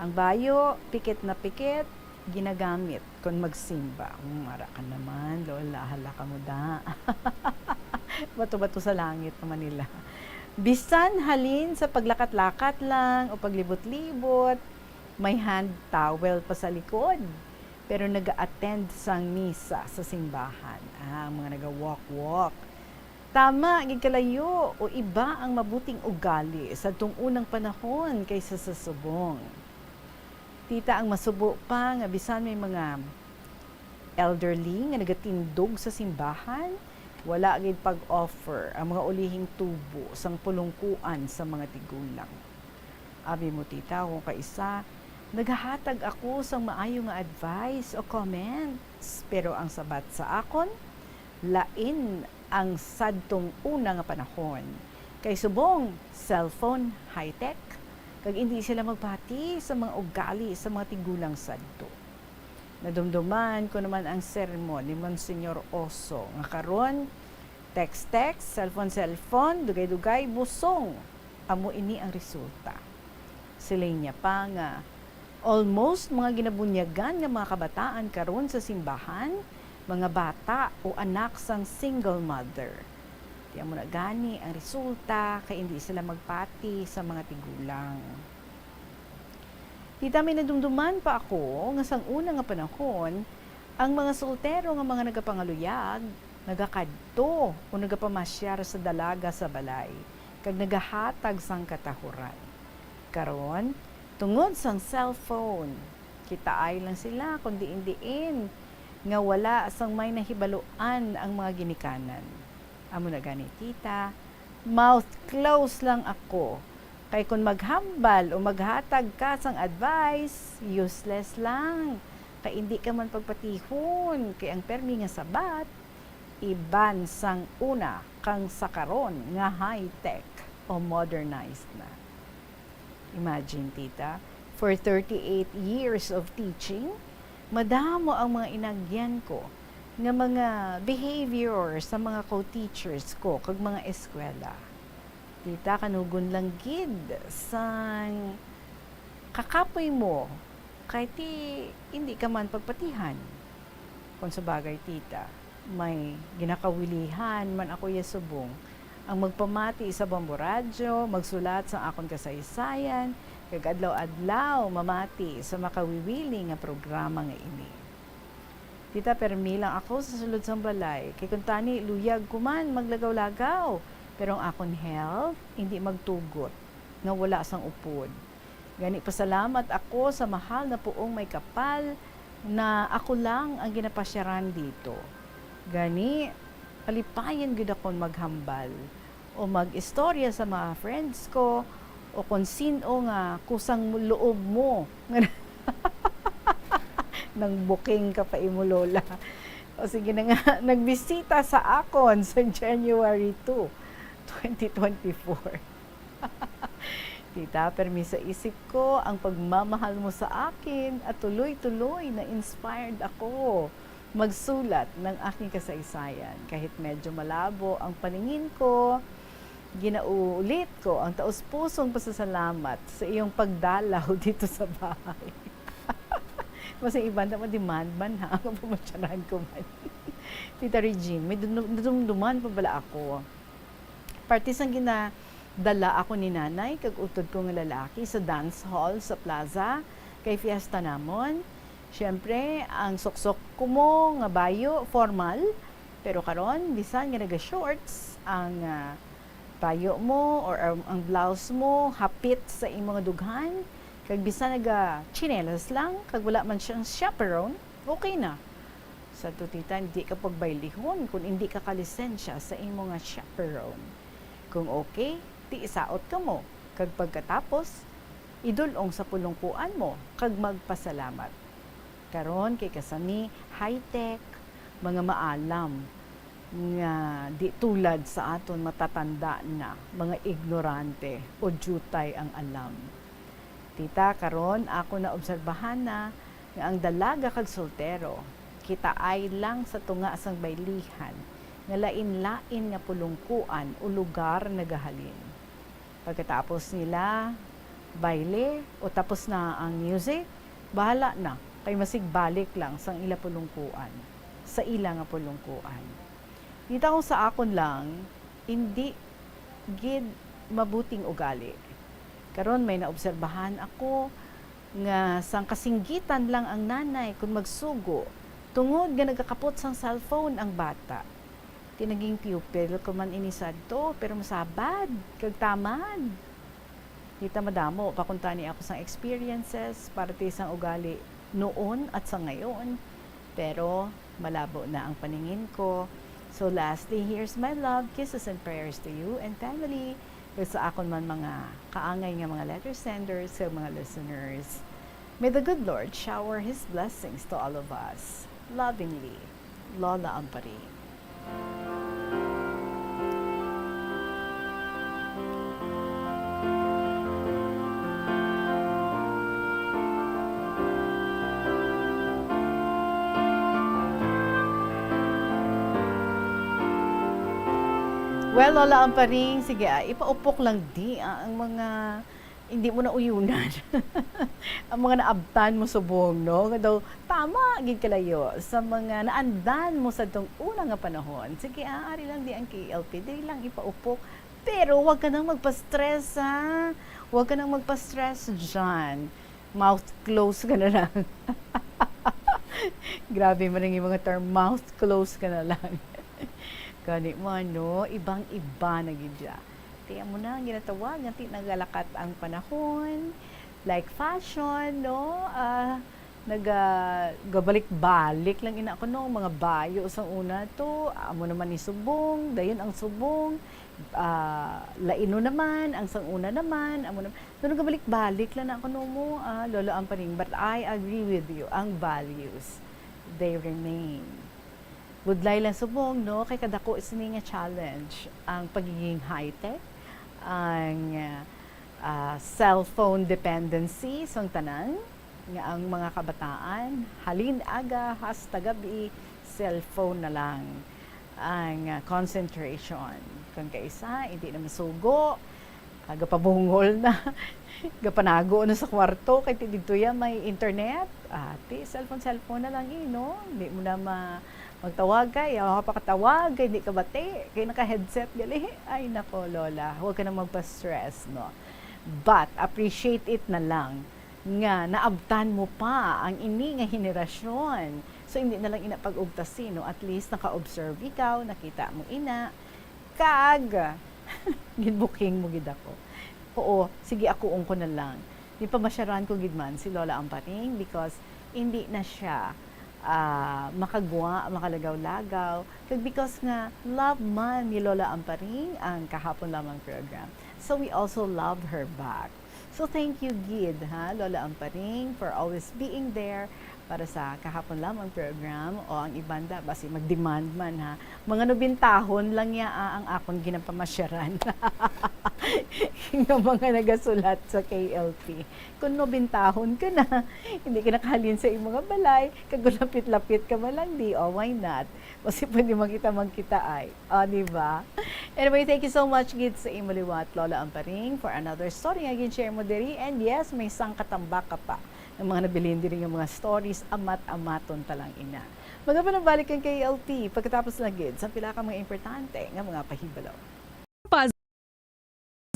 ang bayo, pikit na pikit, ginagamit kon magsimba. Hmm, ara ka naman, Lola, hala ka mo da. Bato-bato sa langit naman nila. Bisan halin sa paglakat-lakat lang o paglibot-libot, may hand towel pa sa likod, pero naga-attend sang misa sa simbahan. Ah, ang mga naga-walk-walk. Tama, gid kalayo o iba ang mabuting ugali sa tung unang panahon kaysa sa subong. Tita, ang masubo pa nga bisan may mga elderly nga nagatindog sa simbahan, wala gid pag-offer ang mga ulihing tubo sang pulungkuan sa mga tigulang. Abi mo, tita, ako kaisa, nagahatag ako sang maayo nga advice o comments, pero ang sabat sa akon, lain ang sadtong una nga panahon. Kay subong, cellphone, high-tech, kag indi sila magpati sa mga ugali sa mga tigulang sadto. Nadumduman ko naman ang sermon ni Monsignor Oso nga karon, text-text, cellphone-cellphone, dugay-dugay, busong. Amo ini ang resulta. Siling niya pa nga, almost mga ginabunyagan nga mga kabataan karon sa simbahan, mga bata o anak sang single mother. Ti amo na gani ang resulta kay indi sila magpati sa mga tigulang. Tita, may nadumduman pa ako nga sang una nga panahon, ang mga soltero nga mga nagapangaluyag, nagakadto o nagapamasyar sa dalaga sa balay, kag nagahatag sang katahuran. Karon, tungod sang cellphone, kitaay lang sila kon diin-diin nga wala sang may nahibaluan ang mga ginikanan. Amo na gani, tita, mouth close lang ako. Kay kon maghambal o maghatag ka sang advice, useless lang. Kay indi ka man pagpatihon, kay ang permi nga sabat, iban sang una kang sa karon nga high-tech o modernized na. Imagine, tita, for thirty-eight years of teaching, madamo ang mga inagyan ko nga mga behavior sa mga co-teachers ko kag mga eskwela. Tita, kanugon lang gid sang kakapoy mo, kay ti indi ka man pagpatihan. Kon sa bagay, tita, may ginakawilihan man ako ya subong ang magpamati sa Bombo Radyo, magsulat sa akon kasaysayan, kag adlaw-adlaw mamati sa makawiwili nga programa nga ini. Tita, permi lang ako sa sulod sang balay, kay kuntani luyag ko man maglagaw-lagaw, pero ang akon health indi magtugot nga wala sang upod. Gani, pasalamat ako sa mahal na puong may kapal na ako lang ang ginapasyaran dito. Gani, palipayan gid akon maghambal o mag-istorya sa mga friends ko o kon sin-o nga kusang loob mo nga nang buking ka pa imo lola. O sige na nga, nagbisita sa akon sa January two, twenty twenty-four. Tita, permi sa isip ko ang pagmamahal mo sa akin at tuloy-tuloy na inspired ako magsulat ng aking kasaysayan. Kahit medyo malabo ang paningin ko, ginaulit ko ang taos-pusong pasasalamat sa iyong pagdalaw dito sa bahay. Mas ang iban na ma-demand man, ha, ang pamatsyaran ko man. Tita Regine, may dum-, dumduman pa bala ako. Parte sang ginadala ako ni Nanay kag utod ko nga lalaki sa dance hall sa plaza kay fiesta namon. Siyempre, ang suksok ko mo nga bayo, formal, pero karon, bisan nga naga-shorts ang, ah, bayo mo or ang, ang blouse mo hapit sa imo nga dughan, kag bisan naga-tsinelas lang kag wala man siyang chaperone, okay na. Sa to, tita, hindi ka pagbaylihon kung hindi ka kalisensya sa imo nga chaperone. Kung okay, ti isaot ka mo, kag pagkatapos, idul-ong sa pulungkuan mo kag magpasalamat. Karon kay kasami high-tech, mga maalam nga di tulad sa aton matatanda na, mga ignorante o diutay ang alam. Tita, karon ako naobserbahan na nga ang dalaga kag soltero kitaay lang sa tunga sang baylihan nga lain-lain nga pulungkuan o lugar nagahalin. Pagkatapos nila bayle o tapos na ang music, bahala na, kay masigbalik lang sang ila pulungkuan, sa ila nga pulungkuan. Tita, kung sa akon lang, indi gid mabuting ugali. Karon may naobserbahan ako nga sang kasinggitan lang ang nanay kon magsugo, tungod nga nagakapot sang cellphone ang bata. Ti naging pupil ko man ini sadto, pero masabad kag tamad. Tita, madamo pa kuntani ako sang experiences, parte sang ugali noon at sa ngayon. Pero malabo na ang paningin ko. So lastly, here's my love, kisses and prayers to you and family. Kag sa akon man mga kaangay nga mga letter senders, sa mga listeners. May the good Lord shower His blessings to all of us. Lovingly, Lola Amparing. Well, Lola Amparing, sige, ah, ipaupok lang di, ah, ang mga hindi mo na uyunan. Ang mga naabtan mo subong, no? Nga daw, tama, gid kalayo sa mga naandan mo sa tong una nga panahon. Sige, ah, ari lang di ang K L P, di lang ipaupok. Pero wag ka nang magpa-stress, ha? Wag ka nang magpa-stress dyan. Mouth close ka na lang. Grabe man ang mga term, mouth close ka na lang. Gani mo, ano, ibang-iba na gid siya. Kaya mo na, ginatawag, nga ti-, nagalakat ang panahon, like fashion, no? Ah, naga-, gabalik-balik lang ina ko, no? Mga bayo sa una to, amo naman ni subong, dayon ang subong, ah, laino naman, ang sang una naman, amo naman. So, nagabalik-balik lang na ako, no, mo, ah, Lolo Amparing. But I agree with you, ang values, they remain. Budlay lang subong, no? Kay kadako sini nga challenge, ang pagiging high-tech, ang, ah, cellphone dependency sang tanan, nga ang mga kabataan, halin aga hasta gabi, cellphone na lang ang, ah, concentration. Kung kaisa, hindi na masugo, ah, gapabungol na, gapanago na sa kwarto, kay ti didto ya may internet. Ah, ti cellphone, cellphone na lang, eh, no? Hindi mo na ma-, magtawag ka, ayaw ka pakatawag, kay hindi ka bati, kay naka-headset gali. Ay, nako, Lola, huwag ka na magpa-stress, no? But, appreciate it na lang nga naabtan mo pa ang ini nga henerasyon. So, hindi na lang ina pag-ugtasi, no? At least, naka-observe ikaw, nakita mo ina, kag ginbuking mo gid ako. Oo, sige, akuon ko na lang. Ginpamasyaran ko gid man si Lola Amparing because hindi na siya, ah, makagwa, makalagaw-lagaw. Kag because nga love man ni Lola Amparing ang kahapon lamang program. So we also love her back. So thank you gid, ha, Lola Amparing, for always being there para sa kahapon lamang program. O ang iban da, basi mag-demand man, ha. Mga nobentahon lang ya, ah, ang akon ginapamasyaran nga mga nagasulat sa K L P. Kung nobentahon ka na, hindi ka nakahalin sa imong balay, kag kung lapit-lapit ka man lang di, oh, why not? Basi pwede magkita-magkita ay. O, di ba? Anyway, thank you so much gid sa imo liwat, Lola Amparing, for another story nga gin-share mo diri. And yes, may sangkatambaka pa nga mga nabilin diri nga mga stories, amat-amaton ta lang ina. Magapanabalik ang K L T pagkatapos lang gid sa pila ka mga importante nga mga pahibalo. Paz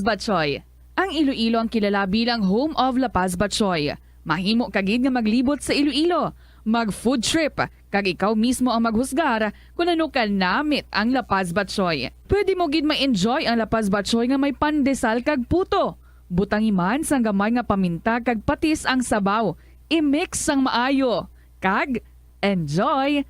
Batchoy. Ang Iloilo ang kilala bilang home of La Paz Batchoy. Mahimo ka gid nga maglibot sa Iloilo, mag food trip, kag ikaw mismo ang maghusgar kon ano ka namit ang La Paz Batchoy. Pwede mo gid ma-enjoy ang La Paz Batchoy nga may pandesal kag puto. Butangi man sang gamay nga paminta kag patis ang sabaw. I-mix sang maayo. Kag enjoy!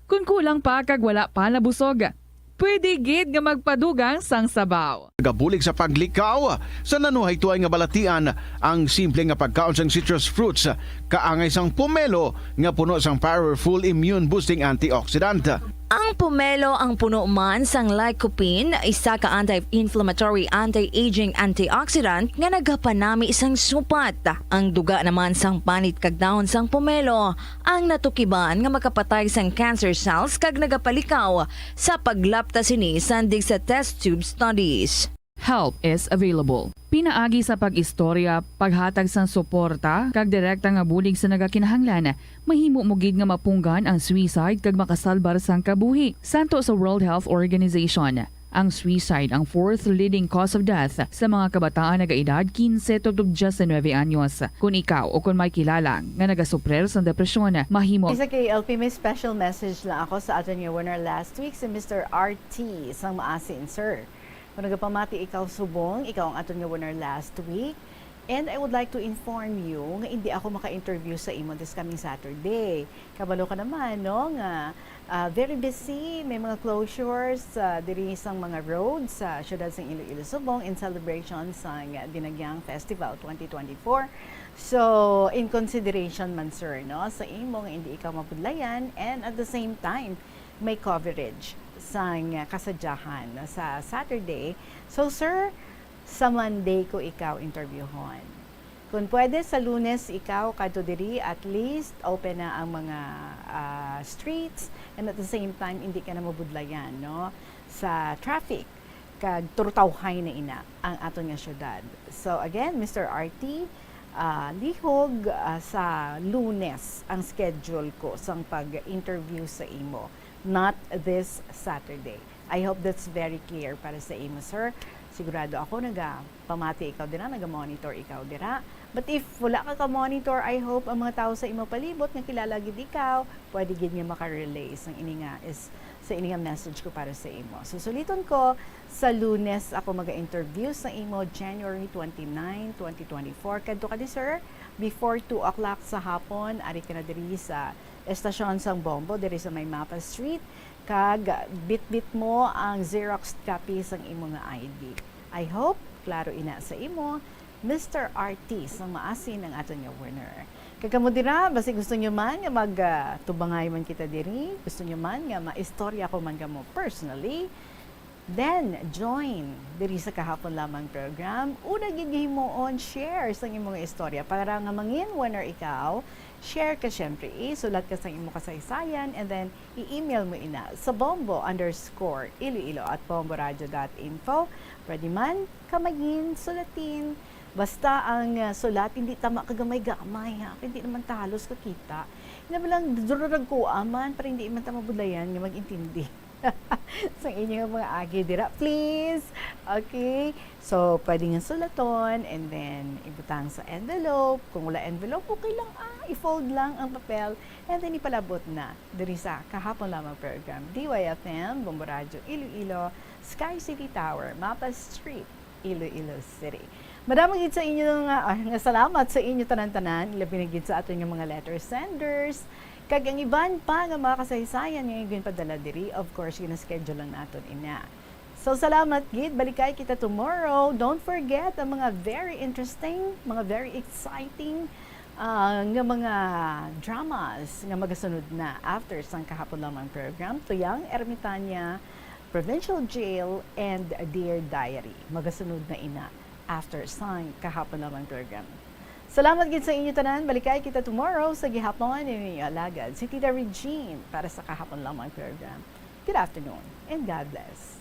Kon kulang pa kag wala pa nabusog, pwede gid nga magpadugang sang sabaw. Nagabulig sa paglikaw sa nanuhaytoy nga balatian ang simple nga pagkaon sang citrus fruits, kaangay sang pomelo nga puno sang powerful immune-boosting antioxidant. Ang pomelo ang puno man sang lycopene, isa ka anti-inflammatory, anti-aging antioxidant nga nagapanami sang supat. Ang duga naman sang panit kag dahon sang pomelo ang natukiban nga makapatay sang cancer cells kag nagapalikaw sa paglapta sini sandig sa test tube studies. Help is available. Pinaagi sa pag-istorya, paghatag sang suporta, kag direkta nga bulig sa nagakinahanglan, mahimo mo gid nga mapunggan ang suicide kag makasalbar sang kabuhi. Santo sa World Health Organization, ang suicide ang fourth leading cause of death sa mga kabataan nagaedad quince to diecinuebe anyos. Kon ikaw o kon may kilala nga nagasuprir sang depresyon, mahimo Sa K L P, may special message lang ako sa aton nga winner last week, si Mister R T sang Maasin, sir. Kung nagapamati ikaw subong, ikaw ang aton nga winner last week. And I would like to inform you nga hindi ako maka-interview sa imo this coming Saturday. Kabalo ka naman, no, nga, ah, very busy, may mga closures, ah, diri sang mga roads sa siyudad sang Iloilo, Subong in celebration sang Dinagyang Festival twenty twenty-four. So, in consideration man, sir, no, sa imo nga hindi ikaw mabudlayan, and at the same time, may coverage sang kasadyahan sa Saturday. So, sir, sa Monday ko ikaw interviewhon. Kung pwede, sa Lunes ikaw kadto diri, at least open na ang mga, ah, streets, and at the same time, hindi ka na mabudlayan, no, sa traffic, kag turutawhay na ina ang aton nga syudad. So again, Mister R T, ah, lihog, ah, sa Lunes ang schedule ko sang pag-interview sa imo, not this Saturday. I hope that's very clear para sa imo, sir. Sigurado ako nagapamati ikaw dira, naga-monitor ikaw dira. But if wala ka ka-monitor, I hope ang mga tawo sa imo palibot nga kilala gid ikaw, pwede gid nga maka-relay sang ini nga is, sa ini nga message ko para sa imo. So, suliton ko, sa Lunes ako maga-interview sa imo, January twenty-nine, twenty twenty-four. Kadto ka di, sir, before two o'clock sa hapon, ari ka na diri sa estasyon sang Bombo, diri sa may Mapa Street, kag bitbit mo ang Xerox copy sang imo nga I D. I hope klaro ina sa imo. Mister Artist, ang maasin ang aton nga winner. Kag kamo dira, basi gusto nyo man nga mag, ah, tubangay man kita diri, gusto nyo man nga maistorya ko man kamo personally, then join diri sa Kahapon Lamang program. Una gid himuon, share sa imong istorya para nga mangin winner ikaw. Share ka syempre, isulat ka sa imong kasaysayan, and then i-email mo ina sa bombo underscore iloilo at bomboradio dot info. Pwede man kamayin, sulatin. Basta ang, ah, sulat, hindi tama kagamay-gamay, ha? Kay hindi naman ta halos kakita. Ina ba lang, dururag ko aman, para hindi man ta mabudlayan nga mag-intindi sa inyong mga agi dira, please. Okay? So, pwede nga sulaton and then ibutang sa envelope. Kung wala envelope, okay lang, ah, i-fold lang ang papel and then ipalabot na diri sa Kahapon Lamang program. D Y F M, Bombo Radyo Iloilo, Sky City Tower, Mapa Street, Iloilo City. Madamo gid sa inyo nga, ah, nga salamat sa inyo tanan-tanan, labi na gid sa aton nga mga letter senders, kag ang iban pa nga mga kasaysayan nga ginpadala diri, of course, gina-schedule lang naton ina. So, salamat gid. Balikay kita tomorrow. Don't forget ang mga very interesting, mga very exciting, ah, nga mga dramas nga magasunod na after sang Kahapon Lamang program. Tuyang Ermitania, Provincial Jail, and Dear Diary. Magasunod na ina after sang Kahapon Lamang program. Salamat gid sa inyo tanan. Balikay kita tomorrow sa gihapon, ini inyo alagad, si Tita Regine, para sa Kahapon Lamang program. Good afternoon and God bless.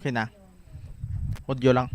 Okay na. Audio lang.